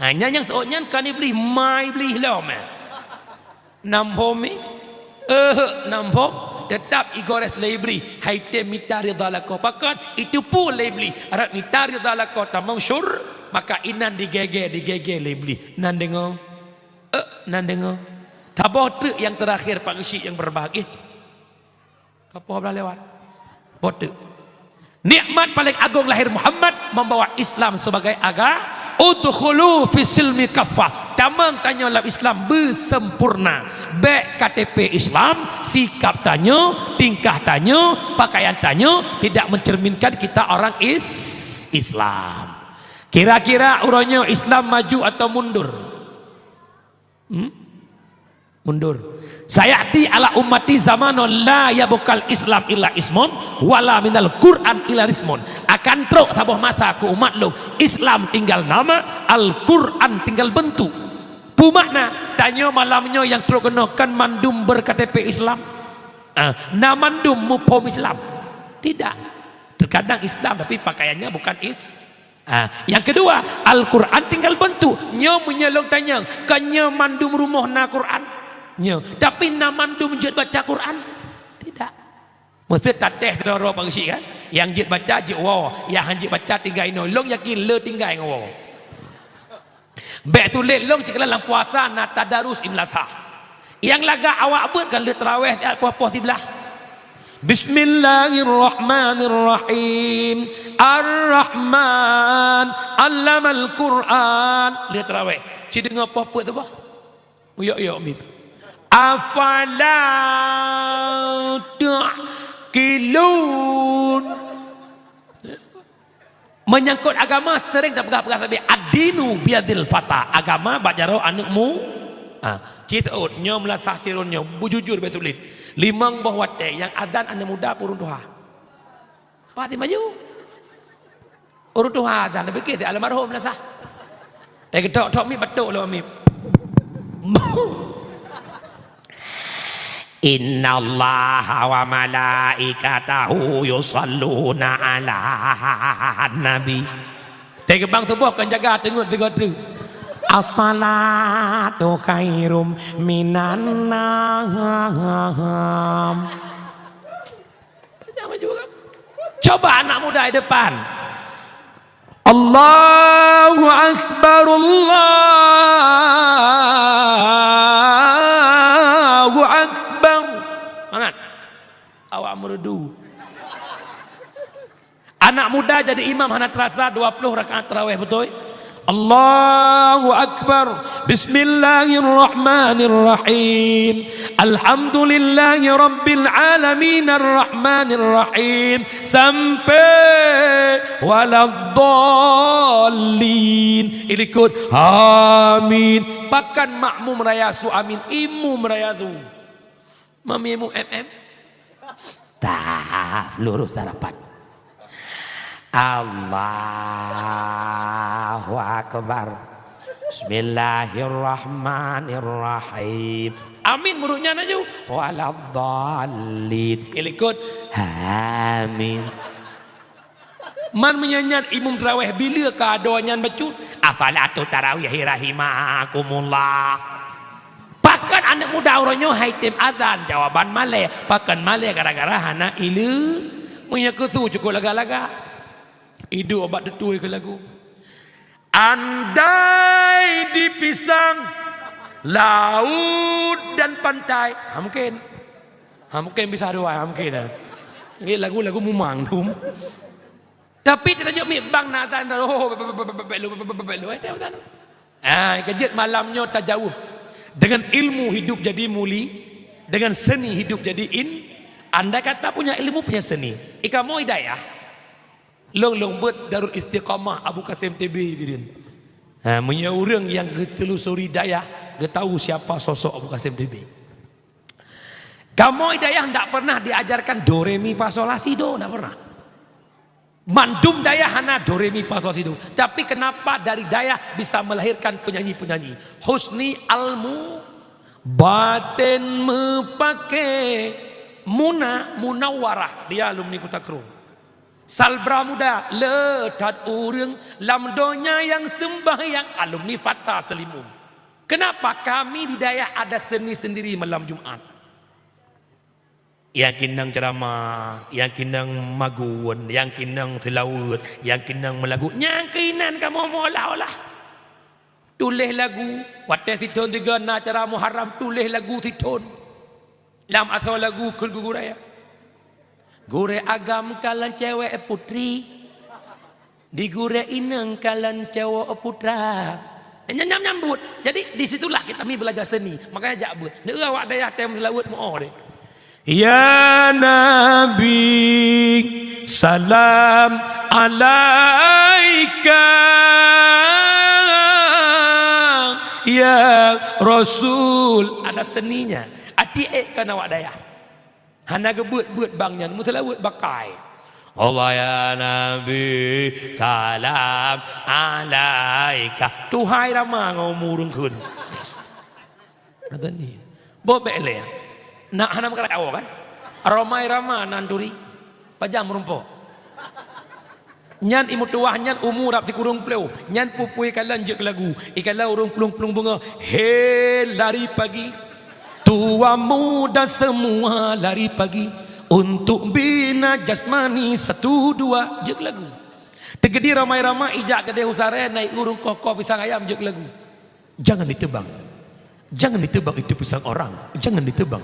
Ha, nyan nyang seuôt nyan kan Iblih, ma Iblih lom, eh. Na muphom mi? Euheuh, na muphom. Teutap igores lé Iblih, hai tém mita ridha lakoe. Pakon? Iteupeue lé Iblih, rot mita ridha lakoe tamong syur-, maka inan digèe-gèe, digèe-gèe lé Iblih. Nan deungoe? Eh, nan deungoe. Taboh treuk nyang teurakhir, Pak Geuchik nyang berbahagia. Ka poh blaih lewat. Boh treuk. Nikmat paling agong lahir Muhammad membawa Islam sebagai aga-, udkhulu fis silmi kaffah. Tamong tanyoe lam Islam beusempurna. Bèk K T P Islam, sikap tanyoe, tingkah tanyoe, pakaian tanyoe tidak mencerminkan kita orang is-, Islam. Kira-kira uroe nyoe Islam maju atau mundur? Hmm? Mundur. "Sayati ala ummati zamanun la yabqal Islam illa ismun, wala minal Qur'an illa rismun." Akan trok saboh masa keu umat lôn, Islam tinggal nama, Al-Qur'an tinggal bentuk. Peue makna? Tanyoe malam nyoe nyang trok keunoe kan mandum ber-K T P Islam? Ah, na mandum muphom Islam? Tidak. Terkadang Islam tapi pakaiannya bukan is-, Ah, nyang keudua, Al-Qur'an tinggal bentuk. Nyoe meunyoe lôn tanyong, kon nyoe mandum rumoh na Qur'an? Nyoe, tapi na mandum jeuet baca Qur'an? Tidak. Meuseuet tatéh sidroe-droe Pak Geuchik kan? Nyang jeuet baca jeuet woe, nyang han jeuet baca tinggai inoe. Lôn yakin le tinggai ngon woe. Bèk tuléh lôn cit keunan lam puasa na tadarus Imam Lazhar. Nyang lagak awak beuet kan lheueh tarawèh siat poh-poh siblaih. Bismillahirrahmanirrahim. Ar-Rahman, 'allamal Qur'an. Lheueh tarawèh. Ci deungoe poh peuet saboh. Yok-yok mim. Afala ta'qilun. Menyangkut agama sering tapeugah-peugah sabé, "Ad-dinu biyadil fata." Agama bak jaroe aneuk mu-, ha, ci seuôt, nyoe meulasah sirôn nyoe, beujujur bèk sulet. Limong boh watèe nyang azan aneuk muda peue ureueng tuha. Pasti maju. Ureueng tuha azan, pike si almarhum meulasah. Eh, getok-tok mik batuk lom mik. Innallaha wa malaikatahu yusalluna 'alan nabi. Teugeubang tuboh kon jaga teungeut sigoe treuk. As-salatu khairum minan naum. Jangan maju kan? Coba anak muda di depan. Allahu Akbar, Allahu Akbar. Mangat. Awak merdu. Anak muda jadi imam hana terasa dua puluh rakaat tarawih, beutôi? Allahu Akbar. Bismillahirrahmanirrahim. Alhamdulillahi rabbil alamin, arrahmanirrahim. Sampai waladdallin. Ilikot amin. Pakan makmum raya su amin, imum raya su. Mami mu M M. Tah, lurus dah rapat. Allahu Akbar. Bismillahirrahmanirrahim. Amin, muridnya naju. Waladdallin. Ilikot. Amin. Man meunyan nyan imum tarawih bila ka adoe nyan bacut, "As-salatu tarawih rahimakumullah." Pakon aneuk muda uroe nyoe hai tem azan, jawaban malée. Pakon malée? Gara-gara hana ile-, meunyoe keu su cukôp lagak-lagak. Iduek bak tutui keu lagu. Andai di pisang, laut dan pantai. Ha, mungkin. Ha, mungkin bisa dua, ha, mungkin, ha. Ni lagu-lagu mumang tu. Tapi teunajok mik bang na tan, oh, bek lu, bek lu, eh, tak tahu. Ah, kejut malam nyoe tajaweueb. Dengan ilmu hidup jadi muli, dengan seni hidup jadi in-, andai kata punya ilmu, punya seni. Ikamoe hidayah. Lôn, lôn beuet Darul Istiqamah Abu Qasim T B Bireuen. Ha, meunyoe ureuëng nyang geutelusuri dayah, geutahu siapa sosok Abu Qasim T B. Kamoe dayah ndak pernah diajarkan do, re, mi, fa, sol, la, si, do, ndak pernah. Mandum dayah hana do, re, mi, fa, sol, la, si, do. Tapi kenapa dari dayah bisa melahirkan penyanyi-penyanyi? Husni Almu, baten meupaké, Muna Munawwarah, dia alumni Kuta Krueng. Salbra Muda, le that ureuëng lam donya nyang seumbahyang, alumni Fata Seulimeum. Kenapa kami di dayah ada seni sendiri malam Jumat? Nyang keunong ceuramah, nyang keunong magun, nyang keunong seulaweuet, nyang keunong meulagu, nyang keunan kamoe meuolah-olah. Tuléh lagu, watée sithon tiga na acara Muharram, tuléh lagu sithon. Lam asoe lagu kheun keu gurée. Gurée agam kalon cewek putri. Di gurée inong kalon cowok putra. Nyam-nyam nyambut. Jadi, di situlah kita mi belajar seni. Makanya jak beuet. Neu awak dayah tem seulaweuet meu deh. Ya Nabi, salam alaika. Ya Rasul. Ada seninya. Até ék kan awak dayah. Hana geubeuet-beuet bang nyan, meuseulaweuet bakai. Allah ya Nabi, salam alaika. Tuhai rama ngon umu ureueng kheun. Apa ni? Boh bék lé. Nak hana meukarat awoe kan? Romai rama nan turi. Pajang meurumpok. Nyan imeutuwah nyan umu rab sikureueng ploh. Nyan pupui kalon jeuet lagu. Ikalon ureueng plueng-plueng beungoh. He lari pagi. Tua muda semua lari pagi. Untuk bina jasmani satu dua. Jeuet lagu. Teugedi ramai-ramai ijak keudeh usaré naik ureueng koh-koh pisang ayam jeuet lagu. Jangan ditebang. Jangan ditebang itu pisang orang. Jangan ditebang.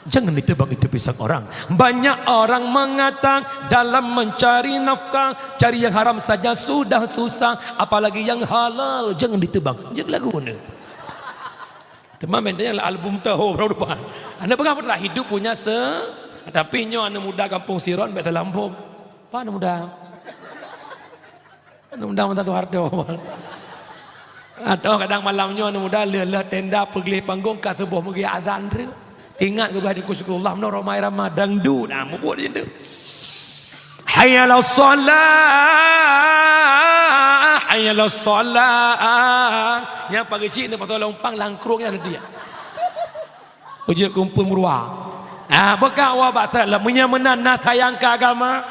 Jangan ditebang itu pisang orang. Banyak orang mengatakan dalam mencari nafkah, cari yang haram saja sudah susah, apalagi yang halal. Jangan ditebang. Jeuet lagu ni. Teuma mantong nyang lam album teuh ho baru depan. Aneuk peugah peue teuma hidup punya se, tapi nyoe aneuk muda kampung Siron bék talampôh. Apa aneuk muda? Aneuk muda mantong Soeharto. Atau kadang malam nyoe aneuk muda lheueh-lheueh tenda peugleh panggong ka suboh meugah azan treuk. Ingat keu bah di syukurullah meunoe ramai-ramai dangdut. Ah, mubuet di situ. Hayya 'alas shalah, hayya 'alas shalah. Nyang pagi cik ni pasal lompang langkrong nyang dia. Ujok kumpul murwa. Ah, bukan awak bak salah. Meunyoe meunan na sayang keu agama.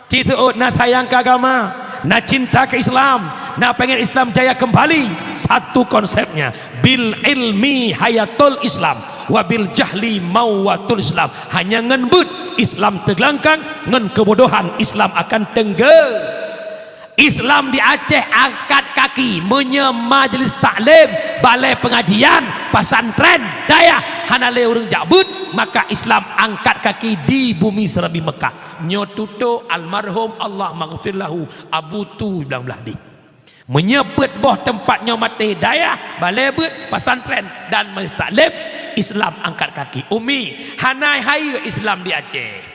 Ci seuôt na sayang keu agama, na cinta keu Islam, na pengen Islam jaya kembali. Satu konsepnya, bil ilmi hayatul Islam, wa bil jahli mauwatul Islam. Hanya ngon beuet Islam teuglangkang, ngon keubodohan Islam akan teunggé. Islam di Aceh angkat kaki, meunyoe majlis taklim, balai pengajian, pesantren, dayah hana lé ureueng jak beuet, maka Islam angkat kaki di bumi seurabi Mekah. Nyoe tutoe almarhum Allah maghfir lahu Abu Tu Blang Blahdeh. Meunyoe peuet boh teumpat nyoe maté dayah, balai beuet, pesantren dan majlis taklim, Islam angkat kaki. Umi, hana hayeue Islam di Aceh.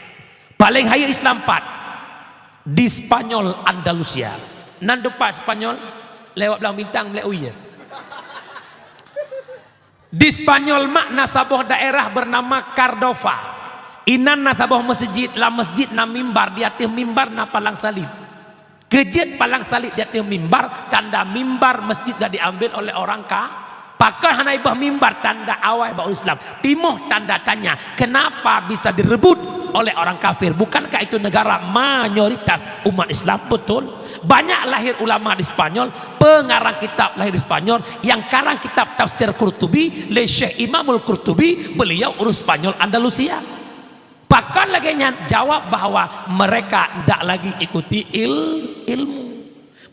Paléng hayeue Islam pat di Spanyol Andalusia. Nan teumpat Spanyol lewat Blang Bintang meulék uye. Di Spanyol mak na saboh daerah bernama Cardova. Inan na saboh meuseujid, lam meuseujid na mimbar, di ateueh mimbar na palang salib. Keujeuet palang salib di ateueh mimbar, tanda mimbar meuseujid ka diambil oleh orang ka-, pakon hana ibah mimbar tanda awai bak ureueng Islam. Timoh tanda tanya, kenapa bisa direbut oleh orang kafir? Bukankah itu negara mayoritas umat Islam? Betul. Banyak lahir ulama di Spanyol, pengarang kitab lahir di Spanyol, yang karang kitab tafsir Qurtubi, lé Syekh Imamul Qurtubi, beliau ureueng Spanyol Andalusia. Pakon lagée nyan? Jawab bahwa mereka ndak lagi ikuti il-, ilmu.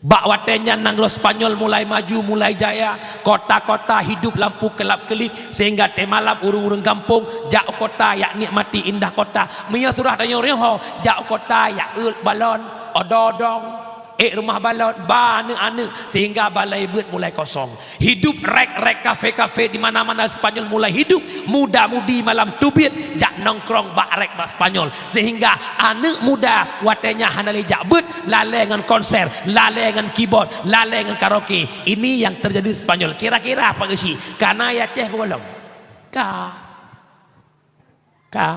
Bak watée nyan nanggroe Spanyol mulai maju, mulai jaya, kota-kota hidup lampu kelap-kelip, sehingga teumalam ureueng-ureueng gampông jak u kota jak nikmati indah kota. Meunyoe surah tanyoe riho, jak u kota jak eut balon, odong-odong. Ék rumoh balon, ba aneuk-aneuk, sehingga balai beuet mulai kosong. Hidup rék-rék, kafe-kafe di mana-mana Spanyol mulai hidup, muda-mudi malam teubiet jak nongkrong bak rék bak Spanyol. Sehingga aneuk muda watée nyan hana lé jak beuet, lalée ngon konser, lalée ngon keyboard, lalée ngon karaoke. Ini yang terjadi di Spanyol. Kira-kira apa geusi? Kana ya ceh peugolom? Ka. Ka.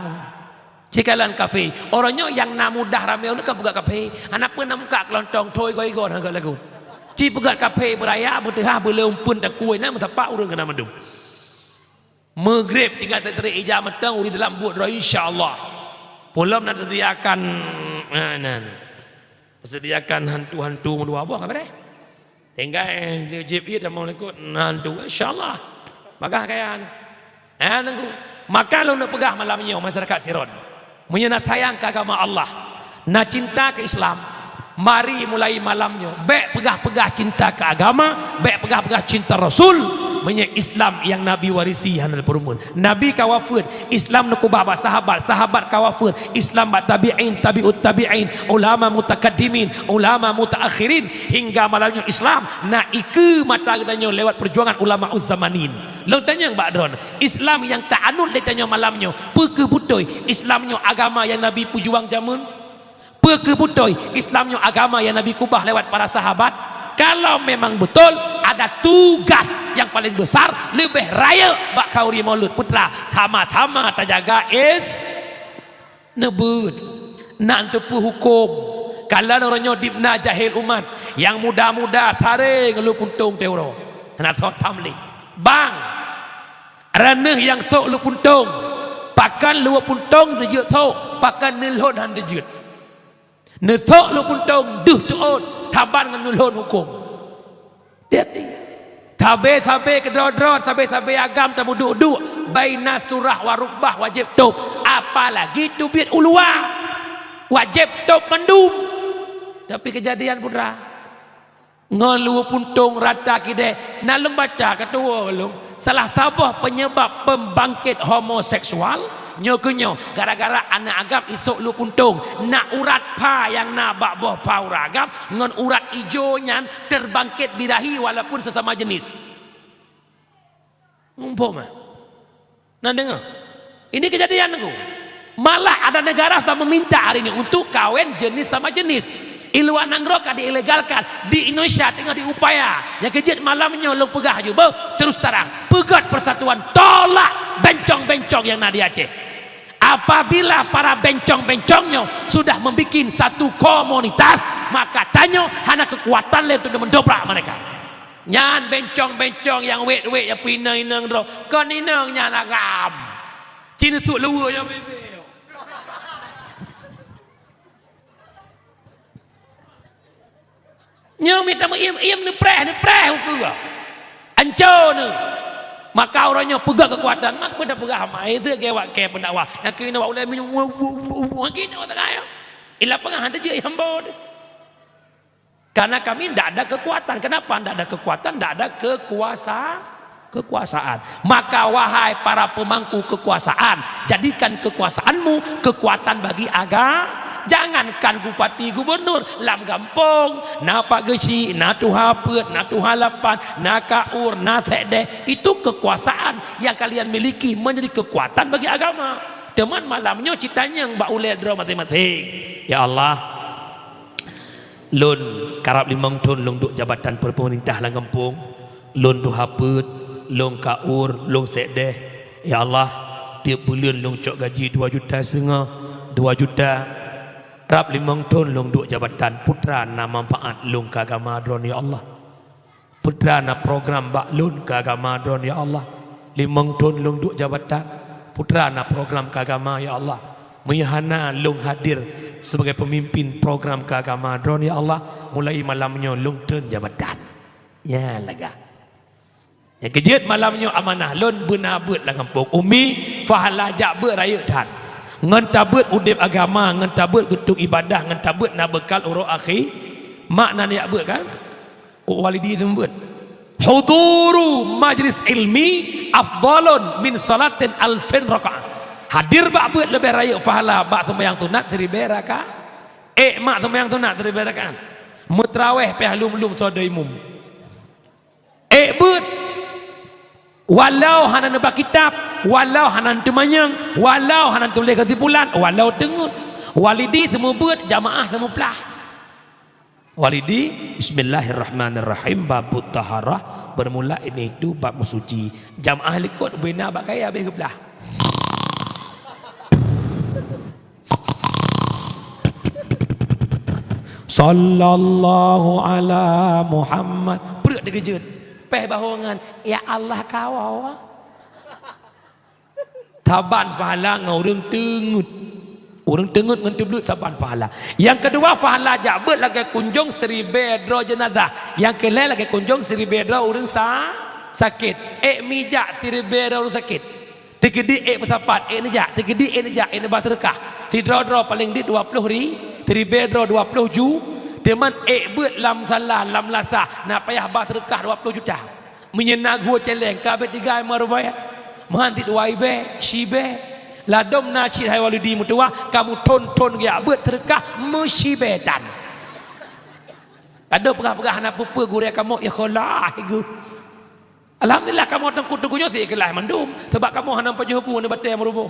Ci kalon kafe. Uroe nyoe nyang na mudah ramé ureueng kan peugöt kafe. Hana peue na muka keulontong thoi goe-goe hana lagu. Ci peugöt kafe beuraya, beuteuhah, beuleumpun takue na meusapat ureueng keunan mandum. Meugreb tinggai teuteurik ija mantong ureueng dalam buet droe insya Allah. Peulom na teusediakan, eh, nan. Teusediakan hantu-hantu meudua boh ka beureh. Tinggai jeuet-jeuet ié tamong likot, na tu, insya Allah. Bagah kaya. Eh, nunggu. Maka lôn peugah malam nyoe masyarakat Siron. Meunyoe na sayang keu agama Allah, na cinta keu Islam, Mari mulai malam nyoe, bék peugah-peugah cinta keu agama, bék peugah-peugah cinta Rasul, meunyoe Islam nyang Nabi warisi hana peurumun. Nabi ka wafeuet, Islam neukeubah bak sahabat, sahabat ka wafeuet, Islam bak tabi'in, tabi'ut tabi'in, ulama mutakaddimin, ulama mutaakhirin, hingga malam nyoe Islam na ikeue mata geutanyoe lewat perjuangan ulama uzzamanin. Lôn tanyong bak droen, Islam nyang ta anut lé tanyoe malam nyoe, peu kheueh beutôi Islam nyoe agama nyang Nabi peujuang jameun? Peu kheueh beutôi Islam nyoe agama nyang Nabi keubah lewat para sahabat? Kalau memang beutôi, ada tugas nyang paleng besar, leubeh rayeuk bak khauri Maulud Putra, sama-sama tajaga is-, neubeuet, nak teupeu huköm. Kalon uroe nyoe dibna jahil umat, nyang muda-muda saré ngon lupuntông teuh uroe, hana sot tamlik. Bang, droeneuh nyang sôk lupuntông, pakon lupuntông teujeuet sôk, pakon neulhon han teujeuet. Neusôk lupuntông deuh teuôt saban ngon neulhon huköm. Hati-hati. Sabe-sabe keudroe-droe, sabe-sabe agam tameuduek-duek, baina surah wa rukbah wajéb tôb, apalagi teubiet u luwa. Wajéb tôb mandum. Tapi keujadian putra, ngon lupuntông rata kidée, na lôn baca keu tuwoe lôn, salah saboh peunyeubab peumbangkét homoseksual, nyoe keuh nyoe, gara-gara aneuëk agam isôk lupuntông, na urat pha nyang na bak boh pha ureuëng agam, ngon urat ijo nyan terbangkét birahi walaupun sesama jenis. Muphom, eh? Na deungoe? Ini kejadian, Teungku. Malah ada negara sudah meminta hari ini untuk kawin jenis sama jenis. Di luwa nanggroe ka diilegalkan, di Indonesia teungoh diupaya. Nyang keujeuet malam nyoe lôn peugah ju, beuh, terus terang, peugét persatuan, tolak bencong-bencong nyang na di Aceh. Apabila para bencong-bencong nyoe sudah membikin satu komunitas, maka tanyoe hana kekuatan lé untuk mendobrak mereka. Nyan bencong-bencong nyang wét-wét nyang peuinong-inong droe, kon inong nyan agam. Ci neusut luweue nyang bebek. Nyoe mita meuiem-iem neupreh, neupreh ukeue. Anco neuh. Maka uroe nyoe peugah keukuatan, mak peue tapeugah hama, itu ge wak ke pendakwah. Nyang keunoe wak ulée minyeuk, wu, wu, wu, wu, lagi nyoe teuka nyoe. Ila peugah hana teujeuet hamba deh. Karena kami ndak ada kekuatan. Kenapa ndak ada kekuatan? Ndak ada kekuasa-, kekuasaan. Maka, wahai para pemangku kekuasaan, jadikan kekuasaanmu kekuatan bagi aga-, jangankan bupati gubernur, lam gampông, na Pak Geuchik, na Tuha Peuet, na Tuha Lapan, na Kaur, na Sekdeh, itu kekuasaan yang kalian miliki menjadi kekuatan bagi agama. Teuma malam nyoe ci tanyong bak ulée droe maséng-maséng. Ya Allah, lôn karab limong thon lôn duek jabatan peumeurintah lam gampông. Lôn Tuha Peuet, lôn Kaur, lôn Sekdeh. Ya Allah, tieb buleuen lôn cok gaji dua juta seungoh, dua juta. Rab limong thon lôn duek jabatan, peue teuma na manfaat lôn keu agama droeneuh, ya Allah. Peue teuma na program bak lôn keu agama droeneuh, ya Allah. Limong thon lôn duek jabatan, peue teuma na program keu agama, ya Allah. Meunyoe hana lôn hadir sebagai pemimpin program keu agama droeneuh, ya Allah, mulai malam nyoe lôn treun jabatan. Nyan lagak. Nyang keujeuet malam nyoe amanah lôn beuna beuet lam gampông. Umi, pahala jak beuet rayeuk that. Ngon tabeuet udeb agama, ngon tabeuet geutôk ibadah, ngon tabeuet na beukal uroe akhé. Mak na neujak beuet kan? Walidi teuma beuet. Huduru majlis ilmi afdalun min salatin alfin rakaat. Hadir bak beuet leubeh rayeuk pahala bak seumayang sunat siribée rakaat. Ék mak seumayang sunat siribée rakaat. Meutrawéh pih lom-lom soe deuh imum. Ék beuet, walau hana neuba kitab, walau hana neuteumanyong, walau hana neutuléh keusimpulan, walau teungeut. Walidi seumeubeuet, jamaah seumeuplah. Walidi, bismillahirrahmanirrahim, babut taharah, bermula ini itu bab meusuci. Jamaah likot beuna bak kayée habéh geuplah. Sallallahu ala Muhammad. Pruet dikeujeuet. Péh bahongan, "Ya Allah, kawoe." Saban pahala ngon ureuëng teungeut. Ureuëng teungeut ngon teubleuet saban pahala. Nyang keudua, pahala jak beuet lagée kunjong siribée droe jeunazah. Nyang keulhée lagée kunjong siribée droe ureuëng sa-, sakét. Ék mijak siribée droe ureuëng sakét. Teukeudi ék peusapat, ék neujak, teukeudi ék neujak, ék neuba seudeukah. Sidroe-droe paleng dit dua ploh ri-, siribée droe dua ploh ju-, Teuma ék beuet lam salah, lam lasah, na payah ba seudeukah dua ploh juta. Meunyoe na geuh céléng, ka abéh tiga limong ribèe, meuhan cit dua ribèe, siribèe. Ladôm na cit hai Walidi meutuwah, kamoe thon-thon geujak beuet seudeukah meusiribèe tan. Ladôm peugah-peugah hana peue-peue gurèe kamoe, ikhlaih geuh. Alhamdulillah, kamoe teungku-teungku nyoe sikeulaih mandum, sabab kamoe hana pajoh bu aneuk batèe meuruboh.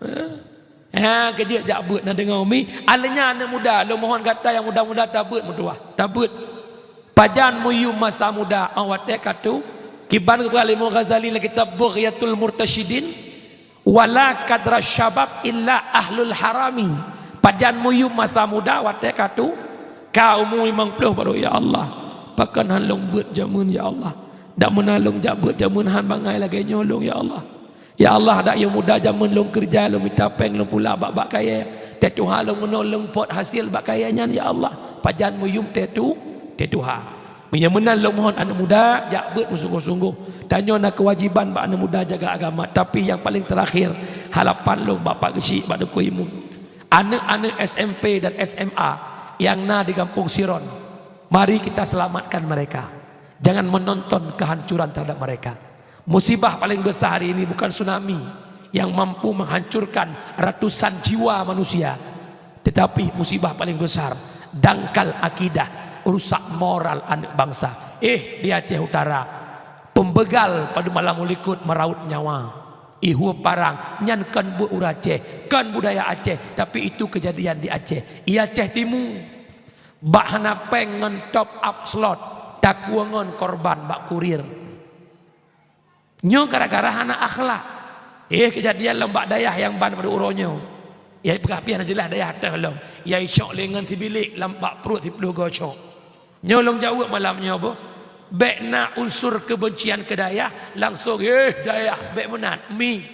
Eh? Ha, keujeuet jak beuet na deungoe umi. Alèh nyan aneuk muda, lôn mohon gata nyang muda-muda tabeuet meutuwah. Tabeuet. Pajan meuyum masa muda, 'oh watèe ka tu. Kiban geupeugah lé Imam Ghazali lam kitab Bughyatul Murtasyidin, "Wala qadra syabab illa ahlul harami." Pajan meuyum masa muda watèe ka tu, ka umu limong ploh baru, "Ya Allah, pakon han lôn beuet jameun, ya Allah? Dak meunan lôn jak beuet jameun han bangai lagèe nyoe lôn, ya Allah. Ya Allah, dak yôh muda jameun lôn keureuja, lôn mita pèng, lôn pula bak-bak kayèe. Teuh tuha lôn meunoe lôn pot hasil bak kayèe nyan, ya Allah. Pajan meuyum teuh tu, teuh tuha." Meunyoe meunan lôn mohon aneuk muda, jak beuet meusunggoh-sunggoh. Tanyoe na keuwajéban bak aneuk muda jaga agama, tapi nyang paleng teurakhir, harapan lôn bak Pak Geuchik, bak Teungku Imum, aneuk-aneuk S M P dan S M A nyang na di Gampông Siron, mari kita selamatkan mereka. Jangan menonton kehancuran terhadap mereka. Musibah paling besar hari ini bukan tsunami yang mampu menghancurkan ratusan jiwa manusia, tetapi musibah paling besar, dangkal akidah, rusak moral aneuk bangsa. Eh, di Aceh Utara, pembegal pada malam likot meraut nyawa. Ihue parang, nyan kon buet ureueng Aceh, kon budaya Aceh, tapi itu kejadian di Aceh. I Aceh Timu, bak hana pèng ngon top up slot, takue ngon korban bak kurir. Nyoe gara-gara hana akhlak. Eh, kejadian lom bak dayah nyang ban pada uroe nyoe. Nyang peugah pih hana jeulaih dayah teuh lom. Nyang icok lé ngon sibilék lam bak pruet siploh goe cok. Nyoe lôn jaweueb malam nyoe boh. Bèk na unsur kebencian keu dayah, langsung, "Eh, dayah, bèk meunan, mi.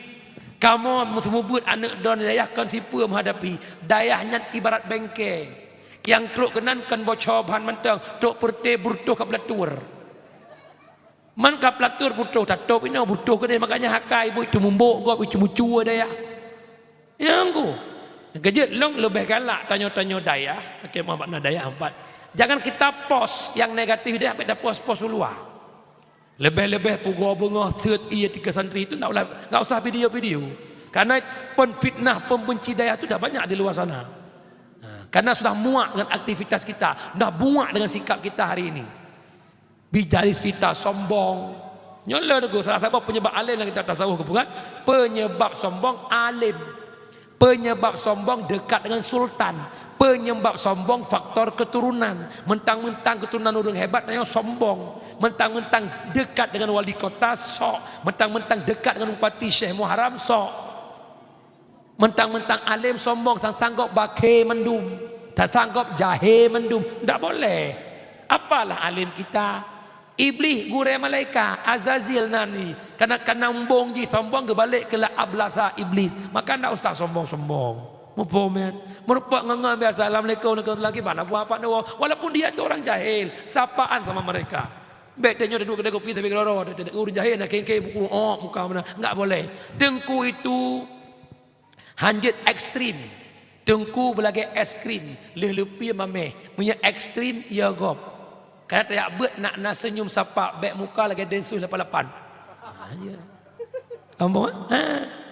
Kamoe meuseumeubeuet aneuk droeneuh dayah kon sipeue meuhadapi. Dayah nyan ibarat bengke. Nyang trok keunan kon boco ban mantong, trok peureute beureutôh ka beulatur." Man ka peulatur butôh tatôp inoe, butôh keudeh, makanya haka ibu itu mumbok gob, itu mucue dayah. Nyang ku. Keujeuet lôn leubeh galak tanyoe-tanyoe dayah, oke, meumakna dayah empat. Jangan kita post yang negatif deh, sampai dah post-post u luwa. Leubeh-leubeh pugoe beungoh, seuet ie tike santri itu ndak ulah, ndak usah video-video. Karena penfitnah, pembenci dayah itu dah banyak di luar sana. Ha, karena sudah muak dengan aktivitas kita, dah muak dengan sikap kita hari ini. Bijari sita sombong. Nyoe le teungku, salah saboh penyebab alim dalam kitab tasawuf geupeugah, penyebab sombong alim. Penyebab sombong dekat dengan sultan. Penyebab sombong faktor keturunan. Mentang-mentang keturunan ureueng hebat, nyan sombong. Mentang-mentang dekat dengan wali kota, sok. Mentang-mentang dekat dengan bupati Syekh Muharram, sok. Mentang-mentang alim sombong, sang-sang gob bakhe mandum, sang-sang gob jahe mandum, ndak boleh. Apalah alim kita? Iblih gurèe malaikat, Azazil nan ni. Kana-kana embong jih sombong, geubalek keu la ablasa iblis. Maka ndak usah sombong-sombong. Muphom, ya? Meurumpok ngon-ngon biasa, "Assalamualaikum, waalaikumsalam," kiban, apa-apa nyoe. Walaupun dia tu orang jahil, sapaan sama mereka. Bèk tanyoe duek keudè kopi tapi keudroe-droe, ureueng jahil na kengke buku, oh, muka mana. Enggak boleh. Teungku itu hanjeuet ekstrim. Teungku beulagèe es krim, lheueh leupie mamèh. Meunyoe ekstrim, ya gob. Kana tajak beuet nak na seunyum sapa, bèk muka lagèe densus lapan lapan. Ah, ya. Ambo, ha?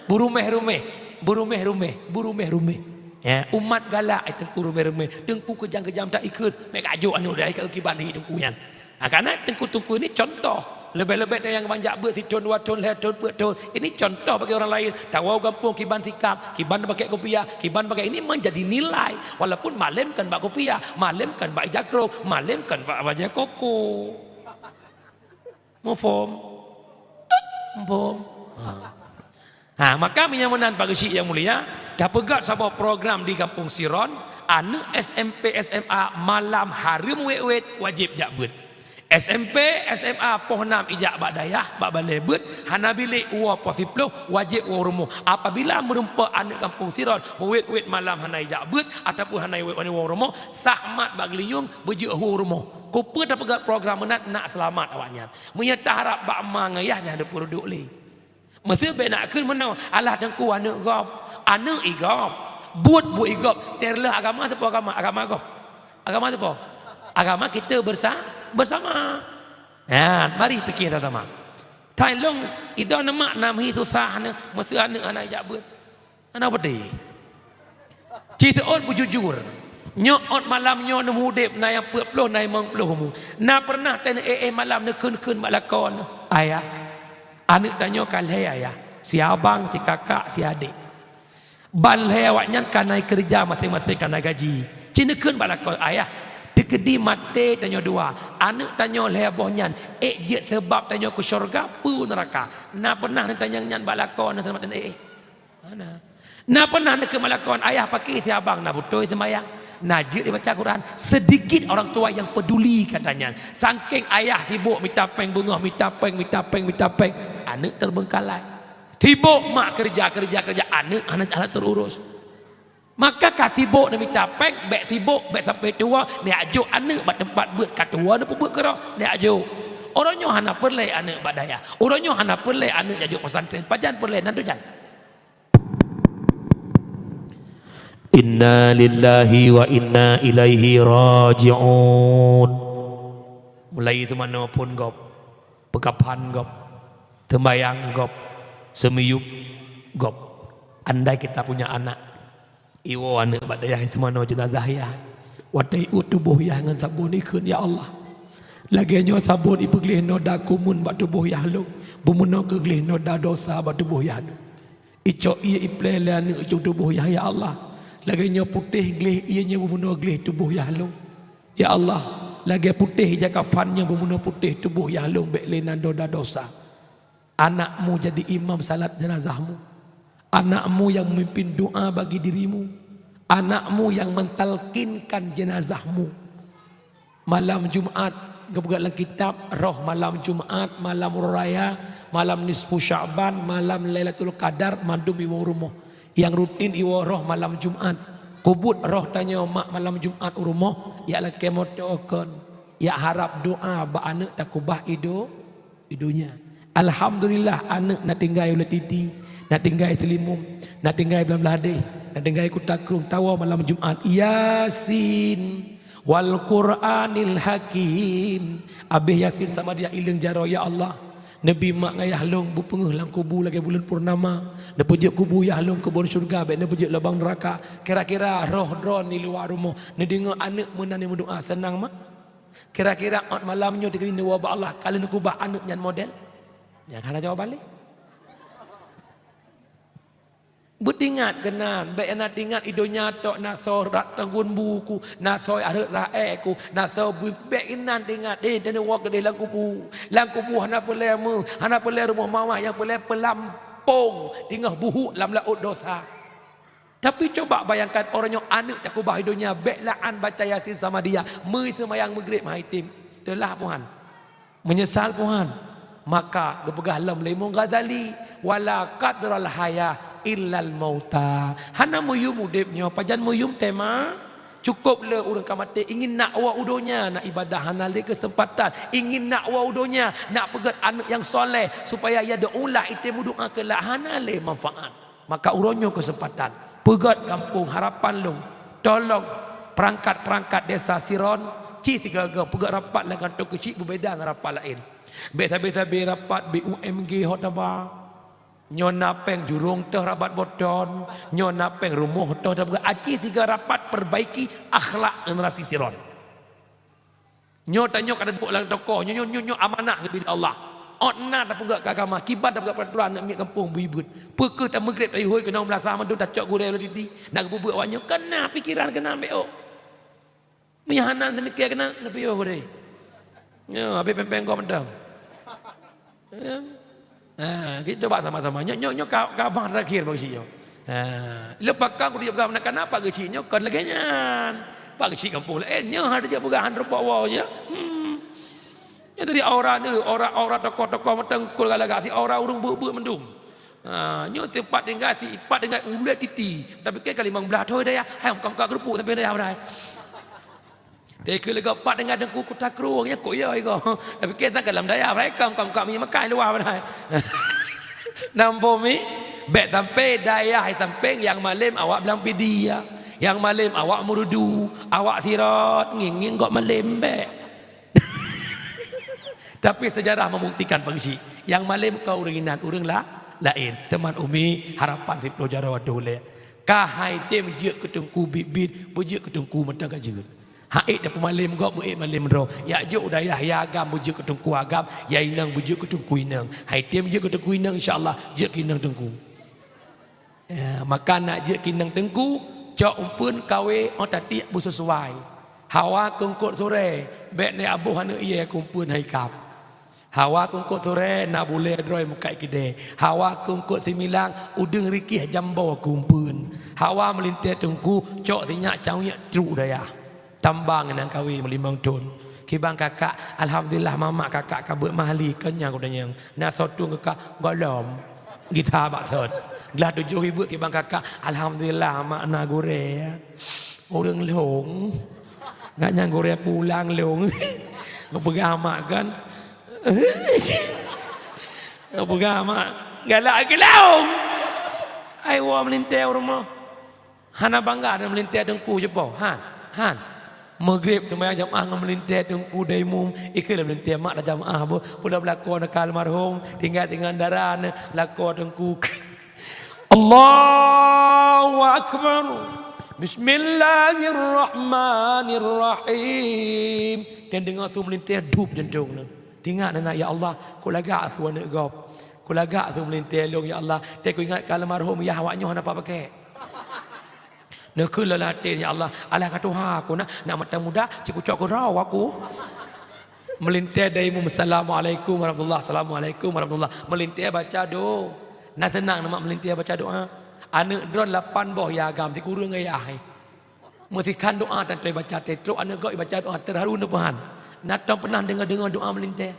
Beurumèh-rumèh, beurumèh-rumèh, beurumèh-rumèh. Ya, umat galak, eh, teungku rumèh-rumèh. Teungku keujam-keujam that ikheun, meukajoe aneuk dai ka kiban hi teungku nyan. Ha, karena teungku-teungku ini contoh. Leubeh-leubeh nyang ban jak beuet sithon, dua thon, lhèe thon, peuet thon. Ini contoh bagi orang lain. Tawoe gampông kiban sikap, kiban pakai kopiah, kiban pakai ini menjadi nilai. Walaupun malem kan bak kopiah, malem kan bak ija krong, malem kan bak bajèe koko. Muphom? Muphom. Ha. Ha, maka meunyoe meunan Pak Geuchik nyang mulia, tapeugöt saboh program di Gampông Siron, aneuk S M P, S M A malam hareuem wét-wét wajéb jak beuet. S M P, S M A poh nam ijak bak dayah, bak balè beuet, hana bilék woe poh siploh, wajéb woe rumoh. Apabila meurumpok aneuk Gampông Siron, meuwét-wét malam hana ijak beuet, ataupun hana wét woe rumoh, sah mat bak geulinyueng, beujeuet hu rumoh. Keupeue tapeugöt program meunan, nak seulamat awaknyan. Meunyoe taharap bak ma ngon yah, nyan hana peue duek lé. Meuseu bèk nak kheun meunoe, alah teungku aneuk gob, aneuk i gob, buet-buet i gob, teuh lheueh agama, sapeue agama, agama gob. Agama tu po? Agama kita bersa-, bersama. Nah, mari pikir sama-sama. Thai lôn idong neumak nam hi susah na, meuseu aneuk hana jak beuet. Hana pedih. Ci teuôt beujujur. Nyoe ôt malam nyoe neumudeb na nyang peuet ploh, na limong ploh umu. Na pernah teuh neu éh-éh malam neukheun-kheun bak lakoe, "Ayah, aneuk tanyoe ka lhèe, Ayah. Si abang, si kakak, si adék." Ban lhèe awaknyan ka na keureuja, maséng-maséng ka na gaji. Ci neukheun bak lakoe, "Ayah, teukeudi maté tanyoe dua, aneuk tanyoe lhèe boh nyan, ék jeuet seubab tanyoe keu syeuruga peue neuraka?" Na pernah neutanyong nyan bak lakoe na seulamat neu éh? Hana. Na pernah neukheun bak lakoe, "Ayah, pakri si abang na beutôi seumayang, na jeuet jibaca Quran?" Sedikit orang tua yang peduli kata nyan. Sangkéng ayah sibok mita péng beungoh, mita péng, mita péng, mita péng, aneuk terbengkalai. Sibok mak keureuja, keureuja, keureuja, aneuk hana, hana teururus. Maka ka sibok neumita péng, bèk sibok, bèk sampai tuwoe, neujak jok aneuk bak teumpat beuet, ka tuwoe neupeubuet keudroe, neujak jok. Uroe nyoe hana peureulèe aneuk bak dayah. Uroe nyoe hana peureulèe aneuk jak jok pesantren. Pajan peureulèe nan tujan? Inna lillahi wa inna ilaihi raji'un. Mulai seumanoe phôn gob, peukaphan gob, seumayang gob, seumiyueb gob. Andai kita punya anak, iwoe aneuk bak dayah seumanoe jeunazah yah. Watèe iuet tuboh yah ngon sabon ikheun, "Ya Allah, lagèe nyoe sabon ipeugleh noda kumun bak tuboh yah lôn, beumeunoe keugleh noda dosa bak tuboh yah lôn." Icok ié iplè lé aneuk icok tuboh yah, ya Allah. Lagèe nyoe putéh gleh ié nyoe beumeunoe gleh tuboh yah lôn. Ya Allah, lagèe putéh ija kafan nyoe beumeunoe putéh tuboh yah lôn, bèk lé nan doda dosa. Anakmu jadi imam salat jenazahmu. Anakmu yang memimpin doa bagi dirimu. Anakmu yang mentalkinkan jenazahmu. Malam Jumat, geupeugah lam kitab, roh malam Jumat, malam Uroe Raya, malam nisfu Sya'ban, malam Lailatul Qadar, mandum iwoe rumoh. Nyang rutin iwoe roh malam Jumat. Kubut roh tanyoe mak malam Jumat u rumoh, jak lakèe moto kon, jak harab doa bak aneuk takubah ido-, di donya. Alhamdulillah, aneuk na tinggai Ulat Titi, na tinggai Teulimum, na tinggai Blang Blahdeh, na tinggai Kuta Krueng, tawoe malam Jumat. Yasin, wal Qur'anil Hakim. Abéh Yasin sama dia ileueng jaroe, ya Allah. Neubi mak ngon yah lôn beupeungeuh lam kubu lagèe buleuen purnama. Neupeujeuet kubu yah lôn keubon syeuruga, bèk neupeujeuet lubang neuraka. Kira-kira roh droeneuh di luwa rumoh, neudeungö aneuk meunan nyang meudoa, seunang mak? Kira-kira ôt malam nyoe teukeudi neuwoe bak Allah, ka lheueh neukubah aneuk nyan model? Nyan hana jawaban lé. Beutingat keunan, bèk na tingat i donya tok na soe rat teunggun bu ku, na soe areuet raék ku, na soe bu-, bèk inan tingat, eh, tanyoe woe keudeh lam kubu. Lam kubu hana peureulèe meu, hana peureulèe rumoh mawah, nyang peureulèe peulampông teungoh buhuk lam laôt dosa. Tapi coba bayangkan, uroe nyoe aneuk takubah i donya, bèk la'an baca Yasin sama dia, meuseumayang Maghrib hai tem, teulah puhan, meunyeusal puhan. Maka geupeugah lom lé Imam Ghazali, "Wala qadral hayah illal mauta." Hana meuyum udeb nyoe, pajan meuyum teuma? Cukôp le ureueng ka maté, ingin nak woe u donya, nak ibadah hana lé keuseumpatan, ingin nak woe u donya, nak peugèt aneuk nyang soleh, supaya yad'ulah, item meudoa keu lak, hana lé manfaat. Maka uroe nyoe keuseumpatan, peugèt gampông harapan lôn, tolong peurangkat-peurangkat desa Siron, ci sigoe-goe peugèt rapat lam kantô keuchik beubeda ngon rapat laén. Bèk sabe-sabe rapat B U M G ho taba. Nyoe na péng jurông teuh rabat boton, nyoe na péng rumoh teuh taba. Aci sigoe rapat perbaiki akhlak generasi Siron. Nyoe tanyoe ka taduek lam toko, nyoe, nyoe, nyoe, nyoe amanah geubri lé Allah. Ôt na tapeugèt keu agama, kiban tapeugèt peuraturan aneuk miet gampông bui beuet. Peu kheueh tameugreb tayue hôi keunong meulasah mandum tacok gurèe lôn didi, nak geupeubeuet awak nyoe, keunan pikeran keunan beuh. Meunyoe hana neumikir keunan, neupiôh gurèe. Nyoe, habéh péng-péng gob mantong. Ya. Ha, kita cuba sama-sama. Nyoe, nyoe, nyoe ka, ka bah terakhir bak geuchik nyoe. Ha, leupah ka kudu peugah meunan, kenapa geuchik nyoe kon lagèe nyan? Bak geuchik gampông laén, nyoe hana jeuet peugah han rumpok woe je. Hmm. Nyoe tadi aura ni, aura, aura tokoh-tokoh mantong kul galak si aura ureueng beuet-beuet mandum. Ha, nyoe si pat tinggai, si pat tinggai Ulat Titi. Tapi kan ka limong blah thôn dayah, hai kam ka geureupeuk sampai dayah padahai. Dai keu leuga pat tinggai Teungku Kuta Krueng, nyan kok ya iko. Tapi kan ka lam dayah, padahai kam, kam, kam makai luwa padahai. Nampak mi? Bèk sampai dayah sampai nyang malém awak blang pidi ya. Nyang malem awak Meureudu, awak Sirot, ngieng-ngieng gob malem bèk. Tapi sejarah membuktikan, Pak Geuchik, nyang malem kon ureueng inan, ureueng la-, laén. Teuma Umi, harapan siplôh jaroe dôh lé. Ka han tém jeuet keu teungku biet-biet, beujeuet keu teungku mantong ka jeuet. Han ék tapeumalem gob, beuék malem droe. Jak jok u dayah, ya agam beujeuet keu teungku agam, ya inong beujeuet keu teungku inong. Han tém jeuet keu teungku inong, insya Allah jeuet keu inong teungku. Ya, maka nak jeuet keu inong teungku, cok umpeuen kawé 'oh tatiek beusesuai. Hawa keu eungkôt surée, bèk neuaboh aneuk ie keu umpeuen hai kab. Hawa keu eungkôt surée na bulèe droe meukat keudè. Hawa keu eungkôt similang, udeueng rikéh jambo keu umpeuen. Hawa meulintèe teungku, cok sinyak cawiek trok u dayah. Tambang nyang kawé meulimong thon. Kiban kakak, alhamdulillah mamak kakak ka beuet mahli, keunyan geutanyoe. Na soe tueng keu kak, gohlom. Gita bak sot. Glah tujoh ribèe kiban kakak, alhamdulillah mak na gurèe. Ureueng lhong. Gak nyang gurèe pulang lhong. Geupeugah mak kan. Geupeugah mak, galak keu lhong. Ai woe meulintèe u rumoh. Hana bangga deungon meulintèe teungku cupo. Han, han. Maghrib seumayang jamaah ngon meulintèe teungku daimum. Ikheun lé meulintèe mak dah jamaah bu. Pula beulakon ka almarhum, tinggai-tinggai dara ne lakoe teungku. Allahu Akbar. Bismillahirrahmanirrahim. Dan deungoe su meulintèe dup jantong ne. Tingat na, ya Allah, ku lagak su aneuk gob. Ku lagak su meulintèe lôn, ya Allah. Teuku ingat ka almarhum yah awak nyoe hana pakai. Neukheun lam até, "Ya Allah, alah ka tuha aku na, nak mata muda, cit kucok keudroe aku." Meulintèe daimum, "Assalamualaikum warahmatullah, assalamualaikum warahmatullah." Meulintèe baca do-, na seunang na mak meulintèe baca doa. Aneuk droe lapan boh ya agam, sikureueng ayah. Meusikhan doa tan trok baca, trok aneuk gob baca doa, teuharu neupeuhan. Na tom peunah deungoe-deungoe doa meulintèe?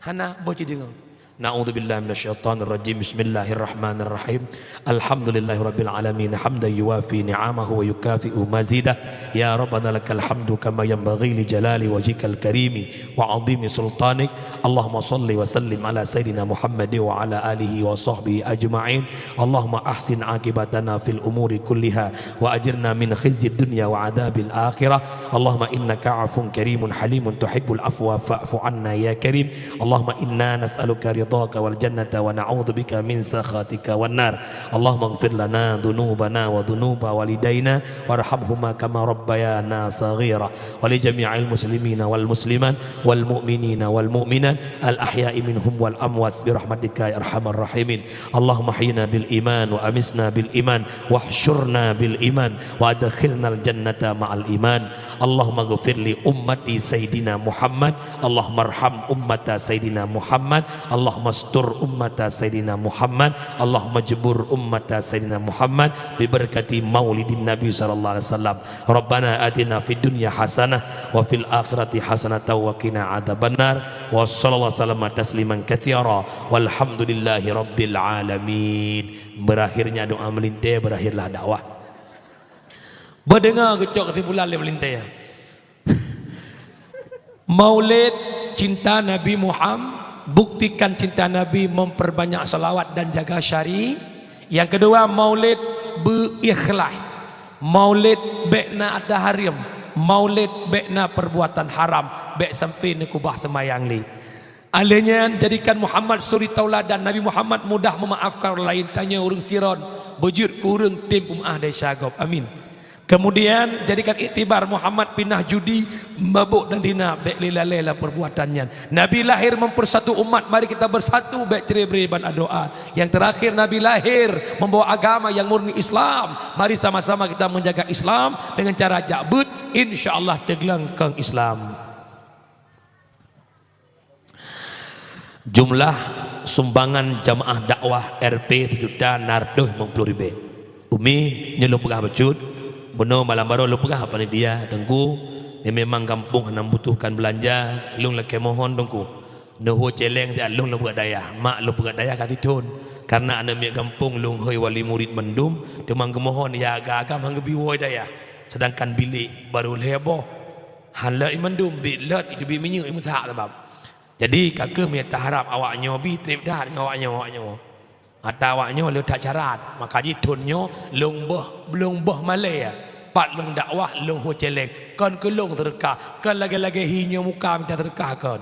Hana, boh cit deungoe. Na'udzubillahi minasyaitonirrajim. Bismillahirrahmanirrahim. Alhamdulillahirabbil alamin, hamdan yuwafi ni'amahu wa yukafi'u mazidah. Ya Rabbana lakal hamdu kama yanbaghi li jalali wajhikal karimi wa 'azimi sultanik. Allahumma shalli wa sallim ala sayyidina Muhammad wa ala alihi wa sahbihi ajma'in. Allahumma ahsin aqibatana fil umuri kulliha wa ajirna min khizyid dunya wa adzabil akhirah. Allahumma innaka 'afuwun karimun halimun tuhibbul 'afwa fa'fu 'anna ya karim. Allahumma inna nas'aluka ridhaka wal jannata wa na'udzubika min sakhatika wan nar. Allahumma ighfir lana dzunubana wa dzunuba walidaina warhamhuma kama rabbayana shaghira. Wa li jami'il muslimina wal muslimat wal mu'minina wal mu'minat al ahya'i minhum wal amwat bi rahmatika ya arhamar rahimin. Allahumma ahyina bil iman wa amitna bil iman wahsyurna bil iman wa adkhilnal jannata ma'al iman. Allahumma ghfir li ummati Sayyidina Muhammad. Allahumma arham ummata Sayyidina Muhammad. Allahumma astur ummata Sayyidina Muhammad. Allahumma jbur ummata Sayyidina Muhammad bi barakati maulidin Nabi sallallahu alaihi wasallam. Rabbana atina fid dunya hasanah wa fil akhirati hasanatan wa qina adzabannar. Wa sallallahu wasallama tasliman katsira. Walhamdulillahi rabbil alamin. Berakhirnya doa meulintèe, berakhirlah dakwah. Beudeungoe geucok keusimpulan lé meulintèe. Maulid cinta Nabi Muhammad, buktikan cinta Nabi, memperbanyak salawat dan jaga syari. Yang kedua, maulid beu ikhlas. Maulid bèk na ata haram. Maulid bèk na perbuatan haram. Bèk sampai neukubah seumayang lé. Alèh nyan, jadikan Muhammad suri tauladan. Nabi Muhammad mudah meumaafkan ureueng laén. Tanyoe ureueng Siron, beujeuet keu ureueng tem peumeu'ah desya gob. Amin. Kemudian, jadikan iktibar Muhammad pinah judi, mabök dan zina, bèk lé lalè lam perbuatan nyan. Nabi lahir mempersatu umat, mari kita bersatu, bèk cerai-berai ban adoa. Yang terakhir, Nabi lahir membawa agama yang murni Islam. Mari sama-sama kita menjaga Islam dengan cara jak beuet, insya Allah teugleng keu Islam. Jumlah sumbangan jamaah dakwah R P sijuta enam ratus lima puluh ribèe. Umi, nyoe lôn peugah bacut, bunoe malam baroe lôn peugah bak panitia, Teungku, nyoe memang gampông hana membutuhkan beulanja, lôn lakèe mohon Teungku. Neuhôi cèlèng siat lôn lôn peugah dayah, mak lôn peugah dayah ka sithôn. Kareuna aneuk miet gampông lôn hôi wali murit mandum, teuma geumohon ya agam-agam han geubi woe dayah. Sedangkan bilék barô lhèe boh. Han lheueh mandum, bit lheueh, itu bit minyeuk, meusak sabab. Jadi, ka kheueh meunyo taharab awak nyoe bi trép that ngon awak nyoe, awak nyoe. Ata awak nyoe lheueh that syarat, maka jih thon nyoe lôn boh, lôn boh malèe. Pat lôn dakwah, lôn ho celeng. Kon keu lôn seudeukah, kon lagée-lagée hi nyoe muka mita seudeukah kon.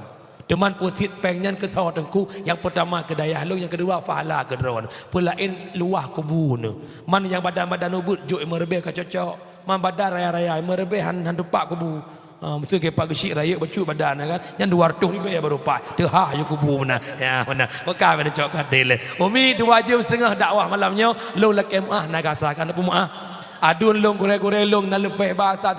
Teuma peusit péng nyan keu soe teungku, nyang peutama keu dayah lôn, nyang keudua pahala keu droe. Peulaén luwah kubu neuh. Man nyang badan-badan ubit jok meureubeh ka cocok. Man badan raya-raya meureubeh han, han teumpat kubu. Ha, meuseu keu Pak Geuchik rayeuk bacut badan kan. Nyan dua ratus ribèe baru pat. Teuhah ju kubu meunan. Ya, meunan. Meuka meunan cok ka deh lé. Umi dua jeuem siteungoh dakwah malam nyoe, lôn lakée meuáh na gasa kan peumeuáh. Aduen lôn gurée-gurée lôn na leubeh basa